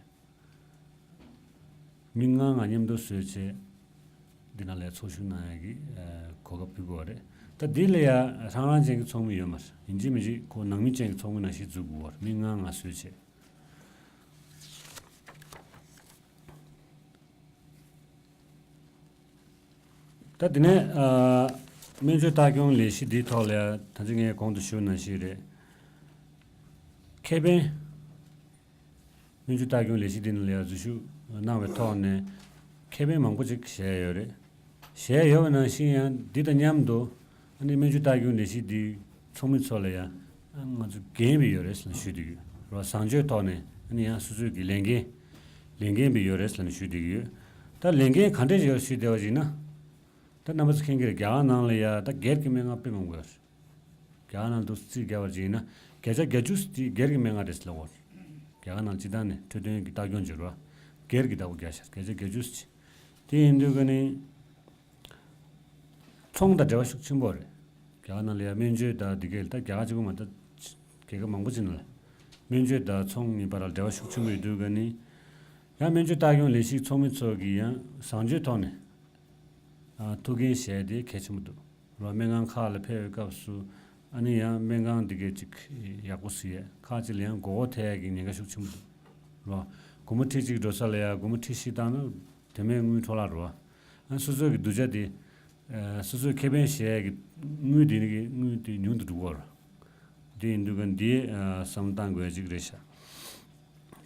མི་ལྔ་ལྔ་མཉམ་དུ་བཟོས་བྱས། འདི་ནང་ལ་ཚོགས་ཞུགས་གནང་ཡག་གི་ཨ་གོ་སྐབས་ཕུལ་དགོས་པ་རེད། ད་འདི་ལ་ཡ་ཧྲང་ཧྲང་ཅན་གྱི་ཚོགས་མི་ཡོད་མ་རེད། ཡིན་གཅིག་མིན་གཅིག་ཁོ་ནང་མི་ཅན་གྱི་ཚོགས་མི་ནང་བཞིན་འཛུལ་དགོས་པ་རེད། མི་ལྔ་ལྔ་བཟོས་བྱས། ད་འདི་ནས་ཨ་སྨན་བཅོས་ལྟ་སྐྱོང་ལས་གཞི་འདིའི་ཐོག་ལ་ཡ་ད་ཅི་ངས་གོང་དུ་ཞུས་ནང་བཞིན་རེད། ཁེ་ཕན། སྨན་བཅོས་ལྟ་སྐྱོང་ལས་གཞི་འདི་ནང་ལ་ཡང་འཛུལ་ཞུགས་གནང་བའི་ཐོག་ནས་ཁེ་ཕན་མང་པོ་ཅིག་བཞེས་ཡོད་རེད། བཞེས་ཡོད་པ་ནང་བཞིན་ཡང་འདི་དང་མཉམ་དུ་ཨ་ནི་སྨན་བཅོས་ལྟ་སྐྱོང་ལས་གཞི་འདིའི་ཚོགས་མི་ཚོ་ལ་ཡང་ང་ཚོ་འགན་སྦས་ཡོད་རེད་ཟེར་ནས་ཞུས་བསྡད་ཡོད་རེད། བཟང་སྤྱོད་ཐོག་ནས་ཨ་ནི་ཡང་སོ་སོའི་གི་ལས་འགན་ལས་འགན་སྦས་ཡོད་རེད་ཟེར་ནས་ཞུས་བསྡད་ཡོད། ད་ལས་འགན་ག་འདྲས་ཡོད་ཞུས་བསྡད་པ་ཡིན་ན། ད་རྣམ་པ་ཚོ་མཁྱེན་གྱི་རེད། རྒྱ་གར་ནང་ལ་ཡ་ད་སྒེར་གྱི་སྨན་ཁང་དཔེ་མང་པོ་ཡོད་རེད། རྒྱ་གར་ནང་དུ་རྩིས་བརྒྱབ་པ་ཅིག་ཡིན་ན་བརྒྱ་ཆ་བརྒྱད་ཅུ་དེ་སྒེར་གྱི་སྨན་ཁང་རེད་ཟེར་ལབ་ཡོད། རྒྱ་གར་ནང་སྤྱི་བཏང་ནས་འཕྲོད་བསྟེན་གྱི་ལྟ་སྐྱོང་བྱེད་རོགས། སྒེར་གྱི་བདག་པོ་རྒྱག་ཤག་བརྒྱ་ཆ་བརྒྱད་ཅུ་ཅིག་དེ་ཡིན་དུས་ཀ་ནི་ཚོང་དང་འབྲེལ་བ་ཤུགས་ཆེན་པོ་རེད། རྒྱ་གར་ནང་ལ་ཡ་སྨན་བཅོས་དང་འདི་གས་ད་རྒྱ་གར་གཅིག་པུ་མ་གཏོགས་རྒྱལ་ཁབ་མང་པོ་ཅིག་ནང་ལ་སྨན་བཅོས་དང་ཚོང་གཉིས་བར་ལ་འབྲེལ་བ་ཤུགས་ཆེན་པོ་ཡོད་དུས་ཀ་ནི་ཡང་སྨན་བཅོས་ལྟ་སྐྱོང་ལས་གཞི་ཚོགས་མི་ཚོ་གིས་ཡང་བཟང་སྤྱོད་ཐོག་ནས་ཨ་ཐུགས་འགན་བཞེས་ཏེ་གལ་ཆེན་པོ་འདུག་རོ། སྨན་ཁང་ཁག་ལ་ཕེབས་པའི་སྐབས་སུ་ཨ་ནི་ཡང་སྨན་ཁང་འདི་གས་ཅིག་ཡག་པོ་བཟོ་ཡས། ཁག་ཅིག་ལ་ཡང་མགོ་སྐོར་ཐེབས་ཡས་ཀྱི་ཉེན་ཁ་ཤུགས་ཆེན་པོ་འདུག་རོ། སྒོར་མོ་ཁྲི་གཅིག་འགྲོ་ས་ལ་ཡང་སྒོར་མོ་ཁྲི་བཞི་བཏང་ན་དེ་མིན་དངུལ་འཕྲོ་བརླག་རོ། ཨ་སོ་སོ་གི་གདུལ་བྱ་དེ་ཨ་སོ་སོའི་ཁེ་ཕན་བཞེས་ཡས་ཀྱི་དངུལ་དེ་ནི་གི་དངུལ་དེ་ཉུང་དུ་འགྲོ་གི་རོ། དེ་ཡིན་དུས་ཀ་འདི་ཨ་བསམ་བློ་བཏང་དགོས་ཡས་ཅིག་རེད་ཤག་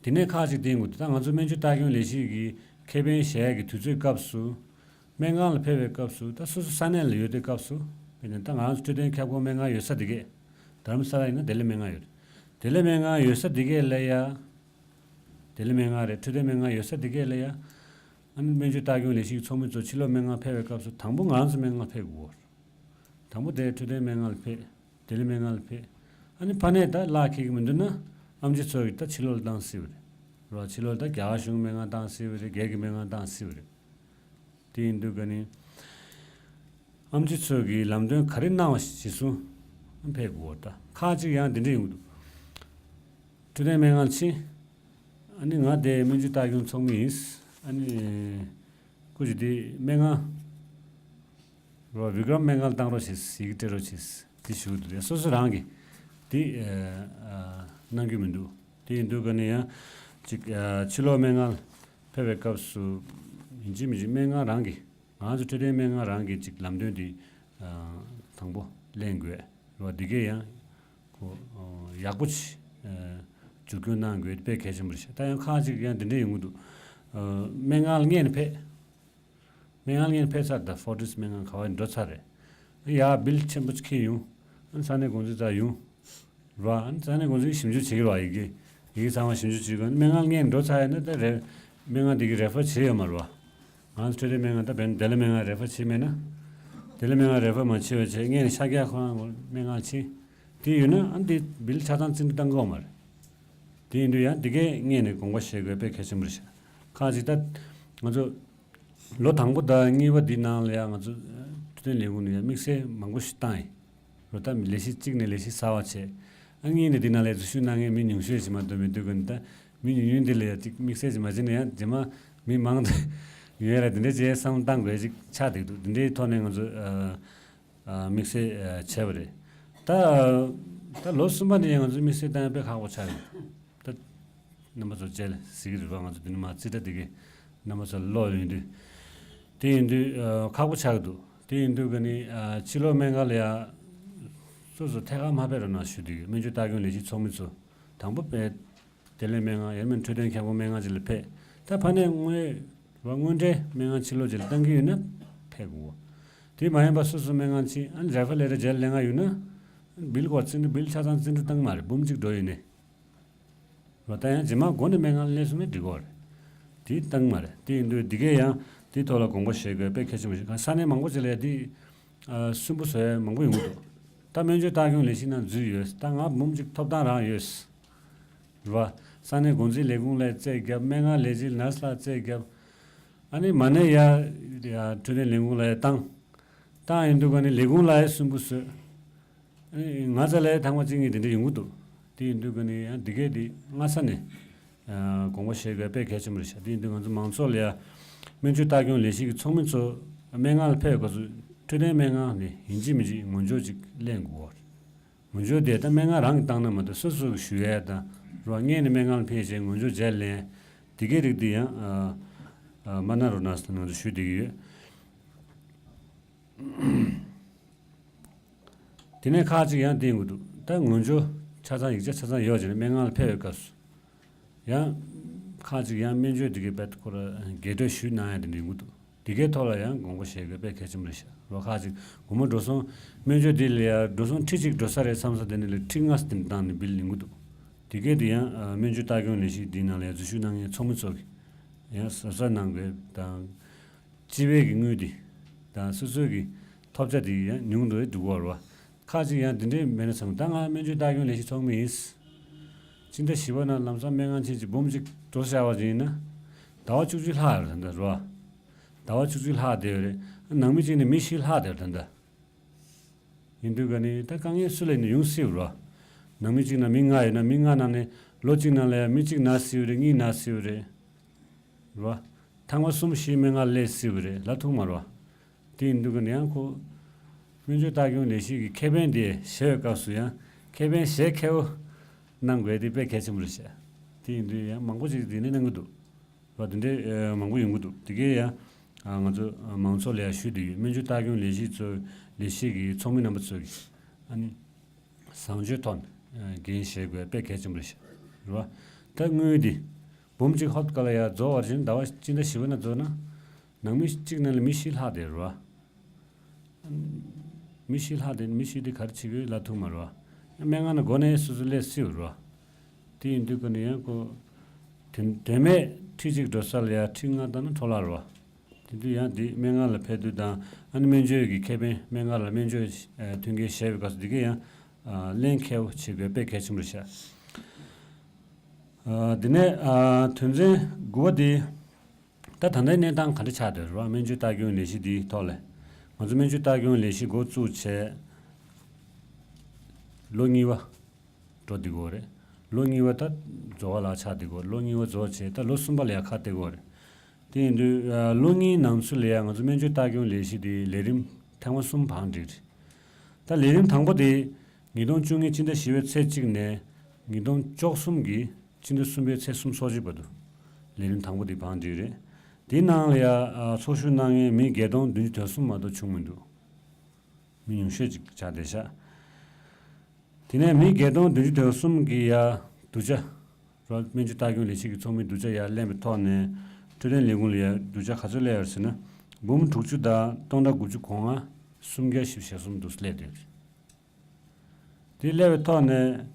དེ་ནས་ཁག་ཅིག་བསྟན་དགོས་འདུག་ད་ང་ཚོ་སྨན་བཅོས་ལྟ་སྐྱོང་ལས་གཞི་གི་ཁེ་ཕན་བཞེས་ཡས་ཀྱི་དུས་ཚོད་སྐབས་སུ། སྨན་ཁང་ལ་ཕེབས་པའི་སྐབས་སུ་ད་སོ་སོ་ས་གནས་ལ་ཡོད་དུས་སྐབས་སུ། དཔེར་ན་ད་ང་རང་ཚོ་འཕྲོད་བསྟེན་ཁྱབ་ཁོངས་སྨན་ཁང་ཡོད་ས་དེ་གས། དྷ་རམ་ས་ལ་ཡིན་ན་ལྡི་ལི་སྨན་ཁང་ཡོད་རེད། ལྡི་ལི་སྨན་ཁང་ཡོད་ས་དེ་གས་ལ་ཡ། ལྡི་ལི་སྨན་ཁང་རེད། འཕྲོད་བསྟེན་སྨན་ཁང་ཡོད་ས་དེ་གས་ལ་ཡ། ཨ་ནི་སྨན་བཅོས་ལྟ་སྐྱོང་ལས་གཞི་གི་ཚོགས་མི་ཚོ་ཕྱི་ལོགས་སྨན་ཁང་ཕེབས་པའི་སྐབས་སུ་དང་པོ་ང་རང་ཚོ་སྨན་ཁང་ལ་ཕེབས་དགོས། དང་པོ་དེ་འཕྲོད་བསྟེན་སྨན་ཁང་ལ་ཕེབས། ལྡི་ལི་སྨན་ཁང་ལ་ཕེབས། ཨ་ནི་ཕ་ནས་ད་གླ་འཁེལ་གྱི་མི་འདུག་ན། ཨེམ་ཆི་ཚོ་གིས་ད་ཕྱི་ལོགས་ལ་བཏང་སྲིད་པ་རེད། རོ། ཕྱི་ལོགས་ལ་ད་རྒྱ་གར་གཞུང་སྨན་ཁང་བཏང་སྲིད་པ་རེད། སྒེར་གྱི་སྨན་ཁང་བཏང་སྲིད་པ་རེད། དེ་ཡིན་དུས་ཀ་ནི། ཨེམ་ཆི་ཚོ་གིས་ལམ་སྟོན་ག་རེ་གནང་བ་གཞིར་བཟུང་ཕེབས་དགོས་ད། ཁག་ཅིག་ཡང་འདི་འདྲ་ཡོང་གི་འདུག་འཕྲོད་བསྟེན་སྨན་ཁང་ཕྱིན། ཨ་ནི་ང་དེ་སྨན་བཅོས་ལྟ་སྐྱོང་ཚོགས་མི་ཡིན། ཨ་ནི་སྐུ་མཁྱེན་དེ་སྨན་ཁང་རོ། བི་ཀྲམ་སྨན་ཁང་ལ་བཏང་རོགས་བྱེད། ཡི་གེ་སྤྲད་རོགས་བྱེད། དེ་ཞུ་གི་འདུག་སོ་སོ་རང་གིས་དེ་ཨ་གནང་རྒྱུ་མི་འདུག་དེ་ཡིན་དུས་ཀ་ནི་ཡང་ཅིག་ཨ་ཕྱི་ལོགས་སྨན་ཁང་ལ་ཕེབས་པའི་སྐབས་སུ་ཡིན་གཅིག་མིན་གཅིག་སྨན་ཁང་རང་གིས། ང་ཚོ་འཕྲོད་བསྟེན་སྨན་ཁང་རང་གིས་ཅིག་ལམ་སྟོན་འདི་ཨ་དང་པོ་ལེན་དགོས་རེད་བ། འདི་གས་ཡང་ཁོ་ཨ་ཡག་པོ་ཅིག་ཨ་འཇུག་སྐྱོང་གནང་དགོས་དཔེ་གལ་ཆེན་པོ་རེད་ཤག་ད་ཡང་ཁག་ཅིག་ཡང་འདི་འདྲ་ཡོང་གི་འདུག་སྨན་ཁང་ལ་སྔོན་ནས་ཕེབས། སྨན་ཁང་ལ་སྔོན་ནས་ཕེབས་ཚར། ད་ཕོར་ཊིས་སྨན་ཁང་ག་བ་འགྲོ་ཚར་རེད། ཡ་བིལ་ཆེན་པོ་ཅིག་འཁྱེར་ཡོང་། ཨ་ས་གནས་འགོ་འཛིན་རྩར་ཡོང་། ར། ཨ་ས་གནས་འགོ་འཛིན་གྱིས་ཞིབ་འཇུག་བྱེད་ཀྱི་རེད་བ། ཡི་གེ་ཡི་གེ་ཚང་མ་ཞིབ་འཇུག་བྱེད་དགོས། སྨན་ཁང་ལ་སྔོན་ནས་འགྲོ་ཚར་ཡིན་ན་ད་རེ་སྨན་ཁང་དེ་གིས་རེ་ཕར་བྱེད་ཡོད་མ་རེད་བ། ང་ཚོ་འཕྲོད་བསྟེན་སྨན་ཁང་ད་བན་བདེ་ལེགས་སྨན་ཁང་རེ་ཕར་བྱེད་མེད་ན། བདེ་ལེགས་སྨན་ཁང་རེ་ཕར་མ་བྱེད་པ་བྱས་སྔོན་ནས་ཤར་རྒྱག་ཁོ་རང་སྨན་ཁང་ཕྱིན། དེ་ཡོད་ན་ཨ་འདི་བིལ་ཆ་ཚང་རྩིས་འདྲི་བཏང་གི་ཡོད་མ་རེད། དེ་ཡིན་དུས་ཡང་འདི་གས་སྔོན་ནས་དགོངས་པ་བཞེས་དགོས་དཔེ་གལ་ཆེན་པོ་རེད་ཤག་ཁག་ཅིག་ད་ང་ཚོ་ལོ་དང་པོ་དང་གཉིས་པ་འདི་ནང་ལ་ཡང་ང་ཚོ་འཕྲོད་བསྟེན་ལས་ཁུངས་ནས་ཡང་དམིགས་བསལ་མང་པོ་ཞིག་བཏང་ཡིན། རོ་ད་ལས་གཞི་གཅིག་ནས་ལས་གཞི་གསར་པ་བྱས། ཨ་གཉིས་ནས་འདི་ནང་ལ་འཛུལ་ཞུགས་གནང་མཁན་མི་ཉུང་ཤོས་ཞིག་མ་གཏོགས་མི་འདུག་གི་ད། མི་ཉུང་ཉུང་འདི་ལ་ཡང་ཅིག་དམིགས་བསལ་ཅིག་མ་བྱས་ན་ཡང་རྗེས་མ་མི་མང་དུ་ཡོང་ཡ་ལ་འདི་འདྲ་བྱས་བསམ་བློ་བཏང་དགོས་ཅིག་ཆགས་འདུག་འདུག་འདི་འདྲའི་ཐོག་ནས་ང་ཚོ་ཨ། ཨ་དམིགས་བསལ་ཨ་བྱས་པ་རེད། ད་ད་ལོ་གསུམ་པ་ནས་ང་ཚོ་དམིགས་བསལ་བཏང་ཡ་དཔེ་ཁག་པོ་ཆགས་ཡོད། ད་རྣམ་པ་ཚོ་བཅས་ལ་གཟིགས་ཀྱི་རེད་པ། ང་ཚོ་འདི་ནས་མར་རྩིས་ཁྲ་འདི་གས་རྣམ་པ་ཚོ་ལ་ཀློག་ཡོང་དུས། དེ་ཡིན་དུས་ཨ་ཁག་པོ་ཆགས་ཀྱི་འདུག་དེ་ཡིན་དུས་ཀ་ནི་ཨ་ཕྱི་ལོགས་སྨན་ཁང་ལ་ཡ་སོ་སོ་ཐད་ཀར་མ་ཕེབས་རོགས་གནང་ཞུ་འདོད་ཡོད། སྨན་བཅོས་ལྟ་སྐྱོང་ལས་གཞི་ཚོགས་མི་ཚོ་དང་པོ་དཔེ་བདེ་ལེགས་སྨན་ཁང་ཡང་མིན་འཕྲོད་བསྟེན་མཁས་པོ་སྨན་ཁང་ཅིག་ལ་ཕེབས། ད་ཕ་ནས་དངོས་ར་དངོས་འབྲེལ་སྨན་ཁང་ཕྱི་ལོགས་ཅིག་ལ་བཏང་གི་ཡོད་ན་ཕེབས་དགོས། དེ་མ་ཡིན་པ་སོ་སོ་སྨན་ཁང་ཕྱིན་ཨ་རེ་ཕར་ལས་ར་མཇལ་ལས་ང་ཡོད་ན་བིལ་སྐོར་རྩིས་འདྲི་བིལ་ཆ་ཚང་རྩིས་འདྲི་བཏང་མ་རེད། འབུམ་གཅིག་འགྲོ་ཡོད་ནས། ར་ད་ཡང་རྗེས་མ་མགོ་ནས་སྨན་ཁང་ལ་སླེབས་སོང་ན་འགྲིག་གོ་རེད། དེ་བཏང་མ་རེད། དེ་ཡིན་དུས་འདི་གས་ཡང་དེའི་ཐོག་ལ་དགོངས་པ་བཞེས་དགོས་དཔེ་གལ་ཆེན་པོ་ཞིག་ས་གནས་མང་པོ་ཅིག་ལ་ཡ་དེ་ཨ་སུན་པོ་བཟོ་ཡ་མང་པོ་ཡོང་གི་འདུག་ད་སྨན་བཅོས་ལྟ་སྐྱོང་ལས་གཞི་ནང་འཛུལ་ཡོད། ད་ང་འབུམ་གཅིག་ཐོབ་ཐང་རང་ཡོད། རེད་བ། ས་གནས་འགོ་འཛིན་ལས་ཁུངས་ལ་རྩིས་བརྒྱབ། སྨན་ཁང་ལས་བྱེད་ནར་སི་ལ་རྩིས་བརྒྱབ། ཨ་ནི་མ་ནས་ཡ་ཡ་འཕྲོད་བསྟེན་ལས་ཁུངས་ལ་ཡ་བཏང་། བཏང་ཡིན་དུས་ཀ་ནི་ལས་ཁུངས་ལ་ཡ་སུན་པོ་བཟོས། ཨ་ནི་ང་རྩ་ལ་ཡ་ཐེངས་མ་གཅིག་གཉིས་དེ་འདྲ་ཡོང་གི་འདུག་དེ་ཡིན་དུས་ཀ་ནི་ཡང་འདི་གས་དེ་སྔ་ས་ནས་ཨ་དགོངས་པ་བཞེས་དགོས་དཔེ་གལ་ཆེན་པོ་རེད་ཤག་དེ་ཡིན་དུས་ང་ཚོ་མང་ཚོགས་ལ་ཡ་སྨན་བཅོས་ལྟ་སྐྱོང་ལས་གཞི་གི་ཚོགས་མི་ཚོ་སྨན་ཁང་ལ་ཕེབས་སྐབས་སུ་འཕྲོད་བསྟེན་སྨན་ཁང་ནས་ཡིན་གཅིག་མིན་གཅིག་ངོ་སྦྱོར་ཅིག་ལེན་དགོས་པ་རེད། ངོ་སྦྱོར་དེ་ད་སྨན་ཁང་རང་གིས་བཏང་ན་མ་གཏོགས་སོ་སོ་གིས་ཞུ་ཡས་དང་རོགས་སྔོན་ནས་སྨན་ཁང་ལ་ཕེབས་བྱས་ངོ་སྦྱོར་བྱས་ལེན། དེ་གའི་རིགས་དེ་ཡང་ཨ་ཨ་མ་གནང་རོགས་གནང་ཟེར་ང་ཚོ་ཞུ་བསྡད་ཀྱི་ཡོད། དེ་ནས་ཁག་ཅིག་ཡང་བསྟན་དགོས་འདུག་ད་ངོ་སྦྱོར་ཆ་ཚང་ཡིག་ཆ་ཆ་ཚང་ཡོད་ཅེ་ན་སྨན་ཁང་ལ་ཕེབས་པའི་སྐབས་སུ། ཡང་ཁག་ཅིག་ཡང་སྨན་བཅོས་འདི་གའི་བེད་ཁོ་ར་འགལ་འདོད་ཞུས་གནང་ཡ་དེ་འདྲ་ཡོང་གི་འདུག་འདི་གའི་ཐོག་ལ་ཡང་དགོངས་པ་བཞེས་དགོས་དཔེ་གལ་ཆེན་པོ་རེད་ཤག་རོ་ཁག་ཅིག་དགོང་མོ་འགྲོ་སོང་སྨན་བཅོས་འདི་ལ་ཡ་འགྲོ་སོང་ཁྲི་གཅིག་འགྲོ་ས་རེད་བསམ་ས་དེ་ནས་ལ་ཁྲི་ལྔ་དེ་འདྲ་བཏང་ནས་བིལ་ཡོང་གི་འདུག་འདི་གའི་དེ་ཡང་ཨ་སྨན་བཅོས་ལྟ་སྐྱོང་ལས་གཞི་འདིའི་ནང་ལ་ཡ་འཛུལ་ཞུགས་གནང་མཁན་ཚོགས་མི་ཚོ་གིས་ཡང་གཟབ་གཟབ་གནང་དགོས་དང་། སྤྱི་པའི་གི་དངུལ་འདི་དང་སོ་སོའི་གི་ཐོབ་ཆ་འདི་ཡང་ཉུང་དུ་འགྲོ་གི་ཡོད་རེད་བ། ཁག་ཅིག་ཡང་འདི་འདྲའི་མེད་ན་བསམ། ད་ང་སྨན་བཅོས་ལྟ་སྐྱོང་ལས་གཞི་ཚོགས་མི་ཡིན། སྤྱི་ཟླ་བཞི་པ་ནང་ལམ་སང་སྨན་ཁང་ཕྱིན་ཅིག་འབུམ་གཅིག་འགྲོ་བཞག་པ་ཅིག་ཡིན་ན། ཟླ་བ་བཅུ་གཅིག་ལྷག་ཡོད་རེད་ད་རོ། ཟླ་བ་བཅུ་གཅིག་ལྷག་བསྡད་ཡོད་རེད། ནང་མི་གཅིག་ནས་མི་བཞི་ལྷག་བསྡད་ཡོད་རེད་ད། ཡིན་དུས་ཀ་ནི་ད་དཀའ་ངལ་སུ་ལ་ཡིན་ན་ཡོང་སྲིད་རོ། ནང་མི་གཅིག་ནང་མི་ལྔ་ཡོད་ན་མི་ལྔ་ནང་ནས་ལོ་གཅིག་ནང་ལ་ཡང་མི་གཅིག་ན་སྲིད་རེད། གཉིས་ན་སྲིད་རེད། རོ། ཐེངས་མ་གསུམ་བཞི་སྨན་ཁང་སླེབས་སྲིད་རེད། ལ་ཐུག་མ་རོ། དེ་ཡིན་དུས་ཀ་ནི་ཡང་ཁོ་སྨན་བཅོས་ལྟ་སྐྱོང་ལས་གཞི་གི་ཁེ་ཕན་དེ་བཞེས་པའི་སྐབས་སུ་ཡང་ཁེ་ཕན་བཞེས་ཁེ་བོ་གནང་དགོས་དེ་དཔེ་གལ་ཆེན་པོ་རེད་ཤག་དེ་ཡིན་དུས་ཡང་མང་པོ་ཅིག་དེ་ནས་གནང་གི་འདུག་བ་དེ་འདྲའི་ཨ་མང་པོ་ཡོང་གི་འདུག་དེ་གའི་ཡང་ཨ་ང་ཚོ་ཨ་མང་ཚོགས་ལ་ཡང་ཞུ་བསྡད་ཡོད། སྨན་བཅོས་ལྟ་སྐྱོང་ལས་གཞི་ཚོ་ལས་གཞི་གི་ཚོགས་མི་རྣམ་པ་ཚོ་གིས་ཨ་ནི་བཟང་སྤྱོད་ཐོག་ནས་ཨ་འགན་བཞེས་དགོས་དཔེ་གལ་ཆེན་པོ་རེད་ཤག་རེད་བ། ད་དངུལ་འདི་འབུམ་གཅིག་ཧོབ་ཀ་ལ་ཡང་རྫོགས་པར་བྱས་ན་ཟླ་བ་སྤྱི་ཟླ་བཞི་པ་ན་རྫོགས་ན་ནང་མི་གཅིག་ནང་ལ་མི་བཞི་ལྷག་བསྡད་རེད་བ། མི་བཞི་ལྷག་དེ་མི་བཞི་དེ་ག་རེ་བྱེད་ཀྱི་ཡོད་ལ་ཐུག་མ་རེད་བ། སྨན་ཁང་ནང་འགོ་ནས་སོ་སོ་སླེབས་སྲིད་རེད་བ། དེ་ཡིན་དུས་ཀ་ནས་ཡང་ཁོ། དོན་དོན་མེད་ཁྲི་གཅིག་འགྲོ་ས་ལ་ཡང་ཁྲི་ལྔ་བཏང་ན་འཕྲོ་བརླག་རེད་བ། དེ་དུས་ཡང་དེ་སྨན་ཁང་ལ་ཕེབས་དུས་དང་ཨ་ནི་སྨན་བཅོས་ཀྱི་ཁེ་ཕན་སྨན་ཁང་ལ་སྨན་བཅོས་ཨ་མཐུན་རྐྱེན་བཞེས་པའི་སྐབས་སུ་འདི་གས་ཡང་ཨ་ལེན་ཁེ་བོ་བྱེད་དགོས་དཔེ་གལ་ཆེན་པོ་རེད་ཤག་ཨ་དེ་ནས་ཨ་དོན་ཚན་དགུ་པ་དེ། ད་ད་ལྟའི་གནས་སྟངས་ག་འདྲ་ཆགས་བསྡད་རེད་བ། སྨན་བཅོས་ལྟ་སྐྱོང་ལས་གཞི་འདིའི་ཐོག་ལ། ང་ཚོ་སྨན་བཅོས་ལྟ་སྐྱོང་ལས་གཞི་འགོ་བཙུགས་བྱས། ལོ་གཉིས་པ་འགྲོ་བསྡད་ཀྱི་ཡོད་རེད། ལོ་གཉིས་པ་ད་རྫོགས་པ་ལ་ཆགས་བསྡད་ཀྱི་ཡོད་རེད། ལོ་གཉིས་པ་རྫོགས་བྱས་ད་ལོ་གསུམ་པ་ལ་ཡང་ཁ་གཏད་ཀྱི་ཡོད་རེད། དེ་ཡིན་དུས་ལོ་གཉིས་ནང་ཚུད་ལ་ཡང་ང་ཚོ་སྨན་བཅོས་ལྟ་སྐྱོང་ལས་གཞི་འདིའི་ལས་རིམ་ཐེངས་མ་གསུམ་བང་སྒྲིག་རེད། ད་ལས་རིམ་དང་པོ་དེ་ཉིས་སྟོང་བཅུ་གཉིས་སྤྱི་ཟླ་བཞི་པའི་ཚེས་གཅིག་ནས་ཉིས་སྟོང་བཅུ་གསུམ་གྱི་སྤྱི་ཟླ་གསུམ་པའི་ཚེས་སུམ་ཅུ་སོ་གཅིག་བར་དུ་ལས་རིམ་དང་པོ་དེ་བང་སྒྲིག་རེད། དེའི་ནང་ལ་ཡ་ཨ་ཚོགས་ཞུགས་གནང་མཁན་མི་བརྒྱད་སྟོང་བདུན་ཅུ་དོན་གསུམ་མ་གཏོགས་བྱུང་མི་འདུག་མི་ཉུང་ཤོས་ཅིག་ཆགས་བསྡད་ཤག་དེ་ནས་མི་བརྒྱད་སྟོང་བདུན་ཅུ་དོན་གསུམ་གྱི་ཡ་བསྡུ་བྱ། རོ་སྨན་བཅོས་ལྟ་སྐྱོང་ལས་གཞི་གི་ཚོགས་མི་བསྡུ་བྱ་ཡར་ལེན་པའི་ཐོག་ནས་ འཕྲོད་བསྟེན་ལས་ཁུངས་ལ་ཡ་གདུལ་བྱ་ག་ཚོད་སླེབས་ཡོད་ཟེར་ན། འབུམ་དྲུག་ཅུ་དང་སྟོང་ཕྲག་དགུ་བཅུ་གོ་ལྔ་སུམ་བརྒྱ་བཞི་བཅུ་ཞེ་གསུམ་དུ་སླེབས་ཡོད། དེ་སླེབས་པའི་ཐོག་ནས།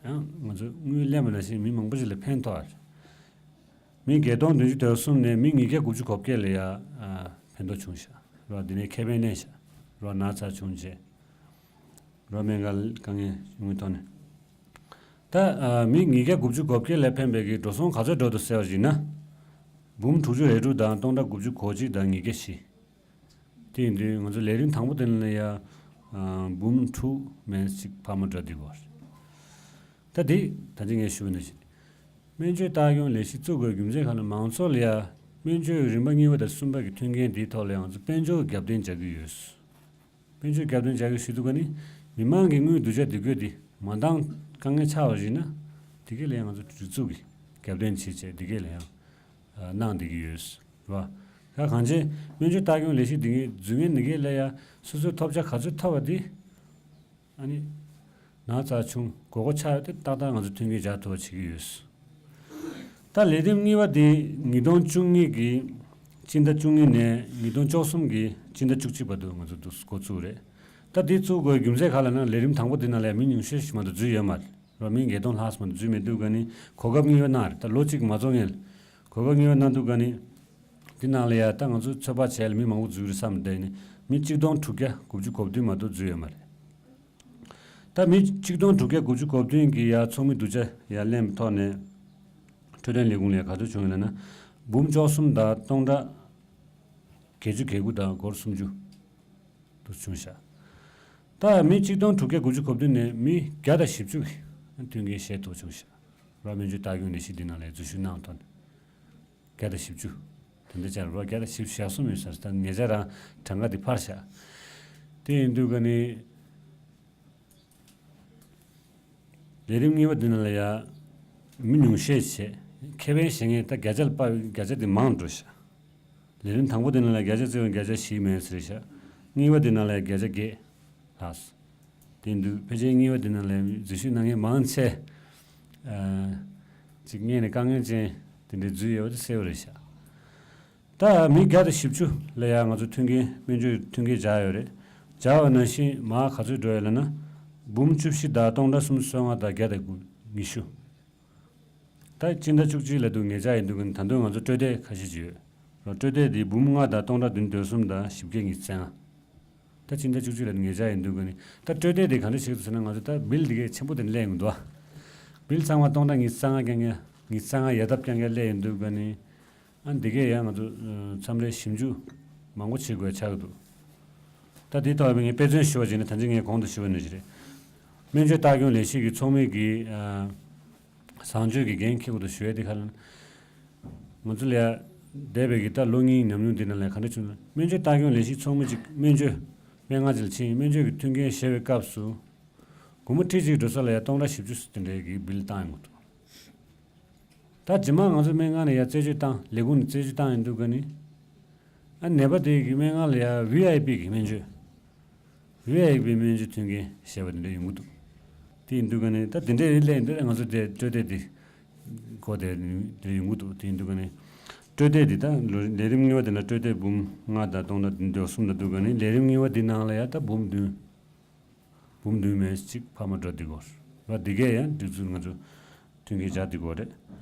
ཡང་ང་ཚོས་དངུལ་ལེན་པ་ནང་བཞིན་མི་མང་པོ་ཞིག་ལ་ཕན་ཐོགས་ཡོད། མི་བརྒྱད་སྟོང་བདུན་ཅུ་དོན་གསུམ་ནས་མི་ཉིས་བརྒྱ་དགུ་བཅུ་གོ་བརྒྱད་ལ་ཡ་ཕན་ཐོགས་བྱུང་ཤག་རོ། འདི་ནས་ཁེ་ཕན་ལེན་ཤག་རོ། ན་ཚ་བྱུང་རྗེས་རོ། སྨན་ཁང་དཀའ་ངལ་བྱུང་བའི་ཐོག་ནས། ད་མི་ཉིས་བརྒྱ་དགུ་བཅུ་གོ་བརྒྱད་ལ་ཕན་པའི་གི་འགྲོ་སོང་ག་ཚོད་འགྲོ་འདུག་ཟེར་བ་ཡིན་ན། འབུམ་དྲུག་ཅུ་རེ་དྲུག་དང་སྟོང་ཕྲག་དགུ་བཅུ་གོ་གཅིག་དང་ཉིས་བརྒྱ་བཞི། དེ་ཡིན་དུས་ང་ཚོ་ལས་རིམ་དང་པོ་དེ་ལ་ཡ། འབུམ་དྲུག་མན་ཞིག་འཕར་མ་འགྲོ་འདི་གོ། ད་འདི་ད་ཅི་ངས་ཞུ་བ་ནང་བཞིན། སྨན་བཅོས་ལྟ་སྐྱོང་ལས་གཞི་བཙུགས་དགོས་རྒྱུ་མཚན་གང་ལ་མང་ཚོགས་ལ་ཡ། སྨན་བཅོས་རིམ་པ་གཉིས་པ་དང་གསུམ་པ་གི་མཐུན་རྐྱེན་འདིའི་ཐོག་ལ་ཡང་ང་ཚོ་དཔལ་འབྱོར་རྒྱབ་རྟེན་རྒྱག་གི་ཡོད། དཔལ་འབྱོར་རྒྱབ་རྟེན་རྒྱག་གི་ཞུ་དུས་ག་ནི། མི་མང་གི་དངུལ་བསྡུ་བྱ་སྡེ་ཁུལ་འདི་མ་འདང་དཀའ་ངལ་ཆགས་པ་ཡིན་ན། དེ་གས་ལ་ཡང་ང་ཚོ་སྒྲིག་འཛུགས་ཀྱི་རྒྱབ་རྟེན་བྱེད་བྱས་དེ་གས་ལ་ཡང་། གནང་བསྡད་ཀྱི་ཡོད། རེད་བ། ད་གང་ཅི། སྨན་བཅོས་ལྟ་སྐྱོང་ལས་གཞི་འདི་ངས་རྫུས་ངན་འདི་གས་ལ་ཡ། སོ་སོའི་ཐོབ་ཆ་ག་ཚོད་ཐོབ་པ་འདི། ཨ་ནི། ན་ཚ་བྱུང་དགོས་མཁོ་ཆགས་ཡོད་དེ་ཏག་ཏག་ང་ཚོ་མཐུན་རྐྱེན་སྦྱར་ཐུབ་པ་བྱེད་ཀྱི་ཡོད། ད་ལས་རིམ་གཉིས་པ་དེ་ཉིས་སྟོང་བཅུ་གཉིས་ཀྱི་སྤྱི་ཟླ་བཅུ་གཉིས་ནས་ཉིས་སྟོང་བཅུ་གསུམ་གྱི་སྤྱི་ཟླ་བཅུ་གཅིག་བར་དུ་ང་ཚོ་འདུག་འགོ་བཙུགས་རེད། ད་དེ་བཙུགས་དགོས་རྒྱུ་མཚན་ག་ལ་ན་ལས་རིམ་དང་པོ་དེ་ནང་ལ་མི་ཉུང་ཤས་ཤིག་མ་གཏོགས་འཛུལ་ཡོད་མ་རེད། རོ། མི་བརྒྱད་སྟོང་ལྷག་ཙམ་མ་གཏོགས་འཛུལ་མི་འདུག་ག་ནི་གོ་སྐབས་གཉིས་པ་གནང་རེད། ད་ལོ་གཅིག་མ་རྫོགས་སྔོན་ལ་གོ་སྐབས་གཉིས་པ་གནང་འདུག་ག་ནི། དེ་ནང་ལ་ཡ་ད་ང་ཚོ་ཚོད་དཔག་བྱས་ལ་མི་མང་པོ་འཛུལ་རེད་བསམ་བསྡད་ནི་མི་གཅིག་སྟོང་དྲུག་བརྒྱ་དགུ་བཅུ་གོ་བདུན་མ་གཏོགས་འཛུལ་ཡོད་མ་རེད། ད་མི་གཅིག་སྟོང་དྲུག་བརྒྱ་དགུ་བཅུ་གོ་བདུན་གྱི་ཡ་ཚོགས་མི་བསྡུ་བྱ་ཡ་ལེན་པའི་ཐོག་ནས། འཕྲོད་བསྟེན་ལས་ཁུངས་ལ་ག་ཚོད་བྱུང་ཡོད་ལབ་ན། འབུམ་བཅུ་གསུམ་དང་སྟོང་ཕྲག་བརྒྱད་ཅུ་གྱ་དགུ་དང་སྒོར་སུམ་ཅུ། དུ་བྱུང་ཤག་ད་མི་གཅིག་སྟོང་དྲུག་བརྒྱ་དགུ་བཅུ་གོ་བདུན་ནས་མི་བརྒྱ་དང་བཞི་བཅུ་གི་མཐུན་རྐྱེན་བཞེས་ཐུབ་བྱུང་ཤག་རོ། སྨན་བཅོས་ལྟ་སྐྱོང་ལས་གཞི་འདི་ནང་ལ་འཛུལ་ཞུགས་གནང་ཐོག་ནས། བརྒྱ་དང་བཞི་བཅུ། དེ་འདྲ་ཅན་རོ། བརྒྱ་དང་བཞི་བཅུ་ཞེ་གསུམ་ཡོད་ས་ད་ཉེ་ཆར་རང་གྲངས་ཀ་འདི་འཕར་ཤག་དེ་ཡིན་དུས་ཀ་ནི། ལས་རིམ་གཉིས་པ་འདི་ནང་ལ་ཡ། མི་ཉུང་ཤས་བྱས། ཁེ་ཕན་བྱེད་མཁན་ད་བརྒྱ་ཆ་ལ་དཔག་བརྒྱ་ཆ་འདི་མང་འགྲོ་ཤག་ལས་རིམ་དང་པོ་དེ་ནང་ལ་བརྒྱ་ཆ་བརྩི་བ་བརྒྱ་ཆ་བཞི་མེད་ཟེར་ཤག་གཉིས་པ་དེ་ནང་ལ་བརྒྱ་ཆ་བརྒྱད་ལྷག་དེ་འདུག་ཕལ་ཆེར་གཉིས་པ་དེ་ནང་ལ་འཛུལ་ཞུགས་གནང་མཁན་མང་ཆེ། ཨ། ཅིག་སྔོན་ནས་དཀའ་ངལ་ཅན་དེ་འདྲའི་འཛུལ་ཡོད་པ་དེ་གསལ་པོ་རེད་ཤག་ད་མི་བརྒྱ་དང་བཞི་བཅུ་ལ་ཡང་ང་ཚོ་མཐུན་རྐྱེན་སྨན་བཅོས་མཐུན་རྐྱེན་སྦྱར་ཡོད་རེད། སྦྱར་བ་ནང་བཞིན་མར་ག་ཚོད་འགྲོ་ཡོད་ལབ་ན། འབུམ་བཅུ་བཞི་དང་སྟོང་ཕྲག་སུམ་ཅུ་སོ་ལྔ་དང་བརྒྱ་དང་དགུ་ཉི་ཤུ། ད་སྤྱི་ཟླ་བཅུ་གཅིག་ལ་འདུག་ཉེ་ཆར་ཡིན་འདུག་གི་ད་དུང་ང་ཚོ་སྤྲོད་བདེ་ཁ་ཤས་ཅིག་ཡོད། སྤྲོད་བདེ་འདི་འབུམ་ལྔ་དང་སྟོང་ཕྲག་བདུན་དོན་གསུམ་དང་བཞི་བརྒྱ་ཉི་ཤུ་རྩ་ལྔ། ད་སྤྱི་ཟླ་བཅུ་གཅིག་ལ་ཉེ་ཆར་ཡིན་འདུག་གི་ད་སྤྲོད་བདེ་འདི་ག་འདྲ་ཞིག་འདུག་ཟེར་ན་ང་ཚོ་ད་བིལ་འདི་གས་ཆེན་པོ་དེ་སླེབས་ཡོང་འདུག་བ། བིལ་ཚང་མ་སྟོང་ཕྲག་ཉི་ཤུ་རྩ་ལྔ་རྐྱང་རྐྱང་ཉི་ཤུ་རྩ་ལྔ་ཡ་ཐབས་རྐྱང་རྐྱང་སླེབས་ཡོང་འདུག་གི་ཨ་འདི་གས་ཡང་ང་ཚོ་མཚམས་རེ་ཞིབ་འཇུག་མང་པོ་བྱེད་དགོས་ཆགས་ཀྱི་འདུག་ད་དེའི་ཐོག་ངས་དཔེ་མཚོན་ཞུ་བ་བྱས་ན་ད་ཅི་ངས་གོང་དུ་ཞུ་བ་ནང་བཞིན་རེད། སྨན་བཅོས་ལྟ་སྐྱོང་ལས་གཞི་གི་ཚོགས་མི་གི་ཨ་བཟང་སྤྱོད་ཀྱི་འགན་འཁྱེར་དགོས་འདུག་ཞུ་ཡ་དེ་ག་ལ། ང་ཚོ་ལ་འདས་པའི་གི་ད་ལོ་གཉིས་ཉམས་མྱོང་འདི་ནང་ལ་ག་འདྲ་བྱུང་ན་སྨན་བཅོས་ལྟ་སྐྱོང་ལས་གཞི་ཚོགས་མི་གཅིག་སྨན་བཅོས་སྨན་ཁང་ཅིག་ལ་ཕྱིན་སྨན་བཅོས་ཀྱི་མཐུན་རྐྱེན་བཞེས་པའི་སྐབས་སུ། སྒོར་མོ་ཁྲི་གཅིག་འགྲོ་ས་ལ་ཡ་སྟོང་ཕྲག་བཞི་བཅུ་དེ་འདྲའི་གི་བིལ་བཏང་ཡོང་གི་འདུག་ད་རྗེས་མ་ང་ཚོ་སྨན་ཁང་ནས་ཡ་རྩད་གཅོད་བཏང་ལས་ཁུངས་ནས་རྩད་གཅོད་བཏང་ཡོང་དུས་ཀ་ནི། ཨ་ནད་པ་དེ་གི་སྨན་ཁང་ལ་ཡ་ཝི་ཨའི་པི་གི་སྨན་བཅོས། ཝི་ཨའི་པི་སྨན་བཅོས་མཐུན་རྐྱེན་བཞེས་པ་དེ་འདྲ་ཡོང་གི་འདུག་དེ་ཡིན་དུས་ཀ་ནི་ད་དེ་འདྲའི་ལས་འདི་ང་ཚོ་དེ་སྤྲོད་བདེ་དེ་སྒོ་དེ་དེ་ཡོང་གི་འདུག་དེ་ཡིན་དུས་ཀ་ནི་སྤྲོད་བདེ་དེ་ད་ལོ་ལས་རིམ་གཉིས་པ་དེ་ལ་སྤྲོད་བདེ་འབུམ་ལྔ་དང་སྟོང་ཕྲག་བདུན་དོན་གསུམ་ལ་འདུག་ཀ་ནི་ལས་རིམ་གཉིས་པ་དེ་ནང་ལ་ཡ་ད་འབུམ་བདུན། འབུམ་བདུན་མན་ཞིག་འཕར་མ་འགྲོ་འདི་གོ། ར་འདི་གས་ཡང་སྒྲིག་འཛུགས་ང་ཚོ་མཐུན་རྐྱེན་སྦྱར་འདི་གོ་རེད།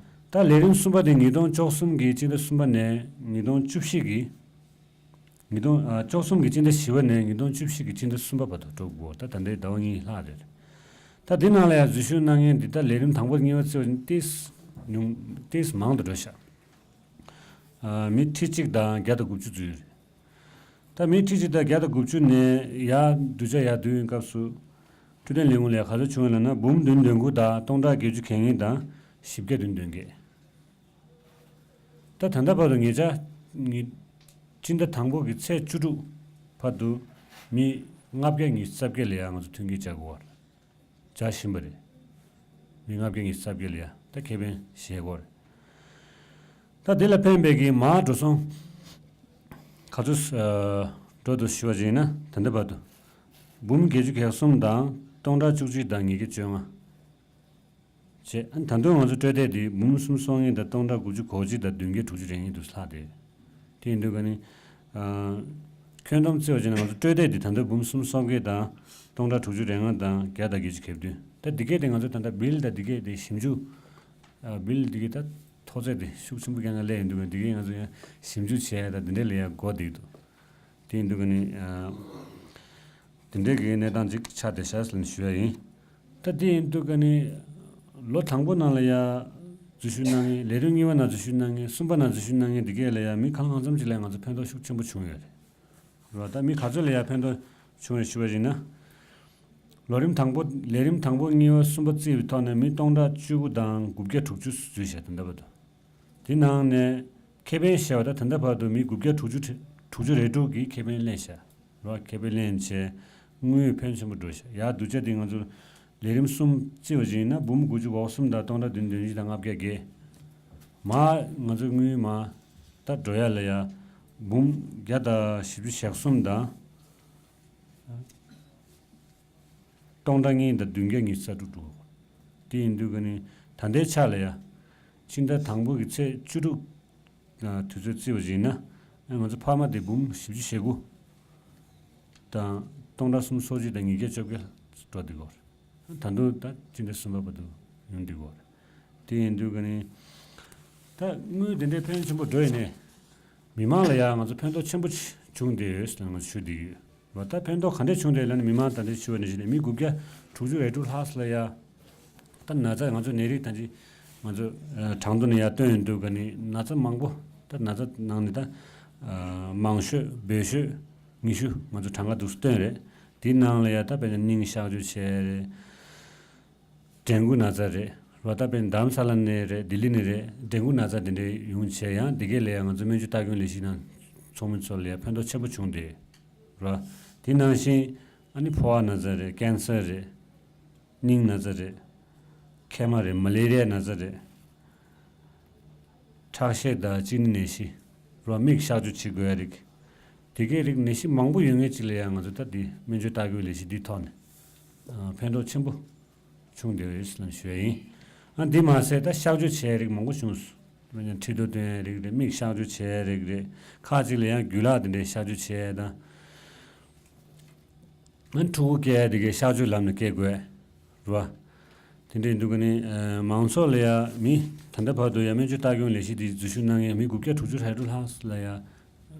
ད་ལས་རིམ་གསུམ་པ་དེ་ཉིས་སྟོང་བཅུ་གསུམ་གྱི་སྤྱི་ཟླ་གསུམ་པ་ནས་ཉིས་སྟོང་བཅུ་བཞི་གི་ཉིས་སྟོང་ཨ་བཅུ་གསུམ་གྱི་སྤྱི་ཟླ་བཞི་པ་ནས་ཉིས་སྟོང་བཅུ་བཞི་གི་སྤྱི་ཟླ་གསུམ་པ་བར་དུ་འགྲོ་དགོས་ད་ད་ལྟའི་ཟླ་བ་གཉིས་ལྷག་རེད། ད་འདི་ནང་ལ་ཡང་འཛུལ་ཞུགས་གནང་མཁན་འདི་ད་ལས་རིམ་དང་པོ་གཉིས་པ་བརྩི་བ་ནི་ཏིས་ཉུང་ཏིས་མང་དུ་འགྲོ་ཤག་ཨ་མི་ཁྲི་གཅིག་དང་བརྒྱ་དང་དགུ་བཅུ་འཛུལ་ཡོད་རེད། ད་མི་ཁྲི་གཅིག་དང་བརྒྱ་དང་དགུ་བཅུ་ནས་ཡར་བསྡུ་བྱ་ཡར་བསྡུ་ཡོང་སྐབས་སུ། འཕྲོད་བསྟེན་ལས་ཁུངས་ལས་ག་ཚོད་བྱུང་ཡོད་ལབ་ན་འབུམ་བདུན་དོན་དགུ་དང་སྟོང་ཕྲག་བརྒྱད་ཅུ་གྱ་གཉིས་དང་བཞི་བརྒྱ་བདུན་དོན་བརྒྱད། ད་ད་ལྟ་བར་དུ་ཉེ་ཆར་ཉི་སྤྱི་ཟླ་དང་པོ་གི་ཚེས་བཅུ་དྲུག་བར་དུ་མི་ལྔ་བརྒྱ་ཉི་ཤུ་རྩ་བརྒྱད་ལ་ཡང་ང་ཚོ་མཐུན་རྐྱེན་སྦྱར་དགོས་པ་རེད། སྦྱར་བཞིན་པ་རེད། མི་ལྔ་བརྒྱ་ཉི་ཤུ་རྩ་བརྒྱད་ལ་ཡ་ད་ཁེ་ཕན་བཞེས་དགོས་རེད། ད་འདི་ལ་ཕན་པའི་གི་མར་འགྲོ་སོང་ག་ཚོད་ཨ་འགྲོ་འདུག་ཞུ་བ་ཅིག་ཡིན་ན་ད་ལྟ་བར་དུ་འབུམ་བརྒྱད་ཅུ་གྱ་གསུམ་དང་སྟོང་ཕྲག་བཅུ་གཅིག་དང་ཉིས་བརྒྱ་བཅོ་ལྔ་ བྱས། ཨ་ནི་ད་དུང་ང་ཚོ་སྤྲོད་བདེ་འདི་འབུམ་གསུམ་སོ་ལྔ་དང་སྟོང་ཕྲག་དགུ་བཅུ་གོ་གཅིག་དང་བདུན་བརྒྱ་དྲུག་ཅུ་རེ་གཉིས་འདུག་ལྷག་སྟེ། དེ་ཡིན་དུས་ཀ་ནི། ཨ། ཁྱོན་བསྡོམས་བརྩི་བ་བྱས་ན་ང་ཚོ་སྤྲོད་བདེ་འདི་ད་དུང་འབུམ་གསུམ་སོ་བརྒྱད་དང་སྟོང་ཕྲག་དྲུག་ཅུ་རེ་ལྔ་དང་བརྒྱ་དང་བརྒྱད་ཅུ་གྱ་བདུན། ད་འདི་གས་དེ་ང་ཚོ་ད་ལྟ་བིལ་དང་འདི་གས་དེ་ཞིབ་འཇུག་ཨ། བིལ་འདི་གས་ད་མཐོ་ཚད་དེ་ཤུགས་ཆེན་པོ་རྐྱང་རྐྱང་སླེབས་ཡོང་དུས་ཀ་འདི་གས་ང་ཚོ་ཡང་ཞིབ་འཇུག་བྱས་ད་འདི་འདྲས་ལ་ཡང་གོ་བསྡད་འདུག་དེ་ཡིན་དུས་ཀ་ནི། ཨ། དེ་འདྲའི་གི་གནས་སྟངས་ཅིག་ཆགས་བསྡད་ཤག་ཟེར་ནས་ཞུ་ཡ་ཡིན། ད་དེ་ཡིན་དུས་ཀ་ནི། ལོ་དང་པོ་ནང་ལ་ཡ་འཛུལ་ཞུགས་གནང་མཁན། ལས་རིམ་གཉིས་པ་ནང་འཛུལ་ཞུགས་གནང་མཁན། གསུམ་པ་ནང་འཛུལ་ཞུགས་གནང་མཁན་འདི་གས་ལ་ཡ་མི་གང་ལ་གང་འཚམ་ཅིག་ལ་ཡ་ང་ཚོ་ཕན་ཐོགས་ཤུགས་ཆེན་པོ་བྱུང་ཡོད་རེད། རེད་བ། ད་མི་ག་ཚོད་ལ་ཡ་ཕན་ཐོགས་བྱུང་ཡོད་ཞུ་བ་ཡིན་ན། ལོ་རིམ་དང་པོ། ལས་རིམ་དང་པོ་གཉིས་པ་གསུམ་པ་བརྩིས་པའི་ཐོག་ནས་མི་སྟོང་ཕྲག་བཅུ་དགུ་དང་དགུ་བརྒྱ་དྲུག་ཅུ་འཛུལ་ཤག་དེ་འདྲ་བ་འདུག་དེ་ནང་ནས་ཁེ་ཕན་བཞེས་པ་ད་ད་ལྟ་བར་དུ་མི་དགུ་བརྒྱ་དྲུག་ཅུ་དྲུག་ཅུ་རེ་དྲུག་གིས་ཁེ་ཕན་ལེན་ཤག་རོ། ཁེ་ཕན་ལེན་བྱས་དངུལ་ཕོན་ཆེན་པོ་འགྲོ་ཤག་ཡར་བསྡུ་བྱ་དེ་ང་ཚོ་ལས་རིམ་གསུམ་བརྩི་བ་ཞིག་ཡིན་ན་འབུམ་དགུ་བཅུ་གོ་གསུམ་དང་སྟོང་ཕྲག་བདུན་བདུན་ཅུ་དང་ལྔ་བརྒྱ་བརྒྱད། མར་ང་ཚོ་དངུལ་མར་ད་འགྲོ་ཡ་ལ་ཡ་འབུམ་བརྒྱ་དང་བཞི་བཅུ་ཞེ་གསུམ་དང་སྟོང་ཕྲག་གཉིས་དང་བདུན་བརྒྱ་ཉི་ཤུ་རྩ་དྲུག་འགྲོ། དེ་ཡིན་དུས་ཀ་ནི་ད་ལྟའི་ཆ་ལ་ཡ་ཕྱི་ཟླ་དང་པོ་གི་ཚེས་བཅུ་དྲུག་ཨ། དུས་ཚོད་བརྩི་བ་ཞིག་ཡིན་ན། ང་ཚོ་ཕ་མ་དེ་འབུམ་བཞི་བཅུ་ཞེ་དགུ་དང་སྟོང་ཕྲག་གསུམ་སོ་གཅིག་དང་ཉིས་བརྒྱ་བཅོ་བརྒྱད་འགྲོ་བསྡད་ཡོད་རེད། ད་དུང་ད་སྤྱི་ཟླ་གསུམ་པ་བར་དུ་ཡོང་བསྡད་ཡོད་རེད། དེ་ཡིན་དུས་ཀ་ནི་ད་དངུལ་དེ་འདྲའི་ཕོན་ཆེན་པོ་འགྲོ་ཡིན་ནའི་མི་མང་ལ་ཡང་ང་ཚོ་ཕན་ཐོགས་ཆེན་པོ་བྱུང་བསྡད་ཡོད་ཟེར་ང་ཚོ་ཞུ་བསྡད་ཡོད། ལ་ད་ཕན་ཐོགས་ག་འདྲས་བྱུང་རེད་ལབ་ན། མི་མང་ད་ལྟའི་ཞུ་བ་ནང་བཞིན་ནས་མི་དགུ་བརྒྱ་དྲུག་ཅུ་རེ་དྲུག་ལྷག་ཙམ་ལ་ཡ། ད་ན་ཚ་ང་ཚོ་ནད་རིགས་ད་ཅི་ང་ཚོ་ཨ། གྲངས་ཐོ་ནས་ཡར་བཏོན་ཡོང་དུས་ཀ་ནི་ན་ཚ་མང་པོ། ད་ན་ཚ་ནང་ནས་ད་ཨ། མང་ཤོས་སྦས་ཤོས་ཉི་ཤུ་ང་ཚོ་གྲངས་ཀ་འདུག་སེ་བཏོན་རེད། དེའི་ནང་ལ་ཡ་ད་དཔེར་ན་སྙིང་གཤག་བཅོས་བྱས་རེད། དྲན་སྐུལ་ན་ཚ་རེད་ར། ད་དཔེར་ན་རྡ་རམ་ས་ལ་ནས་རེད། ལྡི་ལི་ནས་རེད། དྲན་སྐུལ་ན་ཚ་དེ་འདྲའི་ཡོང་བྱས་ཡང་དེ་གས་ལ་ཡང་ང་ཚོ་སྨན་བཅོས་ལྟ་སྐྱོང་ལས་གཞི་ནང་ཚོགས་མི་ཚོ་ལ་ཡང་ཕན་ཐོགས་ཆེན་པོ་བྱུང་བསྡད་ར། དེ་ནང་བཞིན་ཨ་ནི་ཕོ་བ་ན་ཚ་རེད། ཀན་སར་རེད། སྙིང་ན་ཚ་རེད། མཁལ་མ་རེད། མ་ལེ་རི་ཡ་ན་ཚ་རེད། ཁྲག་ཤེད་དང་གཅིན་སྙི་ནད་གཞི་ར། མིག་གཤག་བཅོས་བྱེད་དགོས་ཡ་རིགས། དེ་གའི་རིགས་ནད་གཞི་མང་པོ་ཡོད་མཁན་ཅིག་ལ་ཡང་ང་ཚོ་ད་འདི་སྨན་བཅོས་ལྟ་སྐྱོང་ལས་གཞི་འདིའི་ཐོག་ནས་ཨ། ཕན་ཐོགས་ཆེན་པོ་བྱུང་བསྡད་ཡོད་ལབ་ཞུ་ཡ་ཡིན། ཨ། འདི་མ་ཟད་ད་གཤག་བཅོས་བྱེད་ཡ་རིགས་མང་པོ་བྱུང་སོང་། མཁྲིས་རྡོ་བཏོན་ཡ་རིགས་རེད། མིག་གཤག་བཅོས་བྱེད་ཡ་རིགས་རེད། ཁག་ཅིག་ལ་ཡང་རྒྱུ་ལག་དེ་འདྲའི་གཤག་བཅོས་བྱེད་ཡ་དང་། ཨ། ཕྲུ་གུ་སྐྱེ་ཡ་དེ་གའི་གཤག་བཅོས་ལམ་ནས་སྐྱེ་དགོས་རེད་བ། དེ་འདྲ་ཡིན་དུས་ཀ་ནི་ཨ། མང་ཚོགས་ལ་ཡ་མི་ད་ལྟ་བར་དུ་ཡ་སྨན་བཅོས་ལྟ་སྐྱོང་ལས་གཞི་དེ་འཛུལ་ཞུགས་གནང་མཁན་མི་དགུ་བརྒྱ་དྲུག་ཅུ་རེ་དྲུག་ལྷག་ལ་ཡ་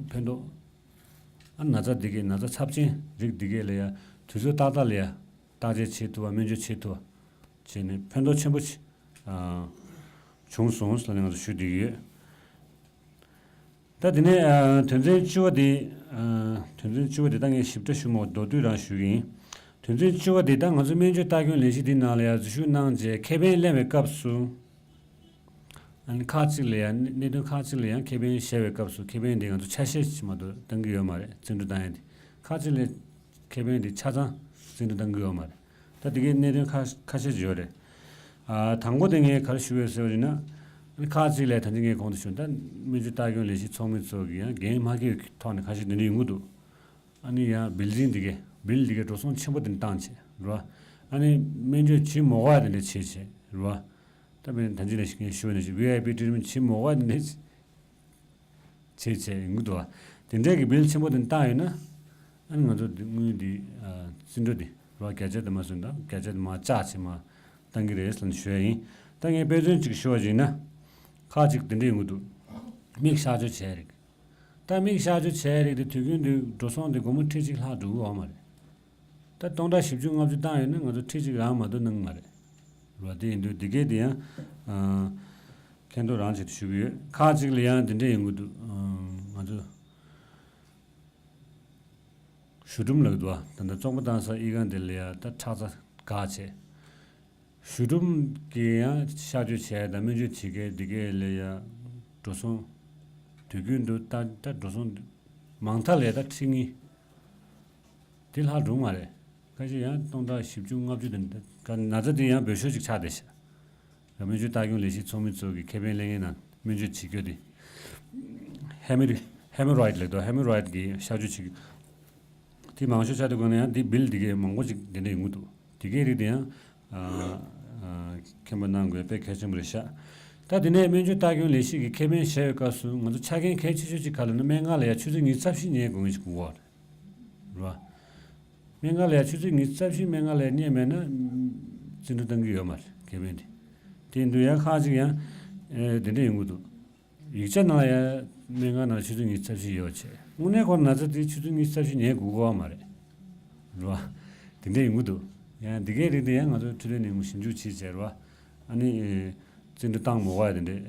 ཕན་ཐོགས། ཨ། ན་ཚ་འདི་གའི་ན་ཚ་ཚབས་ཆེན་རིགས་འདི་གའི་ལ་ཡ་དུས་ཚོད་ཏག་ཏག་ལ་ཡ་བརྟག་དཔྱད་བྱེད་ཐུབ་པ། སྨན་བཅོས་བྱེད་ཐུབ་པ་བྱས་ནས་ཕན་ཐོགས་ཆེན་པོ་ཅིག་ཨ། བྱུང་སོང་ཟེར་ནས་ང་ཚོ་ཞུ་བསྡད་ཀྱི་ཡོད། ད་དེ་ནས་ཨ། དོན་ཚན་བཅུ་པ་དེ། ཨ། དོན་ཚན་བཅུ་པ་དེ་ད་ངས་ཞིབ་ཕྲ་ཞུ་མ་མདོར་བསྡུས་རང་ཞུ་གི་ཡིན། དོན་ཚན་བཅུ་པ་དེ་ད་ང་ཚོ་སྨན་བཅོས་ལྟ་སྐྱོང་ལས་གཞི་འདི་ནང་ལ་ཡང་འཛུལ་ཞུགས་གནང་རྗེས་ཁེ་ཕན་ལེན་པའི་སྐབས་སུ། ཨ་ནི་ཁག་ཅིག་ལ་ཡང་གནད་དོན་ཁག་ཅིག་ལ་ཡང་ཁེ་ཕན་བཞེས་པའི་སྐབས་སུ་ཁེ་ཕན་དེ་ང་ཚོ་ཆ་ཤས་ཤིག་མ་གཏོགས་གཏང་གི་ཡོད་མ་རེད། བརྩི་འགྲོ་བཏང་ཡ་དེ། ཁག་ཅིག་ལ་ཁེ་ཕན་དེ་ཆ་ཚང་བརྩི་འགྲོ་གཏང་གི་ཡོད་མ་རེད། ད་དེ་གའི་གནད་དོན་ཁ་ཁ་ཤས་ཅིག་ཡོད་རེད། ཨ། དང་པོ་དེ་ངས་ག་རེ་ཞུ་འོས་ཟེར་བ་ཡིན་ན། ཨ་ནི་ཁག་ཅིག་ལ་ད་ཅི་ངས་གོང་དུ་ཞུས་ད་སྨན་བཅོས་ལྟ་སྐྱོང་ལས་གཞི་ཚོགས་མི་ཚོ་གིས་ཡང་འགན་མ་འཁྱེར་བའི་ཐོག་ནས་ཁ་ཤས་དེ་འདྲ་ཡོང་གི་འདུག་ཨ་ནི་ཡང་བིལ་ཌིང་དེ་གའི་བིལ་དེ་གའི་འགྲོ་སོང་ཆེན་པོ་དེ་འདྲ་བཏང་བྱས་རེད་བ། ཨ་ནི་སྨན་བཅོས་བྱེད་མ་དགོས་པ་དེ་འདྲ་བྱས་བྱས་རེད་བ། ད་དཔེར་ན་ད་ཅི་ནས་ངས་ཞུ་བ་ནང་བཞིན་ཝི་ཨའི་པི་ཊི་རི་ཊི་མེན་ཊི་བྱེད་མ་དགོས་པ་དེ་འདྲ་བྱས་བྱས་ཡོང་གི་འདུག་བ། དེ་འདྲའི་གི་བིལ་ཆེན་པོ་དེ་བཏང་ཡོད་ན། ཨ་ནི་ང་ཚོ་འདི་དངུལ་འདི་ཨ། བརྩི་འགྲོ་འདི་རོ་བརྒྱ་ཆ་དེ་མར་སོང་དང་བརྒྱ་ཆ་དེ་མར་བཅག་བྱས་མར་བཏང་གི་རེད་ལབ་ནས་ཞུ་ཡ་ཡིན། ད་ངས་དཔེ་མཚོན་གཅིག་ཞུ་བ་ཞིག་ཡིན་ན། ཁག་ཅིག་དེ་འདྲ་ཡོང་གི་འདུག་མིག་གཤག་བཅོས་བྱས་རིགས། ད་མིག་གཤག་བཅོས་བྱས་རིགས་དེ་དུས་རྒྱུན་དུ་འགྲོ་སོང་དེ་སྒོར་མོ་ཁྲི་གཅིག་ལྷག་འགྲོ་གི་ཡོད་མ་རེད། ད་སྟོང་ཕྲག་བཞི་བཅུ་ལྔ་བཅུ་བཏང་ཡོད་ན་ང་ཚོ་ཁྲི་གཅིག་རང་མ་གཏོགས་གནང་གི་མ་རེད། རེད་བ། དེ་ཡིན་དུས་འདི་གས་དེ་ཡང་ཨ། མཁྱེན་རྟོགས་རང་བྱེད་དུ་ཞུ་གི་ཡོད། ཁག་ཅིག་ལ་ཡང་འདི་འདྲས་ཡོང་གི་འདུག་ཨ། ང་ཚོ་གཞུ་འབྲུམ་ལབ་འདུག་བ། ད་ལྟ་བཙོང་པ་བཏང་ས་ཨི་ཁང་དེ་ལ་ཡ་ད་ཁྲག་རྩ་འགག་བྱས། གཞུ་འབྲུམ་གྱི་ཡང་གཤག་བཅོས་བྱས་དང་སྨན་བཅོས་བྱེད་མཁན་འདི་གས་ལ་ཡ་འགྲོ་སོང་། དུས་རྒྱུན་དུ་ད་ད་འགྲོ་སོང་མང་མཐའ་ལ་ཡ་ད་ཁྲི་གཉིས་དེ་ལྷག་འགྲོ་གི་མ་རེད། ཁ་ཤས་ཡང་སྟོང་ཕྲག་བཞི་བཅུ་ལྔ་བཅུ་དེ་འདྲ་ག་ན་ཚ་དེ་ཡང་འབོད་ཤོག་ཅིག་ཆགས་བསྡད་ཤག་སྨན་བཅོས་ལྟ་སྐྱོང་ལས་གཞི་ཚོགས་མི་ཚོ་གི་ཁེ་ཕན་ལེན་མཁན་ནང་སྨན་བཅོས་བྱེད་རྒྱུ་དེ། ཧེ་མི་རི་ཧེ་མོ་རོ་ཡིཌ་ལབ་འདུག་ཧེ་མོ་རོ་ཡིཌ་གི་གཤག་བཅོས་བྱེད་རྒྱུ། དེ་མང་ཤོས་ཆགས་དུས་གོང་ན་ཡང་དེ་བིལ་དེ་གའི་མང་པོ་ཅིག་དེ་འདྲ་ཡོང་གི་འདུག་དེ་གའི་རིགས་དེ་ཡང་ཨ། ཨ། མཁྱེན་པ་གནང་དགོས་དཔེ་གལ་ཆེན་པོ་རེད་ཤག་ད་དེ་ནས་སྨན་བཅོས་ལྟ་སྐྱོང་ལས་གཞི་གི་ཁེ་ཕན་བཤད་པའི་སྐབས་སུ་ང་ཚོ་ཆ་རྐྱེན་གལ་ཆེ་ཤོས་ཅིག་ག་རེ་ལབ་ན། སྨན་ཁང་ལ་ཡ་ཆུ་ཚོད་ཉི་ཤུ་རྩ་བཞི་ཉལ་དགོས་ངེས་ཅིག་དགོས་པ་རེད་བ། སྨན་ཁང་ལ་ཡ་ཆུ་ཚོད་ཉི་ཤུ་རྩ་བཞི་སྨན་ཁང་ལ་ཡ་རྙེད་མེད་ན་བཙོན་གྲོལ་གཏང་གི་ཡོད་མ་རེད། ཁེ་ཕན་དེ། དེ་ཡིན་དུས་ཡང་ཁག་ཅིག་ཡང་དེ་འདྲ་ཡོང་གི་འདུག་ཡིག་ཆ་ནང་ལ་ཡང་སྨན་ཁང་ནང་ཆུ་ཚོད་ཉི་ཤུ་རྩ་བཞི་ཡོད་བྱས། དངོས་གནས་ཁོ་ན་ཚ་དེ་ཆུ་ཚོད་ཉི་ཤུ་རྩ་བཞི་ཉལ་དགོས་ཀྱི་ཡོད་མ་རེད། རེད་བ། དེ་འདྲ་ཡོང་གི་འདུག་ཡང་འདི་གའི་རིགས་དེ་ཡང་ང་ཚོ་འཕྲོད་བསྟེན་ལས་ཁུངས་ཞིབ་འཇུག་བྱས་བྱས་རེད་བ། ཨ་ནི་བཙོན་གྲོལ་བཏང་མ་དགོས་ཡ་དེ་འདྲ་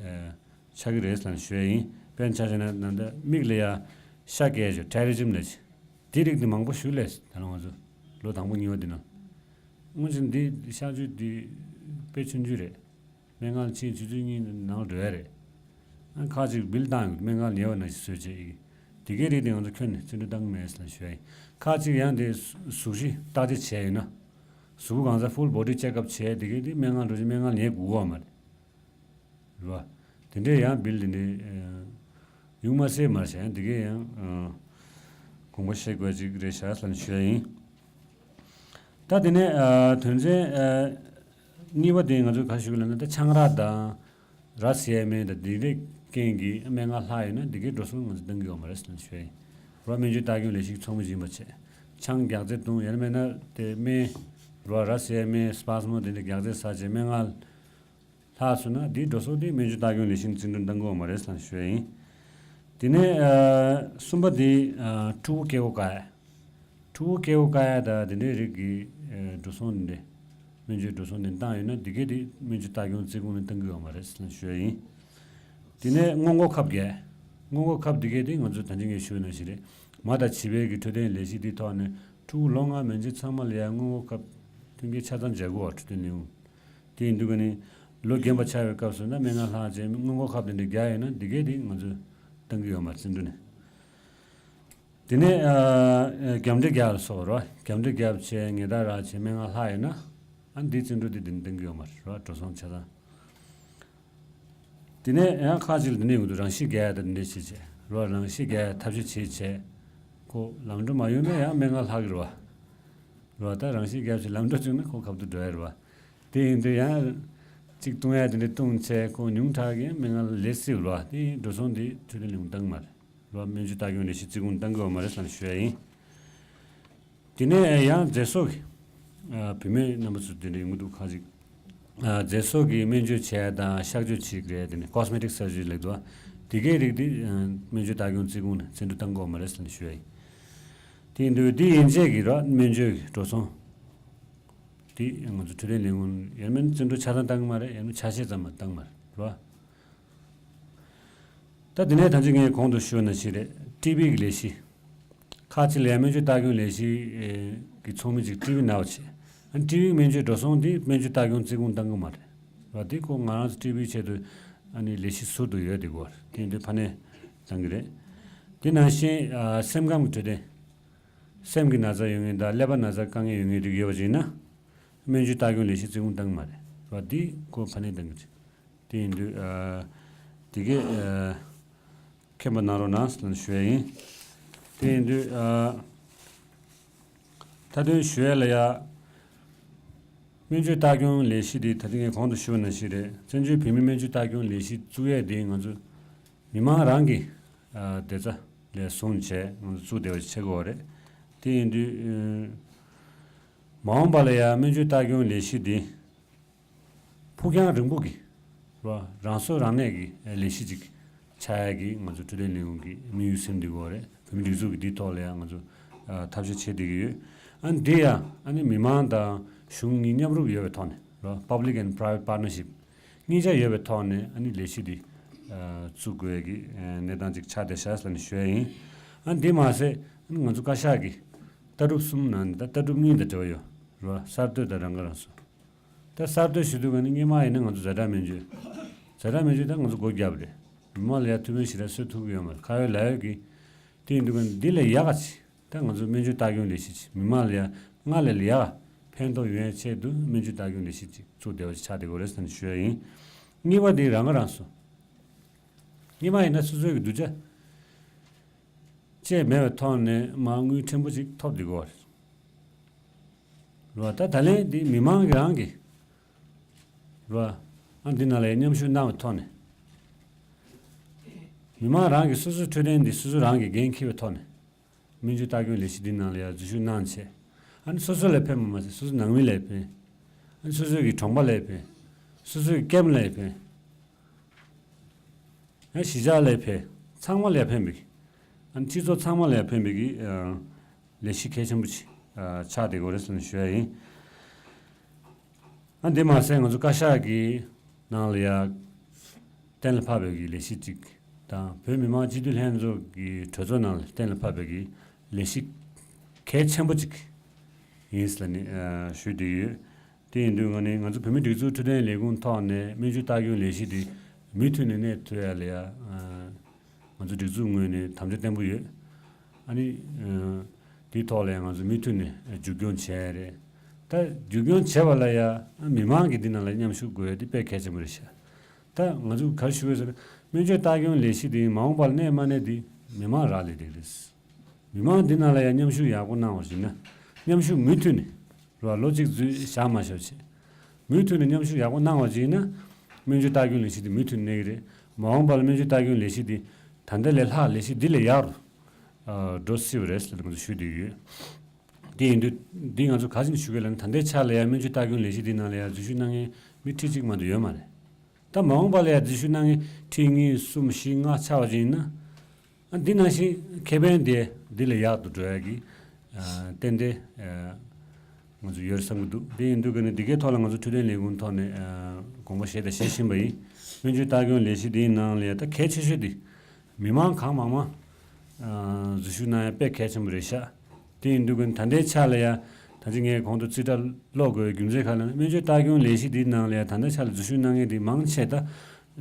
ཆགས་ཀྱི་རེད་ཟེར་ནས་ཞུ་ཡ་ཡིན། དཔེར་ན་ཆ་བཞག་ན་ད་ལྟ་མིག་ལ་ཡ་ཤ་བཀལ་བྱས་ཊེ་རེ་ཇིམ་ལབ་བྱས། དེ་རིགས་དེ་མང་པོ་ཞིག་སླེབས། ད་ལོ་ང་ཚོ་ལོ་དང་པོ་གཉིས་པ་དེ་ནང་། སྔོན་ཆད་འདི་གཤག་བཅོས་འདི་དཔེ་ཆུང་ཆུང་རེད། སྨན་ཁང་ཕྱིན་ཆུ་ཚོད་གཉིས་ནང་འགྲོ་ཡ་རེད། ཨ་ཁག་ཅིག་བིལ་བཏང་ཡོད། སྨན་ཁང་ཉེ་བ་ནང་བཞིན་བཟོས་བྱས་ཡིན། དེ་གའི་རིགས་དེ་ང་ཚོ་ཁྱོན་ནས་བཙོན་གྲོལ་བཏང་གི་མེད་ཟེར་ཞུ་ཡ་ཡིན། ཁག་ཅིག་ཡང་དེ་གཟུགས་གཞི་བརྟག་དཔྱད་བྱས་ཡོད་ན། གཟུགས་པོ་གང་ཚང་ཕུལ་བོ་ཌི་ཅེག་ཨབ་བྱས། དེ་གའི་དེ་སྨན་ཁང་འགྲོ་ཆེད་སྨན་ཁང་ཉེ་དགོས་ཀྱི་ཡོད་མ་རེད། རེད་བ། དེ་འདྲས་ཡང་བིལ་དེ་འདྲས་ཡོང་མ་སྲིད་མ་རེད་ཤག་ཡང་དེ་གའི་ཡང་དགོངས་པ་བཞེས་དགོས་ཅིག་རེད་ཤག་ཟེར་ནས་ཞུ་ཡ་ཡིན། ད་དེ་ནས་དོན་ཚན་གཉིས་པ་དེ་ང་ཚོས་ག་ཞུ་གི་ལབ་ན། ད་ཆང་རག་དང་ར་བཟི་ཡའི་སྨན་དང་དེ་འདྲའི་རྐྱེན་གྱིས་སྨན་ཁང་ལྷག་ཡོད་ན་དེ་གའི་འགྲོ་སོང་ང་ཚོ་གཏང་གི་ཡོད་མ་རེད་ཟེར་ནས་ཞུ་ཡ་ཡིན། ར་སྨན་བཅོས་ལྟ་སྐྱོང་ལས་གཞི་ཚོགས་མི་ཡིན་པ་བྱས། ཆང་རྒྱགས་རྫས་བཏུང་ཡང་མིན་ན་དེ་སྨན་ར་ར་བཟི་ཡའི་སྨན་སྤར་སྨོ་དེ་འདྲ་རྒྱགས་རྫས་ཟ་བྱས་སྨན་ཁང་ལྷག་སོང་ན་དེའི་འགྲོ་སོང་དེ་སྨན་བཅོས་ལྟ་སྐྱོང་ལས་གཞི་ནས་བཙོན་གྲོལ་གཏང་གི་ཡོད་མ་རེད་ཟེར་ནས་ཞུ་ཡ་ཡིན། དེ་ནས་གསུམ་པ་དེ་ཕྲུ་གུ་སྐྱེ་སྒོ་བཀག་ཡ། ཕྲུ་གུ་སྐྱེ་སྒོ་བཀག་ཡ་དང་དེ་འདྲའི་རིགས་ཀྱི་འགྲོ་སོང་དེ་འདྲ། སྨན་བཅོས་འགྲོ་སོང་དེ་བཏང་ཡོད་ན་དེ་གས་དེ་སྨན་བཅོས་ལྟ་སྐྱོང་རྩིས་ཁུངས་ནས་གཏང་གི་ཡོད་མ་རེད་ཟེར་ནས་ཞུ་ཡ་ཡིན། དེ་ནས་སྔོན་འགོག་ཁབ་བརྒྱབ། སྔོན་འགོག་ཁབ་དེ་གས་དེ་ང་ཚོ་ད་ཅི་ངས་ཞུས་ནང་བཞིན་རེད། མ་དང་བྱིས་པའི་གི་འཕྲོད་བསྟེན་ལས་གཞི་དེའི་ཐོག་ནས་ཕྲུ་གུ་ལོ་ལྔ་མན་ཆད་ཚང་མ་ལ་ཡ་སྔོན་འགོག་ཁབ་མཐུན་རྐྱེན་ཆ་ཚང་སྦྱར་དགོས་པ། འཕྲོད་བསྟེན་ལས་ཁུངས། དེ་ཡིན་དུས་ཀ་ནི་ལོ་རྒན་པ་ཆགས་པའི་སྐབས་སུ་ན་སྨན་ཁང་ལྷག་བྱས་སྔོན་འགོག་ཁབ་དེ་འདྲ་བརྒྱབ་ཡོད་ན་དེ་གས་དེ་ང་ཚོས་གཏང་གི་ཡོད་མ་རེད། བཙོན་གྲོལ་ནས། དེ་ནས་རྒྱབ་འདྲེ་རྒྱག་ལ་སོགས་རོ། རྒྱབ་འདྲེ་རྒྱབ་བྱས་ཉེས་རྡུང་རག་བྱས་སྨན་ཁང་ལྷག་ཡོད་ན། ཨ་འདིའི་བཙོན་གྲོལ་དེ་དེ་འདང་གི་ཡོད་མ་རེད་རོ། འགྲོ་སོང་ཆ་ཚང་། དེ་ནས་ཡང་ཁག་ཅིག་ལ་དེ་ནས་ཡོང་གི་འདུག་རང་ཤི་རྒྱག་ཡ་དང་འདྲ་བྱེད་བྱས་རོ། རང་ཤི་རྒྱག་ཡ་ཐབས་ཤེས་བྱེད་བྱས། ཁོ་ལམ་འགྲོ་མ་ཡོང་ན་ཡང་སྨན་ཁང་ལྷག་གི་རེད་བ། རོ། ད་རང་ཤི་རྒྱག་བྱས་ལམ་འགྲོ་བྱུང་ན་ཁོ་ཁ་ཐུག་འགྲོ་ཡ་རེད་བ། དེ་ཡིན་དུས་ཡང་གཅིག་བཏུང་ཡ་དེ་འདྲ་བཏུང་བྱས་ཁོ་ཉུང་དྲགས་ཀྱི་སྨན་ཁང་ལ་ལས་སྲིད་རོ། དེ་འགྲོ་སོང་དེ་འཕྲོད་བསྟེན་ལས་ཁུངས་གཏང་གི་མ་རེད། རོ། སྨན་བཅོས་ལྟ་སྐྱོང་ལས་གཞི་རྩིས་ཁུངས་གཏང་གི་ཡོད་མ་རེད་ཟེར་ནས་ཞུ་ཡ་ཡིན། དེ་ནས་ཡང་མཛེས་སོགས་ཀྱི་བུད་མེད་རྣམ་པ་ཚོ་དེ་འདྲ་ཡོང་གི་འདུག་ཁ་ཅིག་མཛེས་སོགས་ཀྱི་སྨན་བཅོས་བྱས་དང་གཤག་བཅོས་བྱེད་དགོས་དེ་ནས་ཀོ་སི་མེ་ཊིག་སར་ཇི་རི་ལབ་འདུག་དེ་གའི་རིགས་དེ་སྨན་བཅོས་ལྟ་སྐྱོང་རྩིས་ཁུངས་ནས་བཙོན་གྲོལ་གཏང་གི་ཡོད་མ་རེད་ཟེར་ནས་ཞུ་ཡ་ཡིན། དེ་ཡིན་དུས་དེ་ཡན་ཆད་ཀྱི་རོ། སྨན་བཅོས་ཀྱི་འགྲོ་སོང་དེ་ང་ཚོ་འཕྲོད་བསྟེན་ལས་ཁུངས་ཡིན་མིན་བཙོན་གྲོལ་ཆ་ཚང་གཏང་གི་མ་རེད། ཡིན་མིན་ཆ་ཤས་ཙམ་མ་གཏང་གི་མ་རེད་རོ། ད་དེ་ནས་ད་ཅི་ངས་གོང་དུ་ཞུས་ནང་བཞིན་རེད། ཊི་བི་གི་ལས་གཞི། ཁག་ཅིག་ལ་ཡ་སྨན་བཅོས་ལྟ་སྐྱོང་ལས་གཞི་གི་ཚོགས་མི་ཅིག་ཊི་བི་ན་བ་བྱས། ཨ་ཊི་བི་སྨན་བཅོས་འགྲོ་སོང་དེ་སྨན་བཅོས་ལྟ་སྐྱོང་རྩིས་ཁུངས་གཏང་གི་མ་རེད་བ། དེ་ཁོ་ང་རང་ཚོ་ཊི་བི་ཆེད་དུ་ཨ་ནི་ལས་གཞི་ཟུར་དུ་ཡོད་དེ་གོ། དེ་ཡིན་དུས་ཕ་ནས་གཏང་གི་རེད། དེ་ནང་བཞིན་སེམས་ཁམས་ཀྱི་འཕྲོད་བསྟེན། སེམས་ཀྱི་ན་ཚ་ཡོད་མཁན་དང་ཀླད་པ་ན་ཚ་དཀའ་ངལ་ཡོད་མཁན་རིགས་ཡོད་པ་ཅིག་ཡིན་ན། སྨན་བཅོས་ལྟ་སྐྱོང་ལས་གཞི་རྩིས་ཁུངས་གཏང་གི་མ་རེད་བ། དེ་ཁོ་ཕ་ནས་གཏང་གི་རེད། དེ་ཡིན་དུས། དེ་གས། མཁྱེན་པ་གནང་རོགས་གནང་ཞུ་ཡ་ཡིན། དེ་ཡིན་དུས། མཐའ་དོན་ཞུ་ཡ་ལ་ཡ། སྨན་བཅོས་ལྟ་སྐྱོང་ལས་གཞི་དེ་ད་ལྟ་ངས་གོང་དུ་ཞུས་པ་ནང་བཞིན་རེད། བཙན་བྱོལ་བོད་མིའི་སྨན་བཅོས་ལྟ་སྐྱོང་ལས་གཞི་བཙུགས་ཡས་དེ་ང་ཚོ་མི་མང་རང་གི་བདེ་རྩ་ལ་བཟུང་བྱས་ང་ཚོ་བཙུགས་བསྡད་པ་ཞིག་ཆགས་ཀྱི་ཡོད་རེད། དེ་ཡིན་དུས། མ་འོངས་པ་ལ་ཡ་སྨན་བཅོས་ལྟ་སྐྱོང་ལས་གཞི་དེ། ཕུགས་རྒྱང་རིང་པོ་གི་རང་སྲོག་རང་གནས་ཀྱི་ལས་གཞི་ཅིག་ཆགས་ཡ་གི་ང་ཚོ་འཕྲོད་བསྟེན་ལས་ཁུངས་ཀྱི་དམིགས་ཡུལ་ཟིན་བསྡད་ཡོད་རེད། བོད་མིའི་སྒྲིག་འཛུགས་ཀྱི་འདིའི་ཐོག་ལ་ཡང་ང་ཚོ་ཐབས་ཤེས་བྱེད་བསྡད་ཀྱི་ཡོད། ཨ་ནི་འདི་ཡང་ཨ་ནི་མི་མང་དང་གཞུང་གཉིས་མཉམ་རུབ་ཡོད་པའི་ཐོག་ནས་རོ། Public and Private Partnership གཉིས་ཆ་ཡོད་པའི་ཐོག་ནས་ཨ་ནི་ལས་གཞི་འདི་བཙུགས་དགོས་ཀྱི་གནས་སྟངས་ཅིག་ཆགས་བསྡད་ཤག་ཟེར་ནས་ཞུ་ཡ་ཡིན། ཨ་ནི་འདི་མ་ཟད་ཨ་ནི་ང་ཚོ་བཀའ་ཤག་གི་ལྟ་གྲུབ་གསུམ་ནང་ནས་ད་ལྟ་གྲུབ་གཉིས་དང་འབྲེལ་བ་ཡོད་རོ། གསར་གཏོད་དང་རང་ཁ་རང་གསོ། ད་གསར་གཏོད་ཞུ་དུས་ག་ནི་སྔོན་མ་ཡིན་ན་ང་ཚོ་ཛ་དྲག་སྨན་བཅོས། ཛ་དྲག་སྨན་བཅོས་ད་ང་ཚོ་སྒོ་བརྒྱབ་རེད། མི་མང་ལ་ཡ་ཐུགས་ཕན་ཞེ་དྲག་གསོས་ཐུབ་ཀྱི་ཡོད་མ་རེད། ཁ་ཡོད་ལག་ཡོད་ཀྱིས། དེ་ཡིན་དུས་ག་ནི་འདི་ལས་ཡག་ག་ཅིག་ད་ང་ཚོ་སྨན་བཅོས་ལྟ་སྐྱོང་ལས་གཞི་ཅིག་མི་མང་ལ་ཡ་སྔར་ལས་ལས་ཡག་ཕན་ཐོགས་ཡོང་ཡ་ཆེད་དུ་སྨན་བཅོས་ལྟ་སྐྱོང་ལས་གཞི་ཅིག་བཙུགས་བསྡད་པ་ཅིག་ཆགས་བསྡད་ཡོད་རེད་ཟེར་ནས་ཞུ་ཡ་ཡིན། གཉིས་པ་དེ་རང་ཁ་རང་གསོ། སྔོན་མ་ཡིན་ན་སོ་སོའི་གི་སྡུག་ཅག་བཅས་མེད་པའི་ཐོག་ནས་མར་དངུལ་ཕྲན་བུ་ཅིག་ཐོབ་བསྡད་ཀྱི་ཡོད་རེད། རེད་བ། ད་ད་ལན་འདི་མི་མང་གི་རང་གི་ རེད་བ། ཨ་འདི་ནང་ལ་ཡང་མཉམ་ཞུགས་གནང་བའི་ཐོག་ནས། མི་མང་རང་གིས་སོ་སོའི་འཕྲོད་བསྟེན་འདི་སོ་སོ་རང་གིས་འགན་འཁྱེར་བའི་ཐོག་ནས། སྨན་བཅོས་ལྟ་སྐྱོང་ལས་གཞི་འདི་ནང་ལ་ཡང་འཛུལ་ཞུགས་གནང་བྱས། ཨ་ནི་སོ་སོ་ལ་ཕན་པ་མ་ཟད་སོ་སོའི་ནང་མི་ལ་ཕན། ཨ་ནི་སོ་སོའི་གི་གྲོང་པ་ལ་ཕན། སོ་སོའི་ཀེམ་ལ་ཕན། ཨ་གཞིས་ཆགས་ལ་ཕན། ཚང་མ་ལ་ཕན་པའི་གི། ཨ་ནི་སྤྱི་ཚོགས་ཚང་མ་ལ་ཕན་པའི་གི་ཨ་ལས་གཞི་གལ་ཆེན་པོ་ཅིག་ཨ་ཆགས་བསྡད་ཡོད་རེད་ཟེར་ནས་ཞུ་ཡ་ཡིན། ཨ་འདི་མ་ཟད་ང་ཚོ་བཀའ་ཤག་གི་ནང་ལ་ཡ་གཏན་ལ་ཕབ་པའི་གི་ལས་གཞི་གཅིག་དང་བོད་མི་མང་སྤྱི་འཐུས་ལྷན་ཚོགས་ཀྱི་གྲོས་ཚོགས་ནང་ལ་གཏན་ལ་ཕབ་པའི་གི་ལས་གཞི་གལ་ཆེན་པོ་གཅིག་ཡིན་ཟེར་ནས་ཨ་ཞུ་བསྡད་ཡོད། དེ་ཡིན་དུས་ང་ནི་ང་ཚོ་བོད་མིའི་སྒྲིག་འཛུགས་འཕྲོད་བསྟེན་ལས་ཁུངས་ཐོག་ནས་སྨན་བཅོས་ལྟ་སྐྱོང་ལས་གཞི་འདི་མུ་མཐུད་ནས་གནས་ཐུབ་ཡ་ལ་ཡ་ཨ་ང་ཚོ་སྒྲིག་འཛུགས་ངོས་ནས་དམ་བཅའ་བརྟན་པོ་ཡོད། ཨ་ནི་ཨ་དེའི་ཐོག་ལ་ཡ་ང་ཚོ་མུ་མཐུད་ནས་མཇུག་སྐྱོང་བྱས་རེད། ད་མཇུག་སྐྱོང་བྱས་པ་ལ་ཡ་ཨ་མི་མང་གིས་འདི་ནང་ལ་མཉམ་ཞུགས་དགོས་ཡ་དེ་དཔེ་གལ་ཆེན་པོ་རེད་ཤག་ད་ང་ཚོ་ག་རེ་ཞུ་དགོས་ཟེར་ན་སྨན་བཅོས་ལྟ་སྐྱོང་ལས་གཞི་དེ་མ་འོངས་པར་གནས་མ་གནས་དེ་མི་མང་རག་ལས་འགྲིག་རེད། མི་མང་འདི་ནང་ལ་ཡང་མཉམ་ཞུགས་ཡག་པོ་གནང་བ་ཞིག་ན། མཉམ་ཞུགས་མུ་མཐུད་ནས་རོ་ལོ་གཅིག་འཛུལ་བཞག་མ་བཞག་བྱས། མུ་མཐུད་ནས་མཉམ་ཞུགས་ཡག་པོ་གནང་བ་ཞིག་ན། སྨན་བཅོས་ལྟ་སྐྱོང་ལས་གཞི་འདི་མུ་མཐུད་གནས་ཀྱི་རེད། མ་འོངས་པ་ལ་སྨན་བཅོས་ལྟ་སྐྱོང་ལས་གཞི་འདི་ད་ལྟ་ལས་ལྷག་ལས་གཞི་འདི་ལས་ཡག་རུ་ཨ་འགྲོ་སྲིད་པ་རེད་ཟེར་ནས་ང་ཚོ་ཞུ་བསྡད་ཡོད། དེ་ཡིན་དུས་འདི་ང་ཚོ་ག་ཅིག་ཞུ་གི་ལབ་ན་ད་ལྟའི་ཆ་ལ་ཡང་སྨན་བཅོས་ལྟ་སྐྱོང་ལས་གཞི་འདི་ནང་ལ་ཡང་འཛུལ་ཞུགས་གནང་མཁན་མི་ཁྲི་གཅིག་མ་གཏོགས་ཡོད་མ་རེད། ད་མ་འོངས་པ་ལ་ཡང་འཛུལ་ཞུགས་གནང་མཁན་ཁྲི་གཉིས་གསུམ་བཞི་ལྔ་ཆགས་པ་ཅིག་ཡིན་ན། ཨ་འདི་ནང་བཞིན་ཁེ་ཕན་དེ་འདི་ལས་ཡག་ཏུ་འགྲོ་ཡ་གི་ཨ་ཏན་ཏན་ཨ་ང་ཚོ་ཡོད་བསམ་གྱི་འདུག་དེ་ཡིན་དུས་ཀ་ནས་འདི་གའི་ཐོག་ལ་ང་ཚོ་འཕྲོད་བསྟེན་ལས་ཁུངས་ཐོག་ནས་ཨ་དགོངས་པ་བཞེས་དང་བཞེས་བཞིན་པ་ཡིན། སྨན་བཅོས་ལྟ་སྐྱོང་ལས་གཞི་འདིའི་ནང་ལ་ཡ་ད་གལ་ཆེ་ཤོས་འདི་མི་མང་གང་མང་མང་ཨ་འཛུལ་ཞུགས་གནང་ཡ་དཔེ་གལ་ཆེན་པོ་རེད་ཤག་དེ་ཡིན་དུས་ཀ་ནས་ད་ལྟའི་ཆ་ལ་ཡ་ད་ཅི་ངས་གོང་དུ་རྩིས་ཁྲ་ཀློག་དགོས་པའི་རྒྱུ་མཚན་ག་ལ་ན་སྨན་བཅོས་ལྟ་སྐྱོང་ལས་གཞི་འདིའི་ནང་ལ་ཡ་ད་ལྟའི་ཆ་ལ་འཛུལ་ཞུགས་གནང་མཁན་འདི་མང་ཆེ་ད་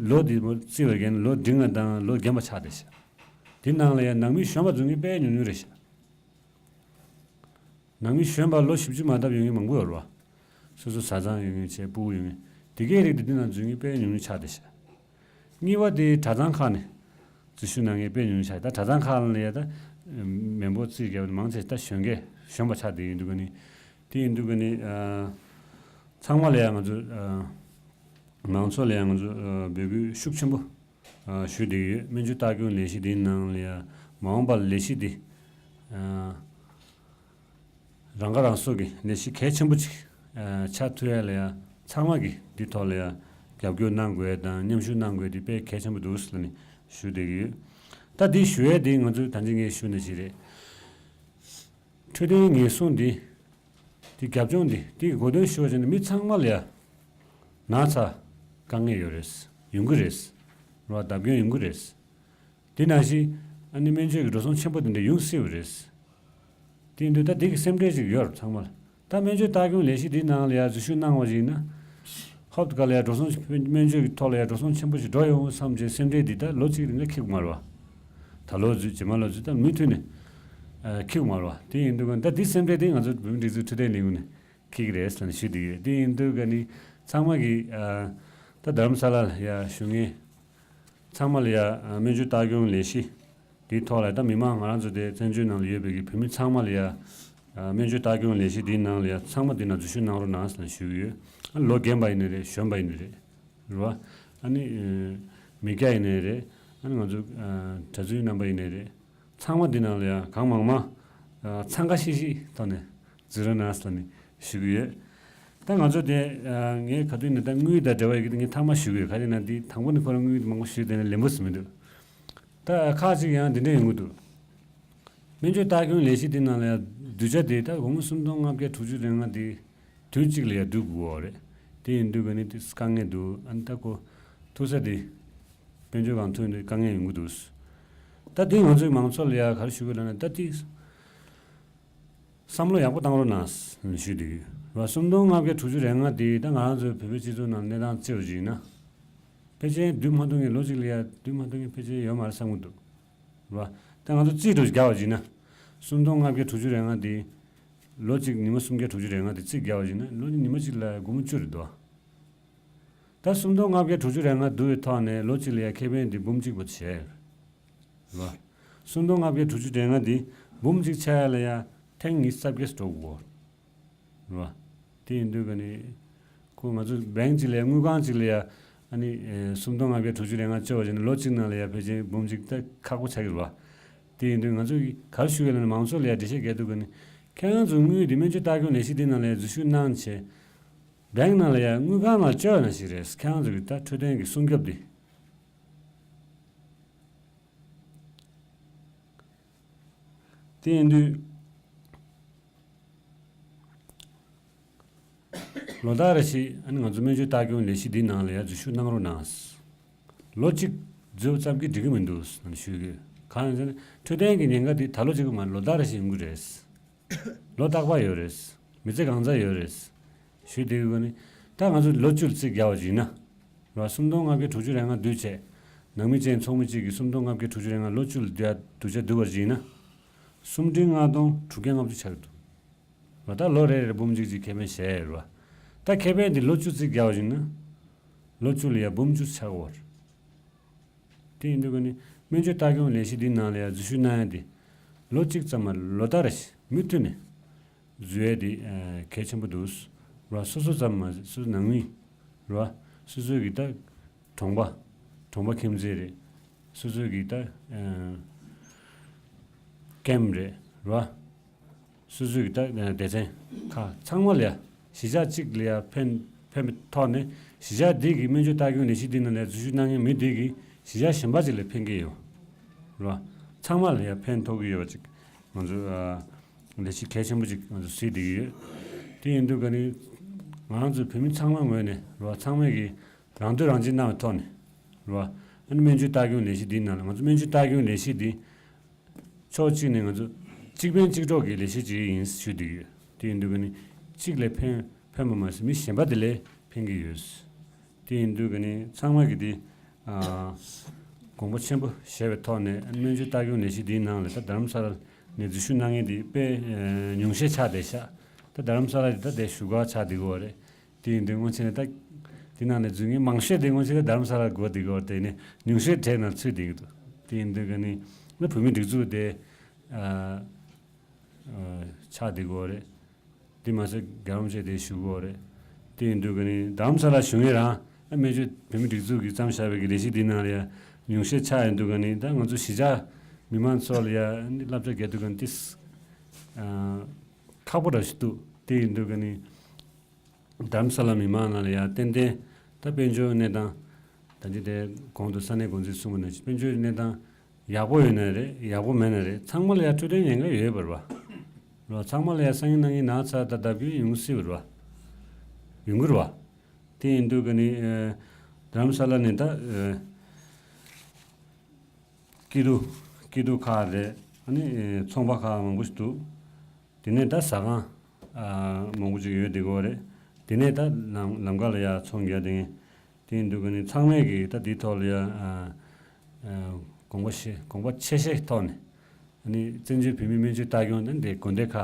ལོ་འདི་བརྩིས་པ་ཡིན་ན་ལོ་འབྲིང་བ་དང་ལོ་རྒན་པ་ཆགས་བསྡད་ཤག་དེ་ནང་ལ་ཡང་ནང་མི་གཞོན་པ་འཛུལ་མཁན་དཔེ་ཉུང་ཉུང་རེད་ཤག་ནང་མི་གཞོན་པ་ལོ་བཞི་བཅུ་མ་ལྡབ་ཡོད་མཁན་མང་པོ་ཡོད་རེད་བ། སོ་སོ་བཟའ་ཚང་ཡོད་མཁན་བྱས་སྤུ་གུ་ཡོད་མཁན་དེ་གའི་རིགས་དེ་འདི་ནང་འཛུལ་མཁན་དཔེ་ཉུང་ཉུང་ཆགས་བསྡད་ཤག་གཉིས་པ་དེ་གྲྭ་ཚང་ཁག་ནས་འཛུལ་ཞུགས་གནང་མཁན་དཔེ་ཉུང་ཉུང་ཆགས། ད་གྲྭ་ཚང་ཁག་ལ་ཡ་ད་མི་འབོར་རྩིས་བརྒྱབ་ནས་མང་ཆེ་ད་གཞོན་སྐྱེས་གཞོན་པ་ཆགས་བསྡད་ཡོད་འདུག་ག་ནི། དེ་ཡིན་འདུག་ག་ནི་ཨ་ཚང་མ་ལ་ཡ་ང་ཚོ་ཨ་མང་ཚོགས་ལ་ཡང་ང་ཚོ་ཨ་འབོད་སྐུལ་ཤུགས་ཆེན་པོ་ཨ་ཞུ་བསྡད་ཡོད། སྨན་བཅོས་ལྟ་སྐྱོང་ལས་གཞི་འདིའི་ནང་ལ་ཡང་མ་འོངས་པར་ལས་གཞི་འདི་ཨ་རང་ཁ་རང་གསོ་གི་ལས་གཞི་གལ་ཆེན་པོ་ཅིག་ཨ་ཆགས་ཐུབ་ཡ་ལ་ཡང་ཚང་མ་གིས་འདི་ཐོག་ལ་ཡང་རྒྱབ་སྐྱོར་གནང་དགོས་དང་མཉམ་ཞུགས་གནང་དགོས་འདི་དཔེ་གལ་ཆེན་པོ་འདུག་ཟེར་ནས་ཞུ་བསྡད་ཀྱི་ཡོད། ད་འདི་ཞུ་ཡས་འདི་ང་ཚོས་ད་ཅི་ངས་ཞུ་ནས་ཅིག་རེད། འཕྲོད་བསྟེན་ཉེན་སྲུང་འདི། དེ་རྒྱབ་ལྗོངས་འདི་དེ་གི་གོ་དོན་ཞུ་བ་བྱས་ན་མི་ཚང་མ་ལ་ཡ། ན་ཚ། དཀའ་ངལ་ཡོད་རེད། ཡོང་གི་རེད། རོ་བརྡབ་སྐྱོན་ཡོང་གི་རེད། དེ་ནང་བཞིན་ཨ་ནི་སྨན་བཅོས་ཀྱི་འགྲོ་སོང་ཆེན་པོ་དེ་འདྲ་ཡོང་སྲིད་པ་རེད། དེ་ཡིན་དུས་ད་དེ་གི་སེམས་ཁྲལ་ཅིག་ཡོད་རེད་ཚང་མ་ལ། ད་སྨན་བཅོས་ལྟ་སྐྱོང་ལས་གཞི་འདིའི་ནང་ལ་ཡ་འཛུལ་ཞུགས་གནང་བ་ཞིག་ཡིན་ན། ཧོབ་ཏེ་ག་ལ་ཡ་འགྲོ་སོང་སྨན་བཅོས་ཀྱི་ཐོག་ལ་ཡ་འགྲོ་སོང་ཆེན་པོ་ཞིག་འགྲོ་ཡོང་བསམ་བྱས་སེམས་ཁྲལ་འདི་ད་ལོ་གཅིག་རིང་ལ་འཁྱེར་དགོས་མ་རེད་བ། ད་ལོ་འཛུལ་རྗེས་མ་ལོ་འཛུལ་ད་མུ་མཐུད་ནས་ཨ་འཁྱེར་དགོས་མ་རེད་བ། དེ་ཡིན་དུས་ད་འདི་སེམས་ཁྲལ་འདི་ང་ཚོ་བོད་མི་སྒྲིག་འཛུགས་འཕྲོད་བསྟེན་ལས་ཁུངས་ནས་འཁྱེར་གྱི་རེད་ཟེར་ནས་ཞུ་བསྡད་ཡོད། དེ་ཡིན་དུས་ག་ནི་ཚང་མ་གིས་ཨ་ད་རྡ་རམ་ས་ལ་ལ་ཡ་བཞུགས་མཁན་ཚང་མ་ལ་ཡ་ཨ་སྨན་བཅོས་ལྟ་སྐྱོང་ལས་གཞི་དེའི་ཐོག་ལ་ད་མི་མང་ང་རང་ཚོ་དེ་བཙན་བྱོལ་ནང་ལ་ཡོད་པའི་གི་བོད་མི་ཚང་མ་ལ་ཡ་ཨ་སྨན་བཅོས་ལྟ་སྐྱོང་ལས་གཞི་དེའི་ནང་ལ་ཡ་ཚང་མ་དེ་ནང་འཛུལ་ཞུགས་གནང་རོགས་གནང་ཟེར་ནས་ཞུ་གི་ཡོད། ཨ་ལོ་རྒན་པ་ཡིན་ནའི་རེད། གཞོན་པ་ཡིན་ནའི་རེད། རེད་བ། ཨ་ནི་ཨ་མི་སྐྱ་ཡིན་ནའི་རེད། ཨ་ནི་ང་ཚོ་ཨ་གྲྭ་བཙུན་རྣམ་པ་ཡིན་ནའི་རེད། ཚང་མ་འདི་ནང་ལ་ཡང་གང་མང་མང་ཨ་འཚང་ཁ་ཤིག་ཤིག་ཐོག་ནས་འཛུལ་རོགས་གནང་ཟེར་ནས་ཞུ་གི་ཡོད། ད་ང་ཚོ་དེ་ཨ་ངས་ག་དུས་ནས་ད་དངུལ་དང་འབྲེལ་བ་ཡོད་ཀྱི་འདུག་ངས་ཐེངས་མ་ཞུ་གི་ཡོད། ག་རེ་ན་འདི་དང་པོ་ནས་ཁོ་རང་དངུལ་མང་པོ་ཞུས་བསྡད་ནས་ལེན་པོ་ཟིན་མི་འདུག་ད་ཁག་ཅིག་ཡང་འདི་འདྲ་ཡོང་གི་འདུག་སྨན་བཅོས་ལྟ་སྐྱོང་ལས་གཞི་འདི་ནང་ལ་ཡང་གདུལ་བྱ་དེ་ད་སྒོར་མོ་སུམ་སྟོང་ལྔ་བརྒྱ་དྲུག་ཅུ་རེ་ལྔ་དེ་དུས་གཅིག་ལ་ཡང་བསྡུ་དགོས་པ་རེད། དེ་ཡིན་དུས་ག་ནི་དེ་དཀའ་ངལ་འདུག་ཨ་ནི་ད་ཁོ་ཐུག་ས་དེ་དཔལ་འབྱོར་གང་ཐུབ་ཡིན་དུས་དཀའ་ངལ་ཡོང་གི་འདུག་ད་དེ་ང་ཚོའི་མང་ཚོགས་ལ་ཡང་ག་རེ་ཞུ་དགོས་ལབ་ན་ད་དེ་བསམ་བློ་ཡག་པོ་བཏང་རོགས་གནང་ཞུ་དེ་ཡོད་བ། སུམ་སྟོང་ལྔ་བརྒྱ་དྲུག་ཅུ་རེ་ལྔ་དེ་ད་ང་རང་ཚོའི་བོད་པའི་སྤྱི་ཚོགས་ནང་གནས་སྟངས་བརྩི་བ་ཞིག་ཡིན་ན། ཕལ་ཆེར་བསྡུ་མ་ཐུབ་མཁན་ལོ་གཅིག་ལ་ཡང་བསྡུ་མ་ཐུབ་མཁན་ཕལ་ཆེར་ཡོད་མ་རེད་བསམ་གྱི་འདུག་རེད་བ། ད་ང་ཚོ་རྩིས་འགྲོ་རྒྱག་པ་ཡིན་ན། སུམ་སྟོང་ལྔ་བརྒྱ་དྲུག་ཅུ་རེ་ལྔ་དེ། ལོ་གཅིག་ཉི་མ་སུམ་བརྒྱ་དྲུག་ཅུ་རེ་ལྔ་དེ་རྩིས་རྒྱག་པ་ཡིན་ན་ལོ་གཅིག་ཉི་མ་གཅིག་ལ་སྒོར་མོ་བཅུ་རེད་འདུག་ད་སུམ་སྟོང་ལྔ་བརྒྱ་དྲུག་ཅུ་རེ་ལྔ་བསྡུ་བའི་ཐོག་ནས་ལོ་གཅིག་ལ་ཡང་ཁེ་ཕན་དེ་འབུམ་གཅིག་པོ་བྱས། རེད་བ། སུམ་སྟོང་ལྔ་བརྒྱ་དྲུག་ཅུ་རེ་ལྔ་དེ་འབུམ་གཅིག་ཆགས་ཡ་ལ་ཡང་ཐེངས་ཉི་ཤུ་རྩ་བརྒྱད་འགྲོ་དགོས། རེད་བ། དེ་ཡིན་དུས་ག་ནི། ཁོ་ང་ཚོ་བེང་གཅིག་ལ་ཡ་དངུལ་ཁང་གཅིག་ལ་ཡ་ཨ་ནི་ཨེ་སུམ་སྟོང་ལྔ་བརྒྱ་དྲུག་ཅུ་རེ་ལྔ་བཅོལ་བ་བྱས་ན་ལོ་གཅིག་ནང་ལ་ཡ་ཕལ་ཆེར་འབུམ་གཅིག་ད་ཁག་པོ་ཆགས་ཀྱི་རེད་བ། དེ་ཡིན་དུས་ང་ཚོ་གིས་ག་རེ་ཞུ་གི་ཡོད་ལབ་ན་མང་ཚོགས་ལ་ཡ་འགྲེལ་བཤད་རྒྱག་དུས་ཀ་ནི་ཁྱེད་རང་ཚོ་དངུལ་འདི་སྨན་བཅོས་ལྟ་སྐྱོང་ལས་གཞི་འདི་ནང་ལ་ཡ་འཛུལ་ཞུགས་གནང་བྱས་བེང་ནང་ལ་ཡ་དངུལ་ཁང་ནང་བཅོལ་ཡ་ནང་བཞིན་རེད། ཁྱེད་རང་ཚོ་གི་ད་འཕྲོད་བསྟེན་གྱི་སྲུང་སྐྱོབ་འདི། དེ་ཡིན་དུས། ལོ་ལྟར་རེ་བཞིན་ཨ་ནི་ང་ཚོ་སྨན་བཅོས་ལྟ་སྐྱོང་ལས་གཞི་འདིའི་ནང་ལ་ཡང་འཛུལ་ཞུགས་གནང་རོགས་གནང་། ལོ་གཅིག་འཛུལ་བ་ཙམ་གྱིས་འགྲིག་གི་མི་འདུག་ཞུ་གི་ཡོད། གང་ཡིན་ཟེར་ན་འཕྲོད་བསྟེན་གྱི་ཉེན་ཁ་འདི་ད་ལོ་གཅིག་གི་མ་རེད། ལོ་ལྟར་རེ་བཞིན་ཡོང་གི་རེད། ལོ་རྟག་པར་ཡོད་རེད། མི་ཚེ་གང་ཚར་ཡོད་རེད། ཞུས་བསྡད་ཡོད་ནི། ད་ང་ཚོ་ལོ་བཅུ་ལ་རྩིས་རྒྱག་པ་ཡིན་ན། ར་སུམ་སྟོང་ལྔ་བརྒྱ་དྲུག་ཅུ་རེ་ལྔ་བསྡུས་བྱས། ནང་མི་གཅིག་ཚོགས་མི་གཅིག་གིས་སུམ་སྟོང་ལྔ་བརྒྱ་དྲུག་ཅུ་རེ་ལྔ་ལོ་བཅུ་ལ་བསྡུ་བསྡུ་བྱས་བསྡུ་བ་ཡིན་ན། སུམ་ཁྲི་ལྔ་སྟོང་དྲུག་བརྒྱ་ལྔ་བཅུ་ཆགས་འདུག་ར་ད་ལོ་རེ་རེ་འབུམ་གཅིག་གཅིག་ཁེ་ཕན་བཞེས་ར། ད་ཁེ་ཕན་འདི་ལོ་བཅུ་རྩིས་རྒྱག་པ་ཡིན་ན། ལོ་བཅུ་ལ་ཡ་འབུམ་བཅུ་ཆགས་ཀྱི་ཡོད་རེད། དེ་ཡིན་དུས་ཀ་ནི་སྨན་བཅོས་ལྟ་སྐྱོང་ལས་གཞི་འདིའི་ནང་ལ་ཡང་འཛུལ་ཞུགས་གནང་ཡ་དེ་ལོ་གཅིག་ཙམ་མ་ལོ་ལྟར་རེ་མུ་མཐུད་ནས་འཛུལ་ཡ་དེ་གལ་ཆེན་པོ་འདུག་ར་སོ་སོ་ཙམ་མ་ཟད་སོ་སོ་ནང་མི་ར་སོ་སོ་གི་ད་གྲོང་པ་གྲོང་པ་ཁྱིམ་མཚེས་རེད། སོ་སོ་གི་ད་ཀེམ་རེད་ར། སོ་སོའི་ད་སྡེ་ཚན་ཁག་ཚང་མ་ལ་ཡ་གཞིས་ཆགས་གཅིག་ལ་ཡ་ཕན་ཕན་པའི་ཐོག་ནས་གཞིས་ཆགས་འདི་གི་སྨན་བཅོས་ལྟ་སྐྱོང་ལས་གཞི་འདི་ནང་ལ་འཛུལ་ཞུགས་གནང་མཁན་མི་འདི་གི་གཞིས་ཆགས་གཞན་པ་ཅིག་ལ་ཕན་གྱི་ཡོད་རེད་བ། ཚང་མ་ལ་ཡ་ཕན་ཐོགས་ཀྱི་ཡོད་པ་ཅིག་ང་ཚོ་ལས་གཞི་གལ་ཆེན་པོ་ཅིག་ང་ཚོ་གཟིགས་བསྡད་ཀྱི་ཡོད། དེ་ཡིན་དུས་ཀ་ནི་ང་རང་ཚོ་བོད་མི་ཚང་མ་ངོས་ནས་རེད་བ། ཚང་མས་ཀྱི་རང་འདོད་རང་བྱེད་གནང་བའི་ཐོག་ནས་རེད་བ། ཨ་ནི་སྨན་བཅོས་ལྟ་སྐྱོང་ལས་གཞི་འདི་ནང་ལ་ང་ཚོ་སྨན་བཅོས་ལྟ་སྐྱོང་ལས་གཞི་འདི། ཕྱོགས་གཅིག་ནས་ང་ཚོ་གཅིག་ཕན་གཅིག་གྲོགས་ཀྱི་ལས་གཞི་ཅིག་ཡིན་ཞུ་བསྡད་ཀྱི་ཡོད། དེ་ཡིན་དུས་ཀ་ནི་གཅིག་ལ་ཕན་ཕན་པ་མ་ཟད་མི་གཞན་པ་དེ་ལ་ཕན་གྱི་ཡོད། དེ་ཡིན་དུས་ཀ་ནི་ཚང་མ་གི་དེ་ཨ་དགོངས་པ་ཆེན་པོ་བཞེས་པའི་ཐོག་ནས་སྨན་བཅོས་ལྟ་སྐྱོང་ལས་གཞི་འདིའི་ནང་ལ་ད་རྡ་རམ་ས་ལ་ནས་འཛུལ་ཞུགས་གནང་མཁན་དེ་དཔེ་ཨ་ཉུང་ཤས་ཆགས་བསྡད་ཤག་ད་རྡ་རམ་ས་ལ་དེ་ད་དེ་བཞུགས་སྒར་ཆགས་བསྡད་ཀྱི་ཡོད་རེད། དེ་ཡིན་དུས་སྔོན་ཆད་ནས་ད་དེ་ནང་ནས་འཛུལ་མཁན་མང་ཤོས་དེ་སྔོན་ཆད་ད་རྡ་རམ་ས་ལ་སྒུག་བསྡད་ཀྱི་ཡོད་རེད། དེ་ནས་ཉུང་ཤས་གྲས་ནང་ཚུད་བསྡད་ཀྱི་འདུག་དེ་ཡིན་དུས་ཀ་ནི་ང་བོད་མིའི་སྒྲིག་འཛུགས་དེ་ཨ་ཨ་ཆགས་བསྡད་ཀྱི་ཡོད་རེད། དེ་མ་ཟད་རྒྱལ་བ་རིན་པོ་ཆེ་དེ་བཞུགས་ཀྱི་ཡོད་རེད། དེ་ཡིན་དུས་ཀ་ནི་རྡ་རམ་ས་ལ་བཞུགས་མཁན་རང་ཨ་སྨན་བཅོས་བོད་མིའི་སྒྲིག་འཛུགས་ཀྱིས་བརྩམས་བཞག་པའི་གི་ལས་གཞི་འདི་ནང་ལ་ཡ་ཉུང་ཤས་ཆགས་ཡོང་དུས་ཀ་ནི་ད་ང་ཚོ་གཞིས་ཆགས་མི་མང་ཚོ་ལ་ཡ་ཨ་ནི་བསླབ་བྱ་རྒྱག་དུས་ཀ་ནི་ཏིས་ཨ་ཁག་པོ་འདྲ་ཞིག་འདུག་དེ་ཡིན་དུས་ཀ་ནི། རྡ་རམ་ས་ལ་མི་མང་ནང་ལ་ཡང་ཏན་ཏན་ད་དཔལ་འབྱོར་གནས་སྟངས་ད་ཅི་དེ་གོང་དུ་ས་གནས་འགོ་འཛིན་གསུངས་པ་ནང་བཞིན་དཔལ་འབྱོར་གནས་སྟངས་ཡག་པོ་ཡོད་ན་རེད། ཡག་པོ་མེད་ན་རེད། ཚང་མ་ལ་ཡང་འཕྲོད་བསྟེན་ཉེན་ཁ་ཡོད་པ་རེད་བ། རེད་བ། ཚང་མ་ལ་ཡང་སང་ཉིན་གནངས་ཉིན་ན་ཚ་ད་ལྟ་བུ་ཡོང་སྲིད་པ་རེད་བ། ཡོང་གི་རེད་བ། དེ་ཡིན་དུས་ཀ་ནི་ཨེ་རྡ་རམ་ས་ལ་ནས་ད་ཨེ་སྐྱིད་སྡུག་སྐྱིད་སྡུག་ཁག་རེད། ཨ་ནི་ཨེ་ཚོང་པ་ཁག་མང་པོ་ཞིག་འདུག་དེ་ནས་ད་ཟ་ཁང་ཨ་མང་པོ་ཅིག་ཡོད་བསྡད་ཀྱི་ཡོད་རེད། དེ་ནས་ད་ལམ་ལམ་ཁ་ལ་ཡ་ཚོང་རྒྱག་བསྡད་མཁན་དེ་ཡིན་དུས་ཀ་ནི་ཚང་མས་ཀྱི་ད་འདིའི་ཐོག་ལ་ཡ་ཨ་ཨ་དགོངས་པ་བཞེས་དགོངས་པ་ཆེ་བཞེས་ཐོག་ནས་ཨ་ནི་བཙན་བྱོལ་བོད་མིའི་སྨན་བཅོས་ལྟ་སྐྱོང་དང་འབྲེལ་དགོན་སྡེ་ཁག་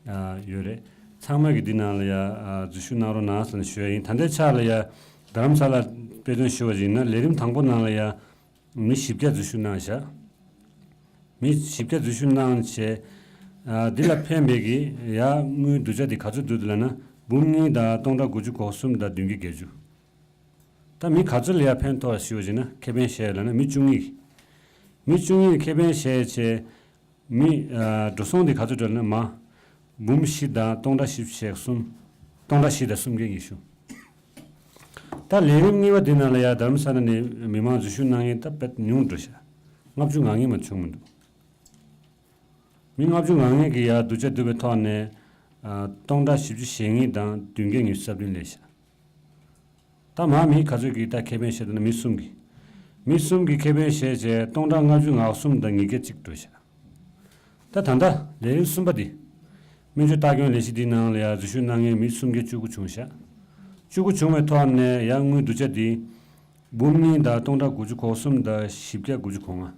ཨ་ཡོད་རེད། ཚང་མས་ཀྱི་འདི་ནང་ལ་ཡ་ཨ་འཛུལ་ཞུགས་གནང་རོགས་གནང་ཟེར་ནས་ཞུ་ཡ་ཡིན། ད་ལྟའི་ཆར་ལ་ཡ་རྡ་རམ་ས་ལ་དཔེ་མཚོན་ཞུ་བ་ཡིན་ན་ལས་རིམ་དང་པོ་ནང་ལ་ཡ། མི་བཞི་བརྒྱ་འཛུལ་ཞུགས་གནང་བཞག་མི་བཞི་བརྒྱ་འཛུལ་ཞུགས་གནང་བྱས། ཨ་འདི་ལ་ཕན་པའི་གི་ཡ་དངུལ་བསྡུ་བྱ་དེ་ག་ཚོད་འདུག་ལབ་ན་འབུམ་གཉིས་དང་སྟོང་ཕྲག་དགུ་བཅུ་གོ་གསུམ་དང་བདུན་བརྒྱ་བརྒྱད་ཅུ། ད་མི་ག་ཚོད་ལ་ཡ་ཕན་ཐོགས་ཞུ་བ་ཞིག་ན་ཁེ་ཕན་བཤད་ལབ་ན་མི་བཅུ་གཉིས། མི་བཅུ་གཉིས་ཁེ་ཕན་བཤད་བྱས། མི་ཨ་འགྲོ་སོང་དེ་ག་ཚོད་འགྲོ་ན་མ། འབུམ་བཞི་དང་སྟོང་ཕྲག་བཞི་བཅུ་ཞེ་གསུམ། སྟོང་ཕྲག་བཞི་དང་སུམ་བརྒྱ་ཉི་ཤུ། ད་ལས་རིམ་གཉིས་པ་འདི་ནང་ལ་ཡ་རྡ་རམ་ས་ལ་ནས་མི་མང་འཛུལ་ཞུགས་གནང་མཁན་ད་དཔེ་ཉུང་འགྲོ་ཤག་ལྔ་བཅུ་ང་ལྔ་མ་བྱུང་མི་འདུག་མི་ལྔ་བཅུ་ང་ལྔ་གི་ཡ་བསྡུ་བྱ་བསྡུ་བའི་ཐོག་ནས་ཨ་སྟོང་ཕྲག་བཞི་བཅུ་ཞེ་གཉིས་དང་བདུན་བརྒྱ་ཉི་ཤུ་རྩ་བདུན་ལས་ཤག་ད་མ་མི་ག་ཚོད་ཀྱིས་ད་ཁེ་ཕན་བཤད་ན་མི་གསུམ་གྱིས། མི་གསུམ་གྱིས་ཁེ་ཕན་བཤད་བྱས་སྟོང་ཕྲག་ལྔ་བཅུ་ང་གསུམ་དང་ཉིས་བརྒྱ་གཅིག་འགྲོ་ཤག་ད་ད་ལྟ་ལས་རིམ་གསུམ་པ་འདི། སྨན་བཅོས་ལྟ་སྐྱོང་ལས་གཞི་འདིའི་ནང་ལ་ཡང་འཛུལ་ཞུགས་གནང་མཁན་མི་སུམ་བརྒྱ་བཅུ་དགུ་བྱུང་ཤག་བཅུ་དགུ་བྱུང་བའི་ཐོག་ནས་ཡང་དངུལ་བསྡུ་བྱ་འདི། འབུམ་གཉིས་དང་སྟོང་ཕྲག་དགུ་བཅུ་གོ་གསུམ་དང་བཞི་བརྒྱ་དགུ་བཅུ་གོ་ལྔ།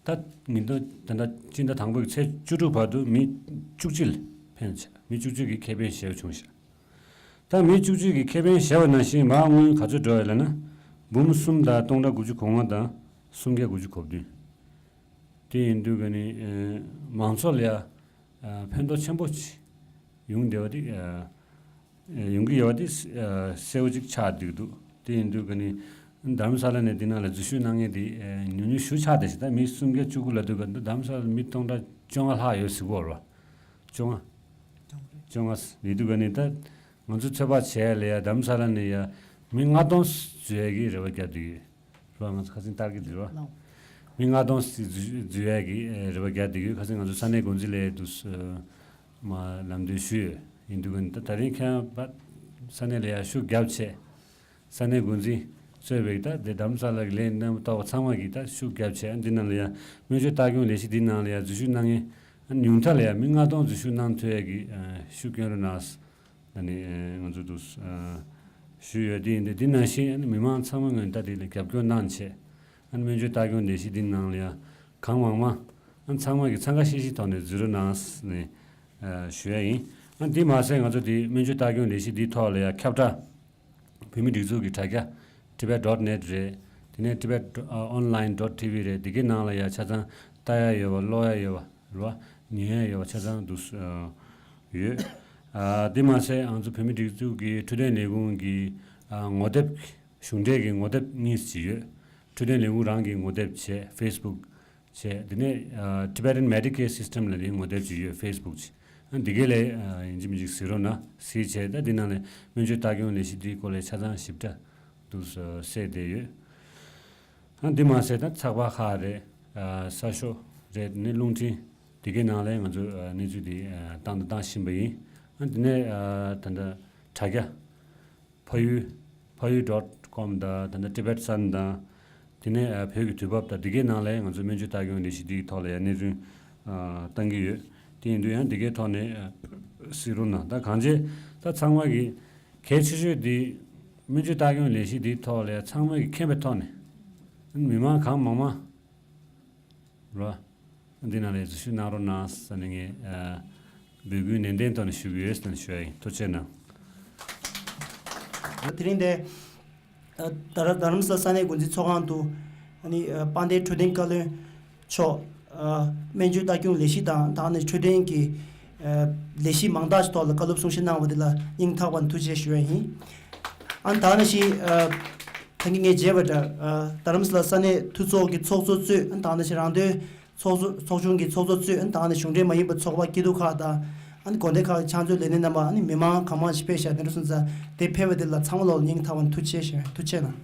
ད་ཉིན་ཐོ་ད་ལྟ་སྤྱི་ཟླ་དང་པོའི་ཚེས་བཅུ་དྲུག་བར་དུ་མི་བཅུ་གཅིག་ལ་ཕན་ཆ་མི་བཅུ་གཅིག་གིས་ཁེ་ཕན་ཞེ་པོ་བྱུང་ཤག་ད་མི་བཅུ་གཅིག་གིས་ཁེ་ཕན་བྱས་པ་ནང་བཞིན་མར་དངུལ་ག་ཚོད་འགྲོ་ཡོད་ལབ་ན། འབུམ་གསུམ་དང་སྟོང་ཕྲག་དགུ་བཅུ་གོ་ལྔ་དང་སུམ་བརྒྱ་དགུ་བཅུ་གོ་བདུན། དེ་ཡིན་དུས་ཀ་ནི་ཨ་མང་ཚོགས་ལ་ཡ་ཨ་ཕན་ཐོགས་ཆེན་པོ་ཅིག་ཡོང་བསྡད་པ་དེ་ཨ་ ཡོང་གི་ཡོད་པ་དེ་གསལ་པོ་ཅིག་ཆགས་བསྡད་འདུག་དེ་ཡིན་དུས་ཀ་ནི་རྡ་རམ་ས་ལ་ནས་འདི་ནང་ལ་འཛུལ་ཞུགས་གནང་མཁན་དེ་ཉུང་ཉུང་ཞེ་པོ་ཆགས་བསྡད་ཤག་ད་མི་སུམ་བརྒྱ་བཅུ་དགུ་ལབ་དུས་ཀ་འདི་རྡ་རམ་ས་ལ་མི་སྟོང་ཕྲག་བཅོ་ལྔ་ལྷག་ཡོད་ཟེར་གོ་ར། བཅོ་ལྔ། བཅོ་ལྔ་ཡིན་དུས་ཀ་ནི་ད་ང་ཚོ་ཚོད་དཔག་བྱས་ལ་ཡ་རྡ་རམ་ས་ལ་ནས་ཡ་མི་ལྔ་སྟོང་འཛུལ་ཡས་ཀྱི་རེ་བ་བརྒྱབ་བསྡད་ཡོད། རེད་བ། ང་ཚོ་ཁ་སང་ལྟར་གྱི་འདི་རེད་བ། ལགས། མི་ལྔ་སྟོང་ཞིག་འཛུལ་འཛུལ་ཡས་ཀྱི་ཨེ་རེ་བ་རྒྱག་བསྡད་ཡོད། ཁ་སང་ང་ཚོ་ས་གནས་འགོ་འཛིན་ལས་འདུག་ཨེ་མ་ལམ་སྟོན་ཞུས་ཡོད། ཡིན་དུས་ཀ་ནི་ད་ད་རིང་ཁྱེད་རང་ས་གནས་ལ་ཡར་ཤུགས་རྒྱབ་བྱས། ས་གནས་འགོ་འཛིན་གཙོས་པའི་ད་དེ་རྡ་རམ་ས་ལ་གི་ལས་རྣམ་པ་གཏོགས་པ་ཚང་མ་གིས་ད་ཤུགས་རྒྱབ་བྱས། འདི་ནང་ལ་ཡང་སྨན་བཅོས་ལྟ་སྐྱོང་ལས་གཞི་འདི་ནང་ལ་ཡང་འཛུལ་ཞུགས་གནང་མཁན་ཉུང་མཐའ་ལ་ཡང་མི་ལྔ་སྟོང་འཛུལ་ཞུགས་གནང་ཐུབ་ཡས་ཀྱི་ཨེ་ཤུགས་སྐྱོན་རོགས་གནང་། ཨ་ནི་ང་ཚོ་འདུག་ཞུས་ཡོད། དེ་ཡིན་དུས་འདི་ནང་བཞིན་ཨ་ནི་མི་མང་ཚང་མ་ངོས་ནས་ད་དེ་ལ་རྒྱབ་སྐྱོར་གནང་བྱས། ཨ་ནི་སྨན་བཅོས་ལྟ་སྐྱོང་ལས་གཞི་འདི་ནང་ལ་ཡང་གང་མང་མང་ཨ་ནི་ཚང་མ་གིས་འཚང་ཁ་ཤིག་ཤིག་ཐོག་ནས་འཛུལ་རོགས་གནང་ནས་ཞུ་ཡ་ཡིན། ཨ་ནི་དེ་མ་ཟད་ང་ཚོ་དེ་སྨན་བཅོས་ལྟ་སྐྱོང་ལས་གཞི་འདིའི་ཐོག་ལ་ཡང་ཁྱབ་བསྒྲགས། བོད་མི་སྒྲིག་འཛུགས་ཀྱི་དྲ་རྒྱ་tibet dot net རེད། དེ་ནས་tibet online dot tv རེད། དེ་གའི་ནང་ལ་ཡང་ཆ་ཚང་ལྟ་ཡ་ཡོད་པ། ཀློག་ཡ་ཡོད་པ་རེད་བ། ཉན་ཡ་ཡོད་པ་ཆ་ཚང་འདུག་ཡོད། ཨ་དེ་མ་ཟད་ང་ཚོ་བོད་མི་སྒྲིག་འཛུགས་ཀྱི་འཕྲོད་བསྟེན་ལས་ཁུངས་ཀྱི་ཨ་ངོ་དེབ། གཞུང་འབྲེལ་གྱི་ངོ་དེབ་གཉིས་ཅིག་ཡོད། འཕྲོད་བསྟེན་ལས་ཁུངས་རང་གི་ངོ་དེབ་བྱས། Facebook བྱས། དེ་ནས་ཨ་Tibetan Medicaid System ལབ་ནས་ངོ་དེབ་ཅིག་ཡོད། Facebook ཅིག་ཨ་འདི་གའི་ལས་ཨ་ཡིན་གཅིག་མིན་གཅིག་གཟིགས་རོགས་གནང་། གཟིགས་བྱས་ད་འདི་ནང་ལས་སྨན་བཅོས་ལྟ་སྐྱོང་ལས་གཞི་འདིའི་སྐོར་ལས་ཆ་ཚང་ཞིབ་ཕྲ་འདུག་གསལ་བསྡད་ཡོད། ཨ་འདི་མ་ཟད་ད་ཚགས་པར་ཁག་རེད། ཨ་གསར་ཤོག་རེད། དེ་ནས་རླུང་འཕྲིན་འདི་གའི་ནང་ལས་ང་ཚོས་ཨ་གནས་ཚུལ་འདི་ཨ་བཏང་དང་བཏང་བཞིན་པ་ཡིན། ཨ་འདི་ནས་ཨ་ད་ལྟ་དྲ་རྒྱ། ཕ་ཡུལ། ཕ་ཡུལ་dot com དང་ད་ལྟ་Tibet Sun དང་། དེ་ནས་ཨ་བོད་ཀྱི་དུས་བབ་དང་འདི་གའི་ནང་ལ་ཡང་ང་ཚོ་སྨན་བཅོས་ལྟ་སྐྱོང་ལས་གཞི་འདིའི་ཐོག་ལ་ཡང་གནས་ཚུལ་ཨ་བཏང་གི་ཡོད། དེ་ཡིན་དུས་ཡང་འདི་གའི་ཐོག་ནས་ཨ་གཟིགས་རོགས་གནང་། ད་གང་བྱས་ད་ཚང་མ་གི་གལ་ཆེ་ཤོས་འདི་སྨན་བཅོས་ལྟ་སྐྱོང་ལས་གཞི་འདིའི་ཐོག་ལ་ཡང་ཚང་མ་གི་མཁྱེན་པའི་ཐོག་ནས་མི་མང་གང་མང་མང་རོ། འདི་ནང་ལ་འཛུལ་ཞུགས་གནང་རོགས་གནང་ཟེར་ནས་ངས་ཨ་འབོད་སྐུལ་ནན་ཏན་ཐོག་ནས་ཞུ་གི་ཡོད་ཟེར་ནས་ཞུ་ཡ་ཡིན། ཐུགས་རྗེ་གནང་། དེ་རིང་འདི་ཨ་རྡ་རྡ་རམ་ས་ལ་ས་གནས་འགོ་འཛིན་ཚོགས་ཁང་དུ་ཨ་ནི་ཨ་དཔལ་ལྡན་འཕྲོད་བསྟེན་བཀའ་བློན་མཆོག་ཨ་སྨན་བཅོས་ལྟ་སྐྱོང་ལས་གཞི་དང་ད་ནི་འཕྲོད་བསྟེན་གྱི་ཨ་ལས་གཞི་མང་དག་ཅིག་ཐོག་ལ་བཀའ་སློབ་གསུང་བཤད་གནང་བ་དེ་ལ་སྙིང་ཐག་པ་ནས་ཐུགས་རྗེ་ཆེ་ཞུ་ཡ་ཡིན། ཨ་ནི་ད་ནི་ཞིག་ཨ། ད་གིན་ངས་བརྗོད་པ་འདྲ། ཨ་རྡ་རམ་ས་ལ་ས་གནས་འཐུས་ཚོགས་ཀྱི་ཚོགས་གཙོ་གཙོས། ཨ་ནི་ད་ནི་ཞིག་རང་དོན་ཚོགས་གཙོ་ཚོགས་ཆུང་གི་ཚོགས་གཙོ་གཙོས། ཨ་ནི་ད་ནི་གཞུང་འབྲེལ་མ་ཡིན་པའི་ཚོགས་པ་སྐྱིད་སྡུག་ཁག་དང་། ཨ་ནི་དགོན་སྡེ་ཁག་གི་ཕྱག་མཛོད་ལས་སྣེ་རྣམ་པ། ཨ་ནི་མི་མང་གང་མང་ཞིག་ཕེབས་ཤག་དེ་འདྲ་སོང་ཙང་དེ་ཕེབས་པ་དེ་ལ་ཚང་མ་ལོག་སྙིང་ཐག་པ་ནས་ཐུགས་རྗེ་ཆེ་ཞུ། ཐུགས་རྗེ་གནང་།